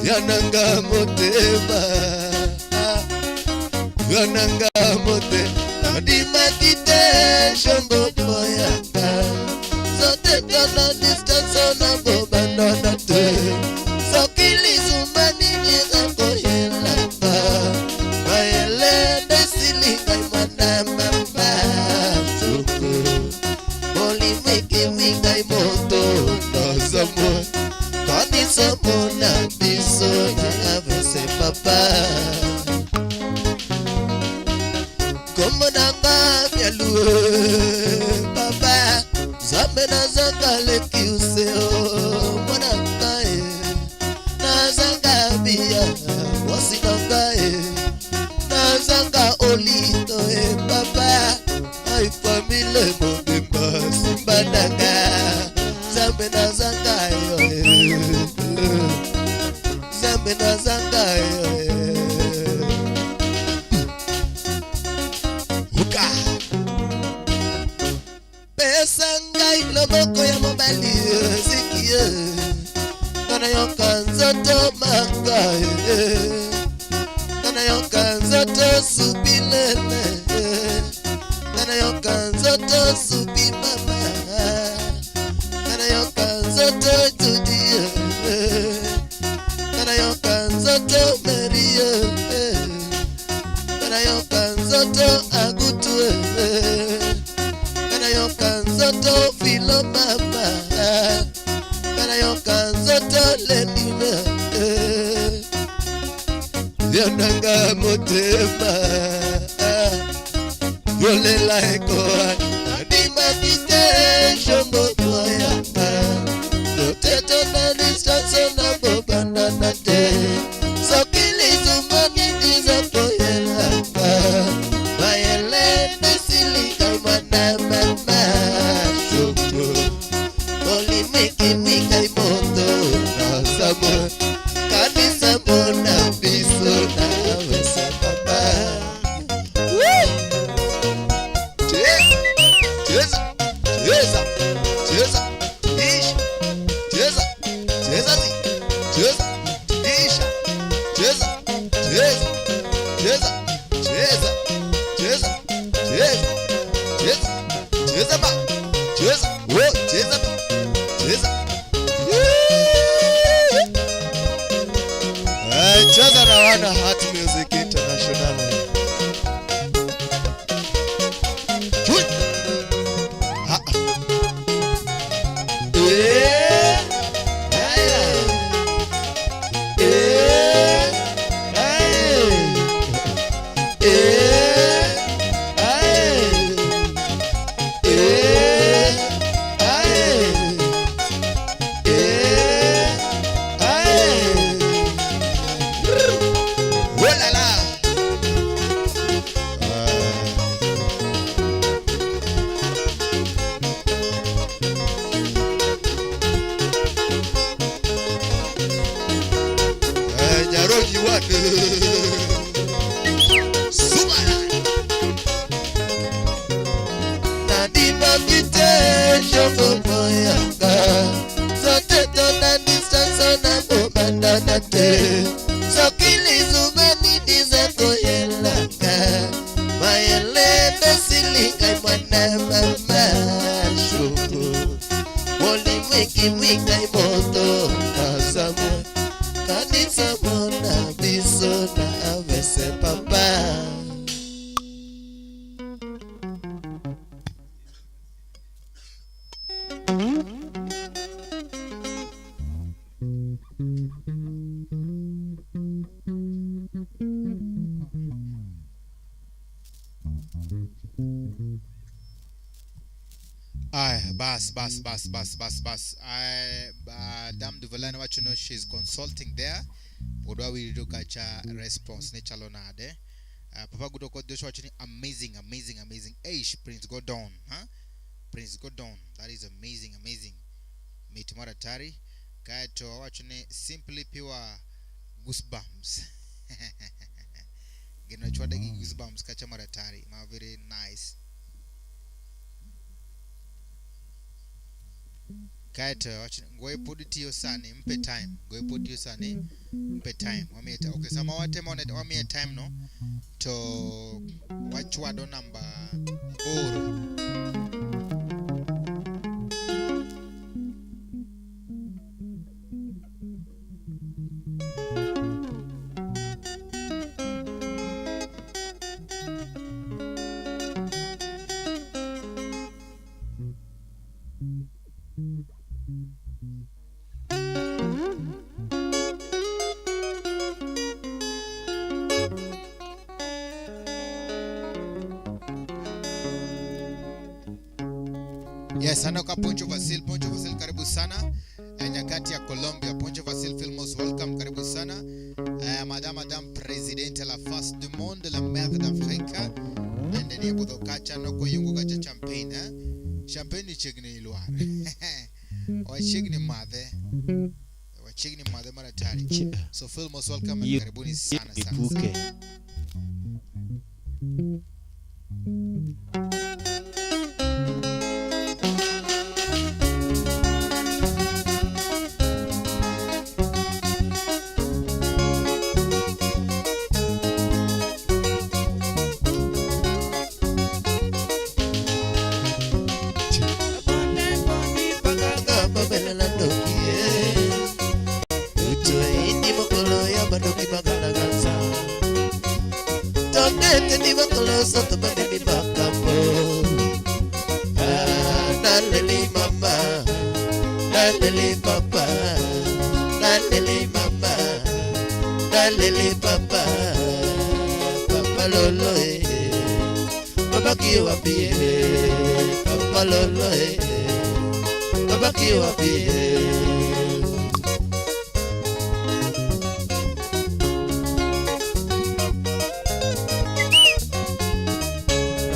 Yananga motema yananga motema nadimakite shongo boyaka zote tona distance na bobandana te soki lisumba nini ezakoyelaka mayele ndesilingai mwana mama soko olimwikimwingai moto nazamwa kanisa mona biso na avese papa. Kombo nanga bialue papa zambe nazanga leki useo mwana ngai nazanga bia mwasi na ngai nazanga olito e papa ai famile mobimba simba nanga zambe nazanga yo zambe nazanga yo. Luka. Pesa ngai loboko ya mobali ziki ye kana yoka nzoto maka ye kana yoka nzoto supi lele kana yoka nzoto supi mama kana yoka nzoto tudi ye kana yoka nzoto meri ye kana yoka nzoto agutu ye kana yoka nzoto filo mama kana yoka nzoto lenina yananga motema yolela ekoa nadimakite shongo boyaka zoteto na distance na bobandana te soki lisumba nini zakoyelaka mayele ndesilikai mwana mama shoko olimwikimwikai moto nasamwa kanisa mona biso na wesa papa. Cheza, cheza, cheza, isha, cheza, cheza, cheza, isha, cheza, cheza, cheza, cheza, cheza, cheza, cheza, cheza ba, cheza, oh, cheza ba, cheza. Eh, cheza na wana Heart Music International. Chui. Ah, ah. Eh, haya. Eh. Kobosana te soki lizuma nini eza koyelaka mayele esili ngai mwana mama shoko molimwikimwi ngai moto nazamwa kanisa mona biso na avese papa. Aya, bas bas bas bas bas bas. Dam Duvalani wacho no she's consulting there. Pod wawinjo kacha response ne chalo nade. Papa Gudo kod Joshua wacho ni amazing, amazing, amazing. Eish, Prince Gordon, huh? Prince Gordon, that is amazing, amazing. Mit mar atari. Kaeto wawacho ni simply pure goosebumps. Gino chwade gi goosebumps kacha mar atari. Ma very nice. Kaeto wacho ni Ngoe pod tiyo sani, mpe time. Ngoe pod tiyo sani, mpe time. Wamiye okay, sama watemo ne wamiye time no to wachwado namba 8. Yes, aneno ka Poncho Vasil, Poncho Vasil karibu sana. Nyakati ya Colombia, Poncho Vasil feel most welcome, karibu sana. Madame, Madame Presidente la face du monde, la mère d'Afrique. Nende ni budho kacha noko yungu kacha champagne, eh? Champagne ni chiegni lwar. Wachiegni madhe. Wachiegni madhe mar hatari. So feel most welcome and karibuni sana sana sana. Ipuke. Ngamba ndoki utoindi mokolo ya bandoki bagalagaza tondete ni mokolo soto bandemi makambo. Ah, naleli mama, naleli papa, naleli mama, naleli papa, papa lolo eh, babaki wapi eh, papa lolo eh, babaki wapi eh.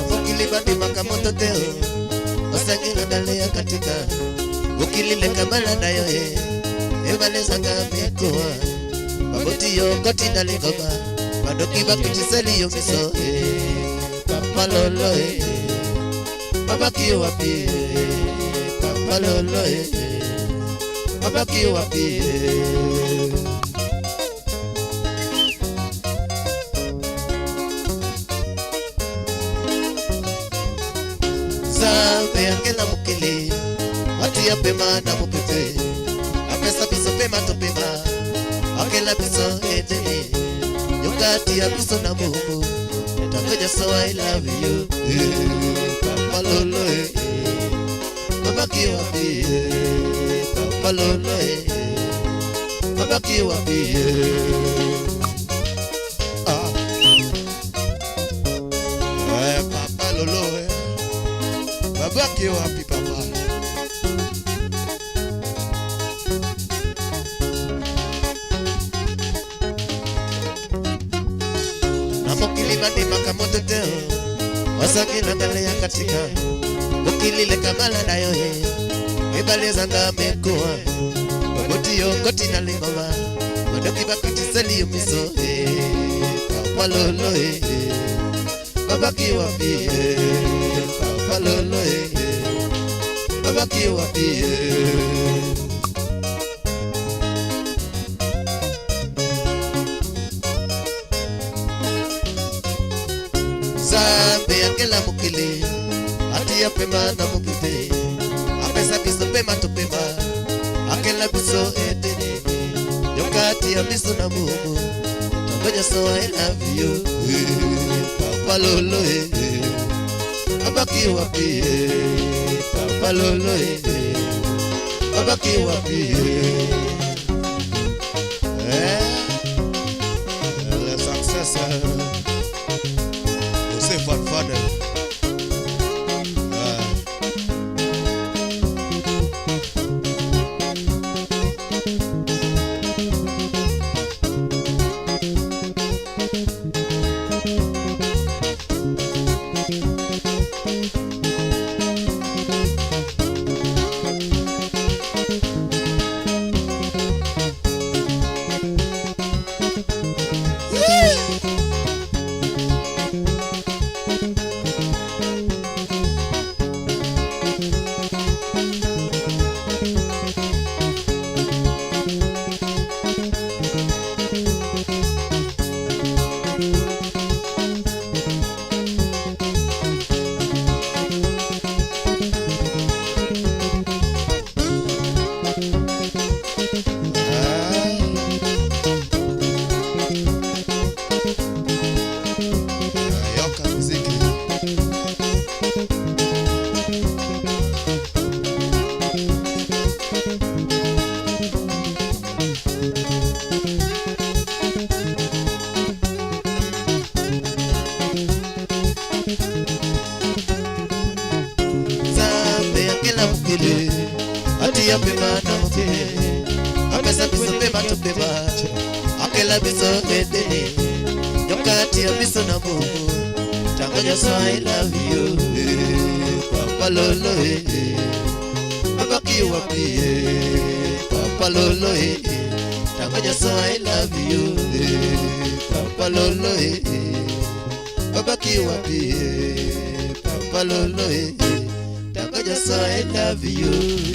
Mokili bandimaka moto te o osangila ndale ya katika okilileka bala na yo e ebalezanga mikoa baboti yo kotinda lingoma badoki bakitiseli yo miso e papa lolo e babaki wapi e papa lolo e babaki wapi e. Nzambe akela mokili ati apema na mopepe apesa biso pema topema akela biso edeni yokati ya biso na mungu tangoja so I love you eh, papa lolo eh, babaki wapi eh, papa lolo eh, babaki wapi eh. Ah. Eh, papa lolo eh. Babaki wapi papa. Na mokili bandimaka moto te o osangila ndale ya katika mokilileka bala na yo e ebale ezanga mekoa baboti yo koti na lingoma badoki bakitiseli yo miso e papa lolo e babaki wapi e papa lolo e babaki wapi e. Nzambe akela mokili atia pema na mopepe apesa biso pema topema akela biso etene yoka atia biso na mumu tango nyonso I love you papa lolo abaki wapi papa lolo abaki wapi Le success. Jose Van Vaden. Yoka muziki. Nzambe akela mokili atia pema na mopepe apesa biso pema topema akela biso edeni yoka atia biso na mumu tango nyonso I love you papa lolo abaki wapi papa lolo tango nyonso I love you papa lolo abaki wapi papa lolo tango nyonso I love you.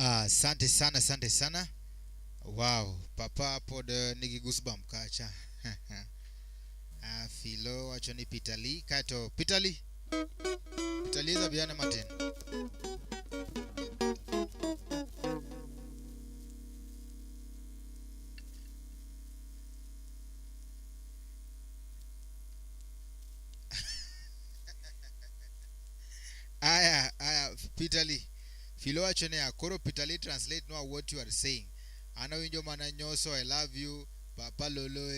Asante sana, asante sana. Wow, papa pod nigi goosebump kacha. Filo wacho ni Peter Lee. Kato Peter Lee. Peter Lee za biana Martin. Aya, aya, Peter Lee. Filo wacho ni akoro Peter Lee translate no what you are saying. Ana winjo mana nyoso I love you papa lolo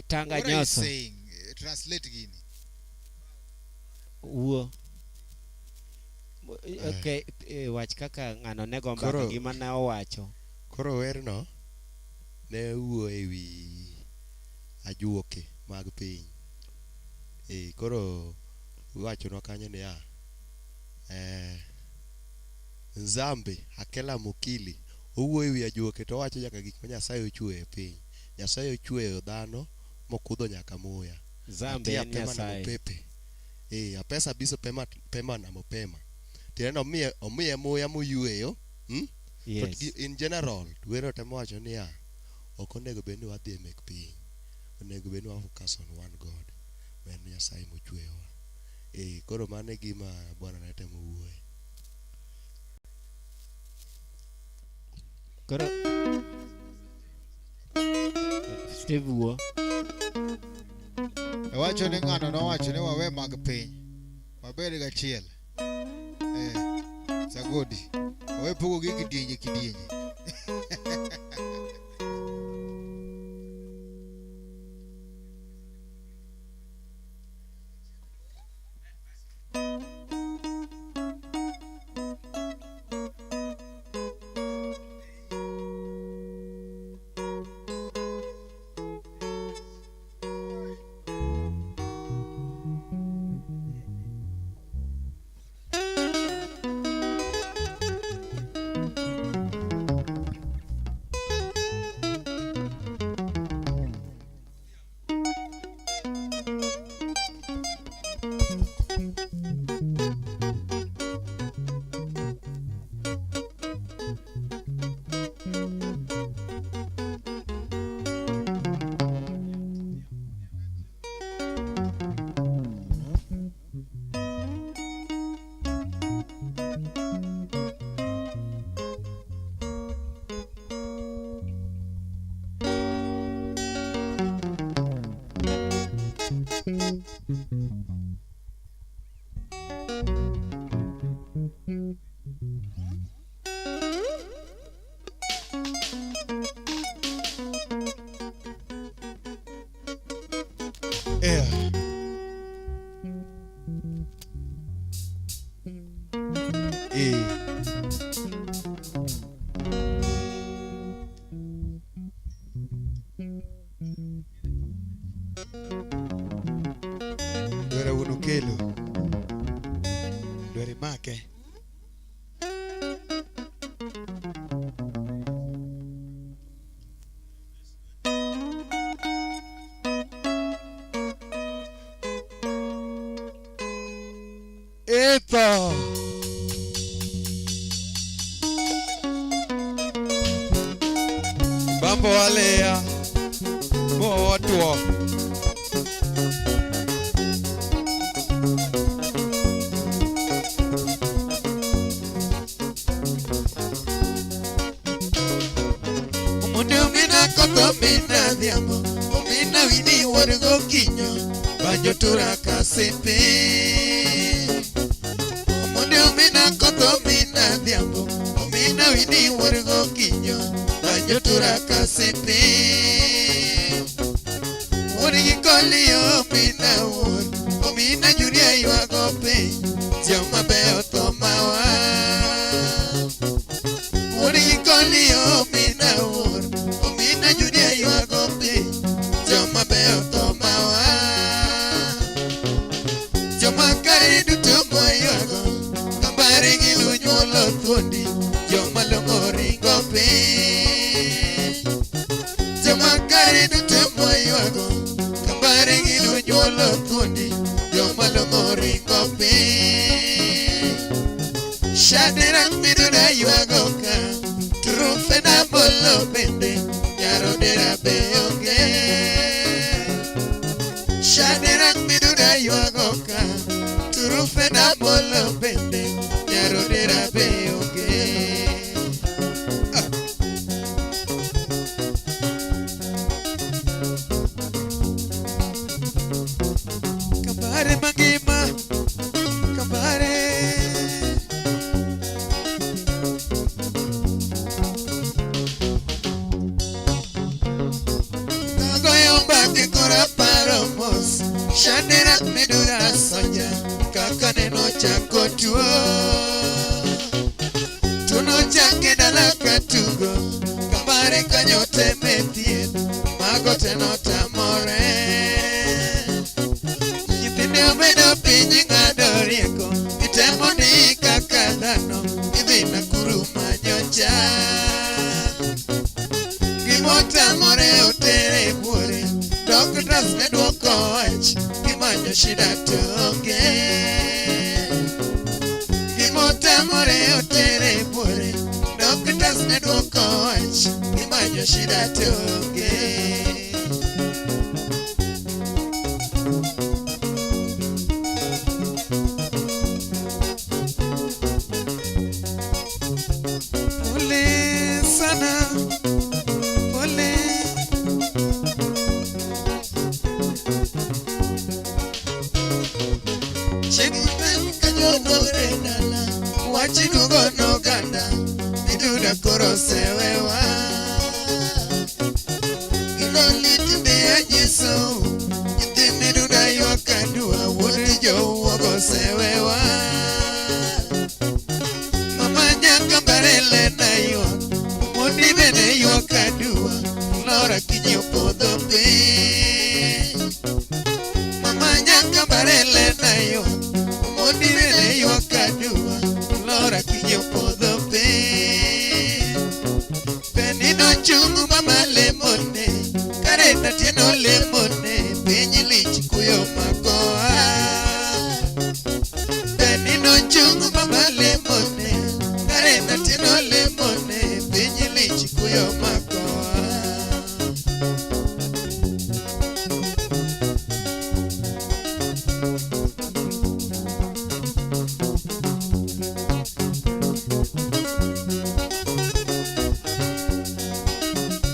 Tanga What are you nyoso. saying? Translate gini. Wuo. Okay, wach kaka ng'ano ne go mbaka gima ne owacho. Koro werno ne wuo e wi ajuoke mag piny. Koro iwachonwa kanyo niya, Nzambe akela mokili. Owuoyo e wi ajuoke to owacho nyaka gik ma Nyasaye ochweyo e piny. Nyasaye ochweyo dhano mokudho nyaka muya. Nzambe en Nyasaye. Pepe. Apesa biso pema pema na mopema. Tiende omiye muya moyweyo. Yes. But in general, wero temo wacho niya, ok onego bed ni wadhi e mek piny. Onego bed ni wa focus on one God, ma en Nyasaye mochweyowa. Koro mano e gima bwana ne temo wuoye. Koro Steve wuo. Owacho ni ng'ano nowacho ni wawe mag piny. Wabed gachiel. Sagodi. Wawe pogo gi kidienje kidienje. Yeah. Eh. Dwaro wuon okelo. Dwaro imake. Epa! Bambo walea motwo. Omundu mina koto mina dhiambo Omina wini wargo kinyo Banjo tura kasipi Omundu mina koto mina dhiambo Omina wini wargo kinyo Banjo tura kasipi Wori koli omina wuor Omina juria ywago piny Joma beyo tho mawa Wori koli omina wuor Omina juria ywago piny Joma beyo tho mawa Joma kare duto moywago Kambare gi lunyuolo thuondi Joma long'o ringo piny Joma kare duto moywago Kambare gi lunyuolo thuondi Joma long'o ringo piny Shadera miduna ywago ka Trufe na bolo bende Nyarodera be onge Shadera miduna ywago ka Trufe na bolo bende Nyarodera be onge. Kambare mangima. Kambare. Kagoyo mbaki kora paro mos Shandera midura soja Kaka neno chako tuo Tuno chake dala katugo Kambare kanyo teme thieth Mago teno tamore Nyithinde obedo piny ng'ado rieko Gitemo ni kaka dhano Gidhi Nakuru manyo cham Gimotamore otere buore Doctors ne duoko wach Gimanyo shida to onge Gimotamore otere buore Doctors ne duoko wach Gimanyo shida to onge. Pole sana. Pole. Chieng' piny kanyono e dala Wach duogo noganda Miduda koro osewewa Gino lit ndi anyisou Nyithi miduda ywak aduwa Wuod jowuogo osewewa Mama nyaka mbarele na ywak Omondi bende ywak aduwa Flora kinyi opodho piny Mama nyaka mbarele na ywak Omondi bende ywak aduwa Flora kinyi opodho piny Penino chung' mama lemone Kare natieno lemone Piny lich kuyo makoa Penino chung' mama lemone Kare natieno lemone Piny lich kuyo makoa.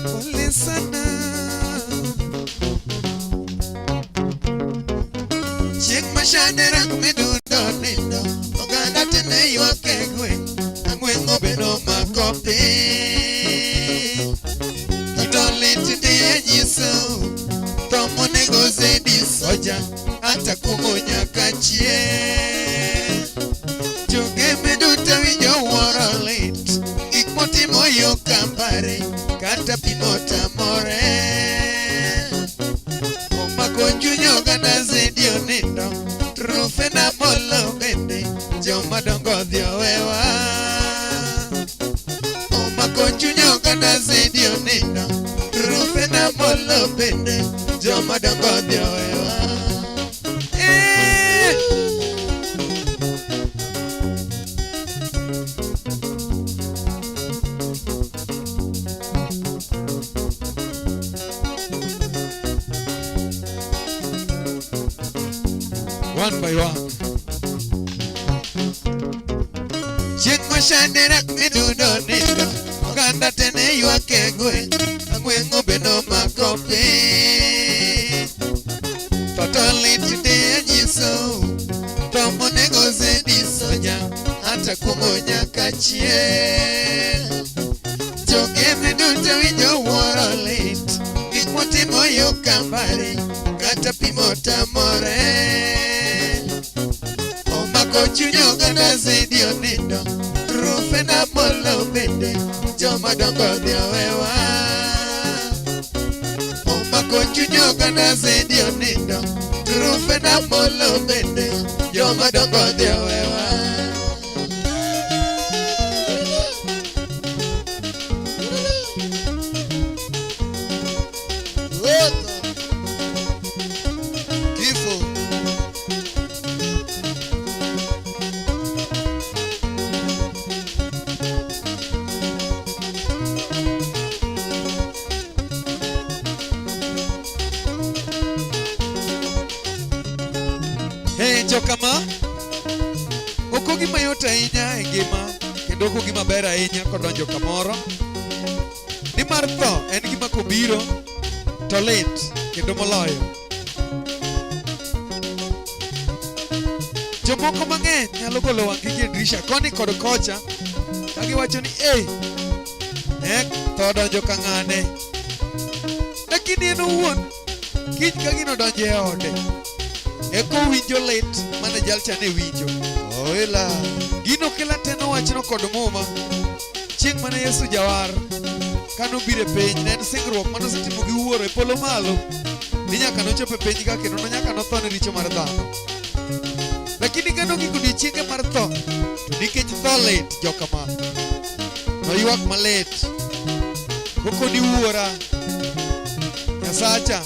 Pole sana. mashane rak midundo nindo oganda tene ywak e gweng' ang'weng'o bedo mako piny to lit ndi anyiso tho monego Zedi soja hata kuong'o nyaka chieng' jogeme duto winjo wuoro lit gik motimo yo kambare kata pi motamore omako chuny oganda Zedi onindo Trufena molo bende joma dongo odhi owewa omako chuny oganda Zedi onindo Trufena molo bende joma dongo odhi owewa Eh! One by one. Chieng' mashande rak midundo nindo oganda tene ywak e gweng' ang'weng'o be nomako piny tho to lit ndi anyiso tho monego Zedi soja hata kuong'o nyaka chieng' jogeme duto winjo wuoro lit gik motimo yo kambare kata pi motamore omako chuny oganda Zedi onindo Trufena molo bende joma dongo odhi owewa omako chuny oganda Zedi onindo Trufena molo bende joma dongo odhi owewa Kifo. Hey, jokama ok ogima yot ahinya e ngima kendo ok ogima ber ahinya kodonjo kamoro nimar tho en gima kobiro to lit kendo moloyo jomoko mang'eny nyalo golo wang'gi gi e dirisha koni kod kocha ka giwacho ni ei eh, tho odonjo ka ng'ane lakini en owuon kiny ka gino odonjo e ode eka owinjo lit mane jalcha ne winjo Oila. gino kela teno wachno kod muma chieng' mane yesu jawar kanobiro e piny ne en singruok mane osetimo gi wuoro e polo malo ni nyaka nochop e piny ka kendo nyaka notho ne richo mar dhano lakini kanogik odiechienge mar tho to nikech tho lit jokama noywak malit kokoni wuora nyasacha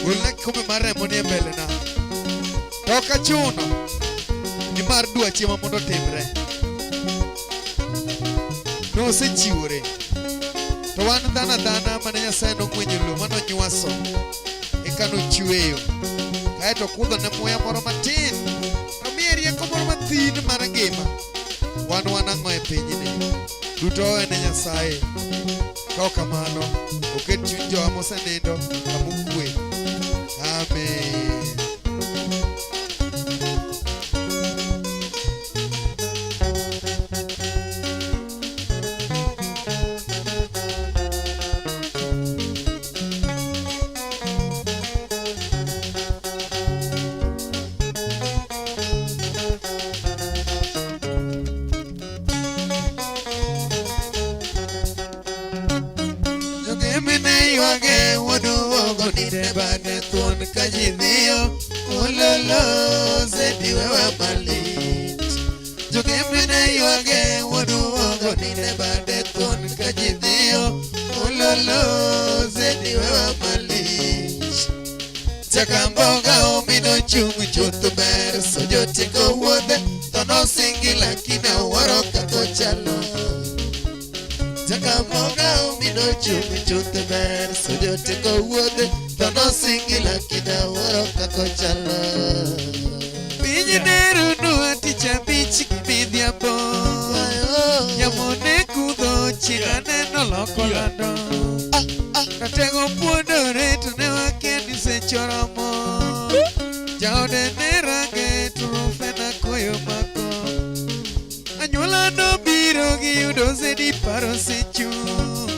golna kikombe mar remo ni e mbelena to ok achuno nimar dwachi ema mondo otimre nosechiwore to wan dhano adhana mane nyasaye nong'wenyo lowo manonywaso eka nochweyo kaeto kudho ne muya moro matin to miye rieko moro mathin mar ngima wan wan ang'o e pinyni duto owe ne nyasaye ka ok kamano oket chuny jowa mosenindo kamokwe amen Jogemene ywage wuodu ogo ninde bade thuon ka ji dhiyo Ololo Zedi wewa malit Jogemene ywage wuodu ogo ninde bade thuon ka ji dhiyo Ololo Zedi wewa malit Chakamboga omino chung' chuth ber sojotieko wuodhe to nosingi lakini awuoro kaka ochalo Chakamboga omino chung' chuth ber sojotieko wuodhe to nosingi lakini awuoro kaka ochalo Piny ne runo tich abich gi midhiambo Yamo ne kudho chieng' aneno loko lando Ratego puodore to ne wakia ni seche oromo. Jaode ne range to Rufena koyo mako. Anyuola nobiro giyudo Zedi paro osechung'.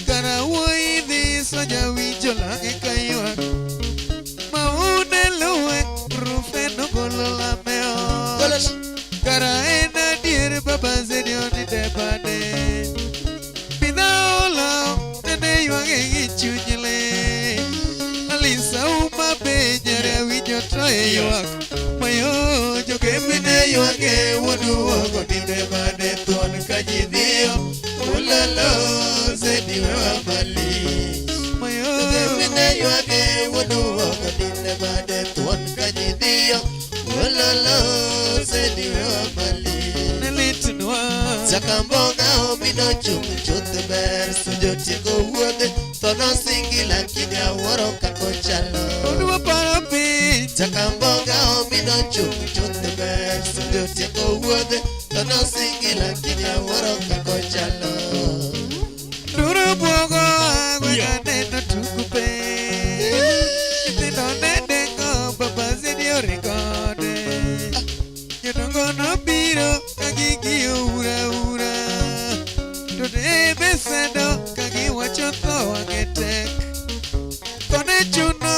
Kara wuoyi dhi soja winjo lange kaywak. Maune luwe Rufeno golo lame ot. Kara en adier baba Zedi oninde bade. Bidha olao nene ywage gi chuny lit. Alisa uma be nyare awinjo to e ywak. Mayo jogembe ne ywage wuod uogo ninde bade thuon ka ji dhiyo. Ulolo Zedi wewa malich. Mayo Jogembe ne ywage wuod uogo ninde bade thuon ka ji dhiyo. Ulolo Zedi wewa malich. Ne litnwa. Jakamboga omino chung' chuth ber sujo tieko wuodhe to nosingi lakini awuoro kaka ochalo. Odwa paro piny. Jakamboga omino chung' chuth ber sujo tieko wuodhe to nosingi lakini awuoro kaka ochalo. Duro bwogo agwe kaneno tuku piny. Nyithindo ne dengo baba Zedi orikode. Jodongo nobiro ka gigiyo ura ura. To debe sedo ka giwacho tho wang'e tek. Kone chuno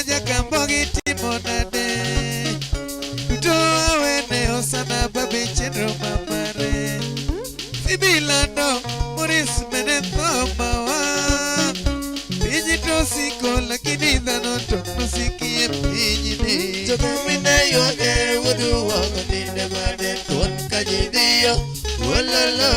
Jakambogi timo nade. Duto awene osana babe chenro mamare. Sibilando Maurice mene tho mawa. Piny to siko lakini dhano to nosiki e pinyni. Jogembe ne ywage wuod uogo ninde bade thuon ka ji dhiyo. Ulolo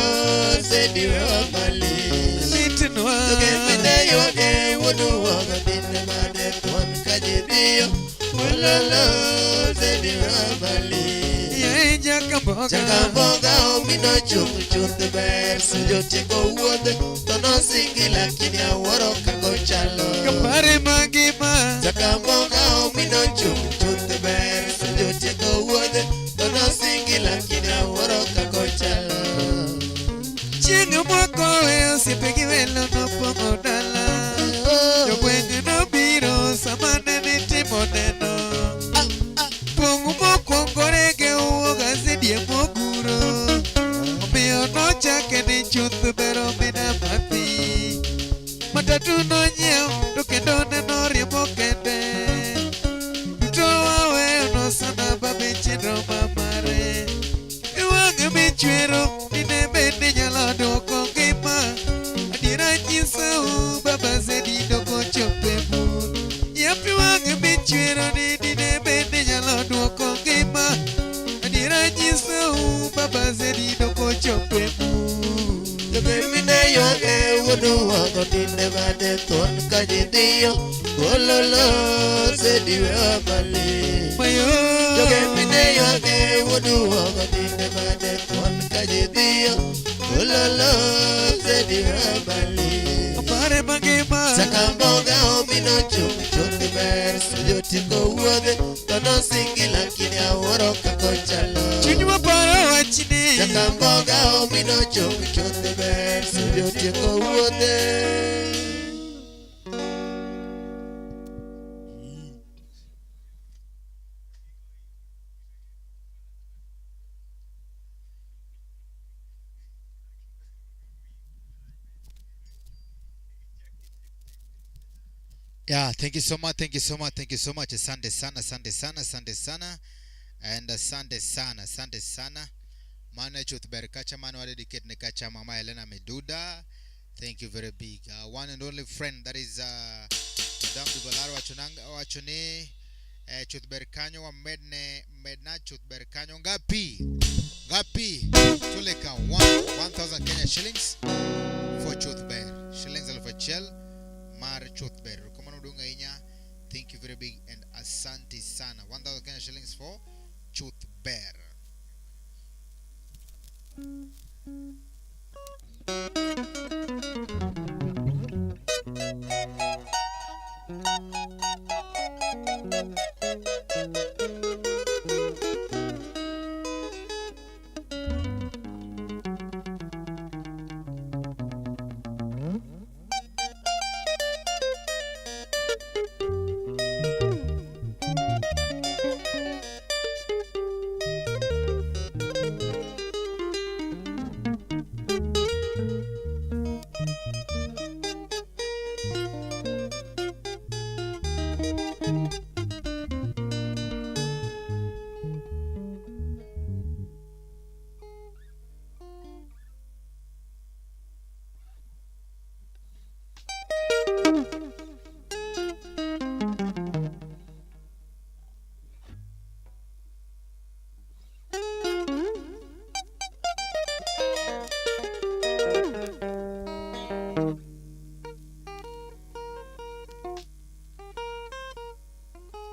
Zedi wewa malich. Litnwa. Jogembe ne ywage wuod uogo ninde bade thuon ka ji dhiyo. Ulolo Zedi wewa malich. Yae Jakamboga. Jakamboga omino chung' chuth ber sujo tieko wuodhe to nosingi lakini awuoro kaka ochalo. Kapare mangima. Jakamboga omino chung' chuth ber sujo tieko wuodhe to nosingi lakini awuoro kaka ochalo. Chieng' moko e osiepe gi welo nopong'o dala. Jogweng' nobiro sama ne nitimo neno. Pong' mokwongo rege uoga Zedi moguro. Omiyo nochake ni chuth bero mina mathi. Matatu nonyiew to kendo ne noriembo kende. Duto waweyo nosana babe chenro mamare. Wang' michwero dine bende nyalo duoko ngima. Adiera nyisou baba Zedi doko chope bur. Yapi wang' michwero ni dine bende nyalo duoko ngima. Adiera nyisou baba Zedi doko chope bur. Jogembe ne ywage wuod uogo ninde bade thuon ka ji dhiyo. Ololo Zedi wewa malich. Mayo. Jogembe ne ywage wuod uogo ninde bade thuon ka ji dhiyo. Ololo Zedi wewa malich. Apare mangima. Jakamboga omino chung' chuth ber sujo tieko wuodhe to nosingi lakini awuoro kaka ochalo. Chunywa paro wachni. Jakamboga omino chung' chuth ber sujo tieko wuodhe. Yeah, thank you so much, thank you so much, thank you so much. Asante sana, asante sana, asante sana. And asante sana, asante sana. Mano e chuth ber kacha mano wa dedicate ne kacha Mama Helena Meduda. Thank you very big. One and only friend that is Madam Dugolar wacho ni chuth ber kanyo wamedne medna chuth ber kanyo ngapi? Ngapi? Tuleka 1000 Kenya shillings for chuth ber. Shillings 1000 mar chuth ber. Kamano duong' ahinya. Thank you very big and asante sana. 1000 Kenya shillings for chuth ber.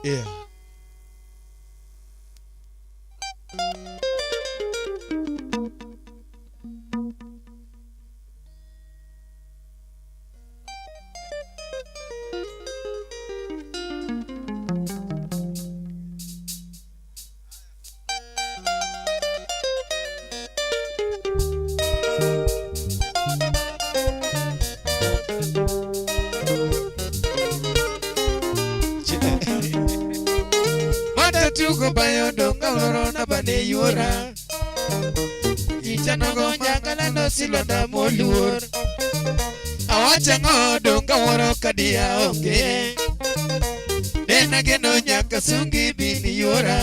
Yeah. Matatugo bayo donga ulorona bane yuora. Ichanogo nyakalando silwanda moluor. Awacha ng'o donga wuoro kadia onge. Nena geno nyaka sungi bini yuora.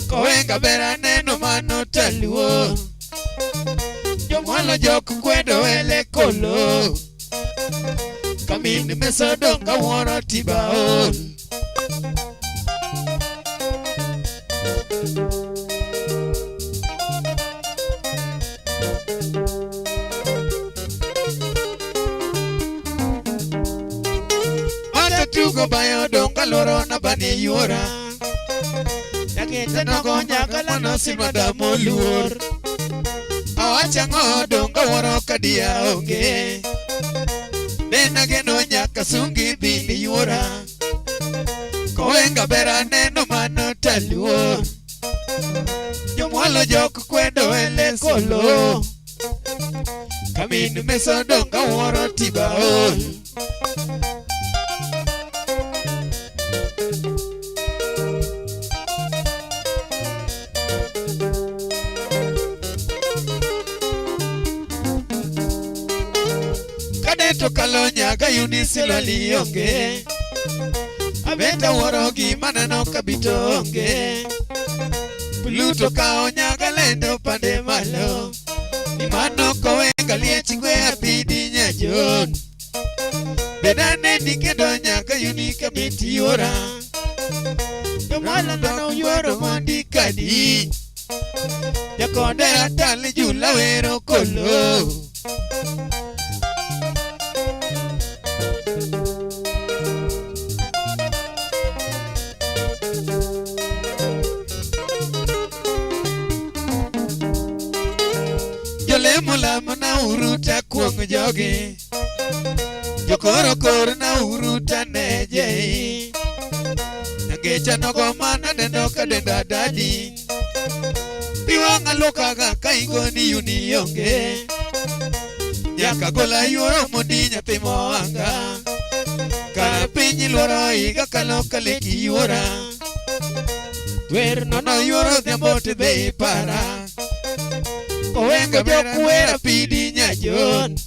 Kowenga ber aneno mano taluo. Jomwalo jok kwedo ele kolo. Kamin meso donga wuoro tibaol. Matatugo bayo donga loro na bani yuora. Nyakete nogo nyakalano silwanda moluor. Awacha ng'o donga wuoro kadia onge. Nena geno nyaka sungi bini yuora. Kowenga ber aneno mano taluo. Jomwalo jok kwedo ele kolo. Kamin meso donga wuoro tibaol. Kadeto kalo nyaga Eunice lali onge. Abeta wuoro gima neno kabito onge. Pluto kao nyaga lendo pande malo. Ni mano kowenga liech gwe apidi nyajon. Bedane ni kendo nyaka Eunice kabiti yuora. Jomwalo nano yuoro mondi kadi. Jakonde atali jula wero kolo. Jolemo lamo na uruta kuong jogi. Jokoro kor na uruta neje. Nagecha nogo mana neno kadenda dadi. Piwanga lokaga kaigo ni uni onge. Nyaka gola yuoro mondi nyathi moanga. Kara piny luoro higa kalo kale kiyuora. Wer nono yuoro dhiambo tidhi ipara. Kowengo jok wera pidi nyajon.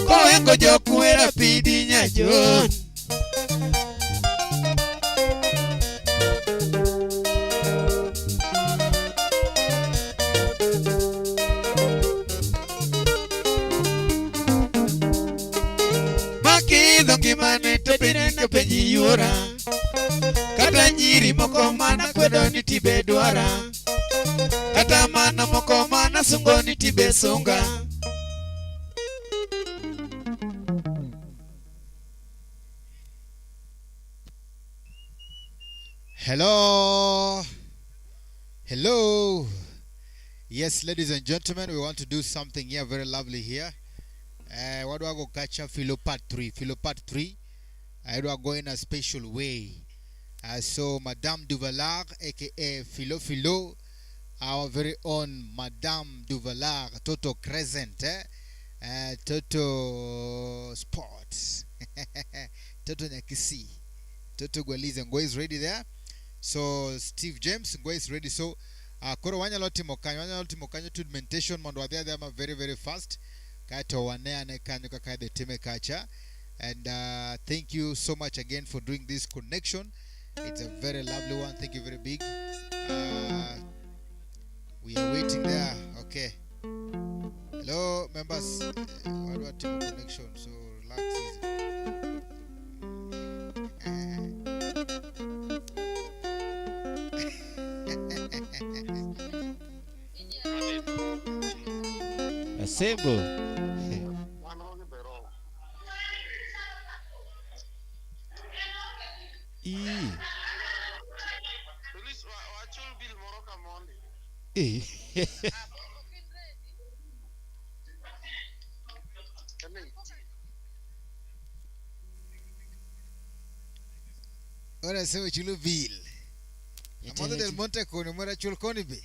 Kowengo jok wera pidi nyajon. Makidho ngimane to penji ka penji yuora. Kata nyiri moko mana kwedo ni tibe dwara. Kata mana moko mana sungo ni tibe sunga. Hello. Hello. Yes, ladies and gentlemen, we want to do something here very lovely here. What do I go catch up? Philo part 3. Philo part 3. I do go in a special way. So Madame Duvalar, aka Philo Philo, our very own Madame Duvalar, Toto Crescent, eh? Toto Sports, Toto Nyakisi, Toto Gwalize Ngwe is ready there. So Steve James Ngwe is ready. So koro wanyalo timo kanyo treatmentation mondo wadhi adhiya ma very very fast kaeto wane ane kanyo kaka idhi time kacha. And thank you so much again for doing this connection. It's a very lovely one. Thank you very big. We are waiting there. Okay. Hello, members. Wadwa timo connection, so relax easy. Asembo. Ii. Police wachul bill moro ka mondi. Eh. Emi. Ora sewo chulo bill. Amodho Del Monte koni mora chul koni be.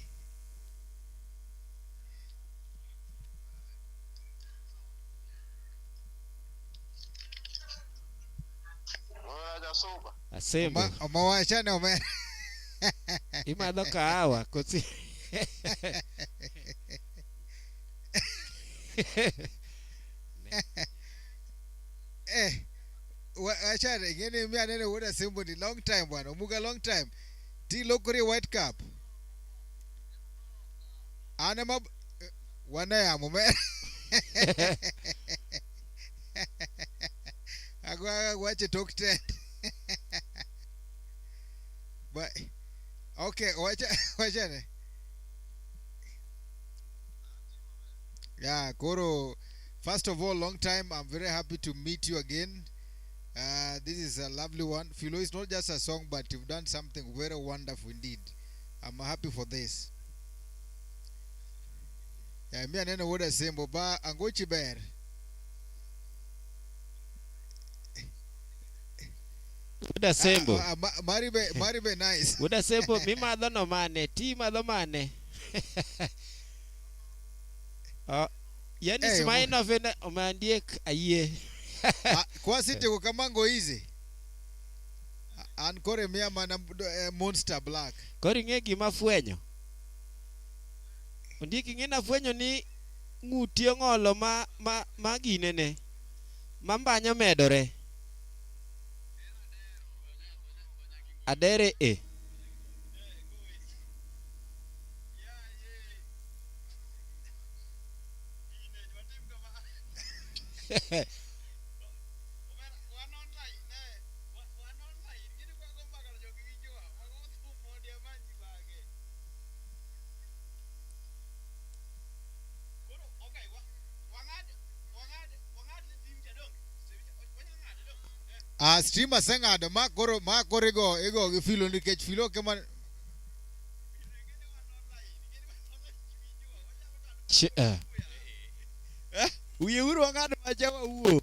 Omera jasuba. Asembo. Omawachane omera. Imadho kahawa kosi. Eh. Wachane ngene mi anene wuod Asembo ni long time bwana. Omuga long time. Ti lokori white cap. An ema wane yamo omera. Agwa wache tok ten. But okay, wacha wachane. Yeah, Koro, first of all, long time. I'm very happy to meet you again. This is a lovely one. Philo is not just a song, but you've done something very wonderful indeed. I'm happy for this. Yeah, mi aneno wuod Asembo ba angochi ber. Wuod Asembo. Ah, ah, mari be mari be nice. Wuod Asembo mimadho no mane? Ti madho mane? Oh, yani Eh, Smirnoff en omandiek ayie. Ah, kwasetieko kamango easy. An koro imiya mana Monster Black. Koro ing'e gima afwenyo? Ondiek ing'e nafwenyo ni ng'uti ong'olo ma ginene ma mbanya medore. Adere e. Ah, stream aseng'ado ma koro igo gi Filo nikech Filo kema Ch- eh. Wiyeuru wang'ado macha wawuo.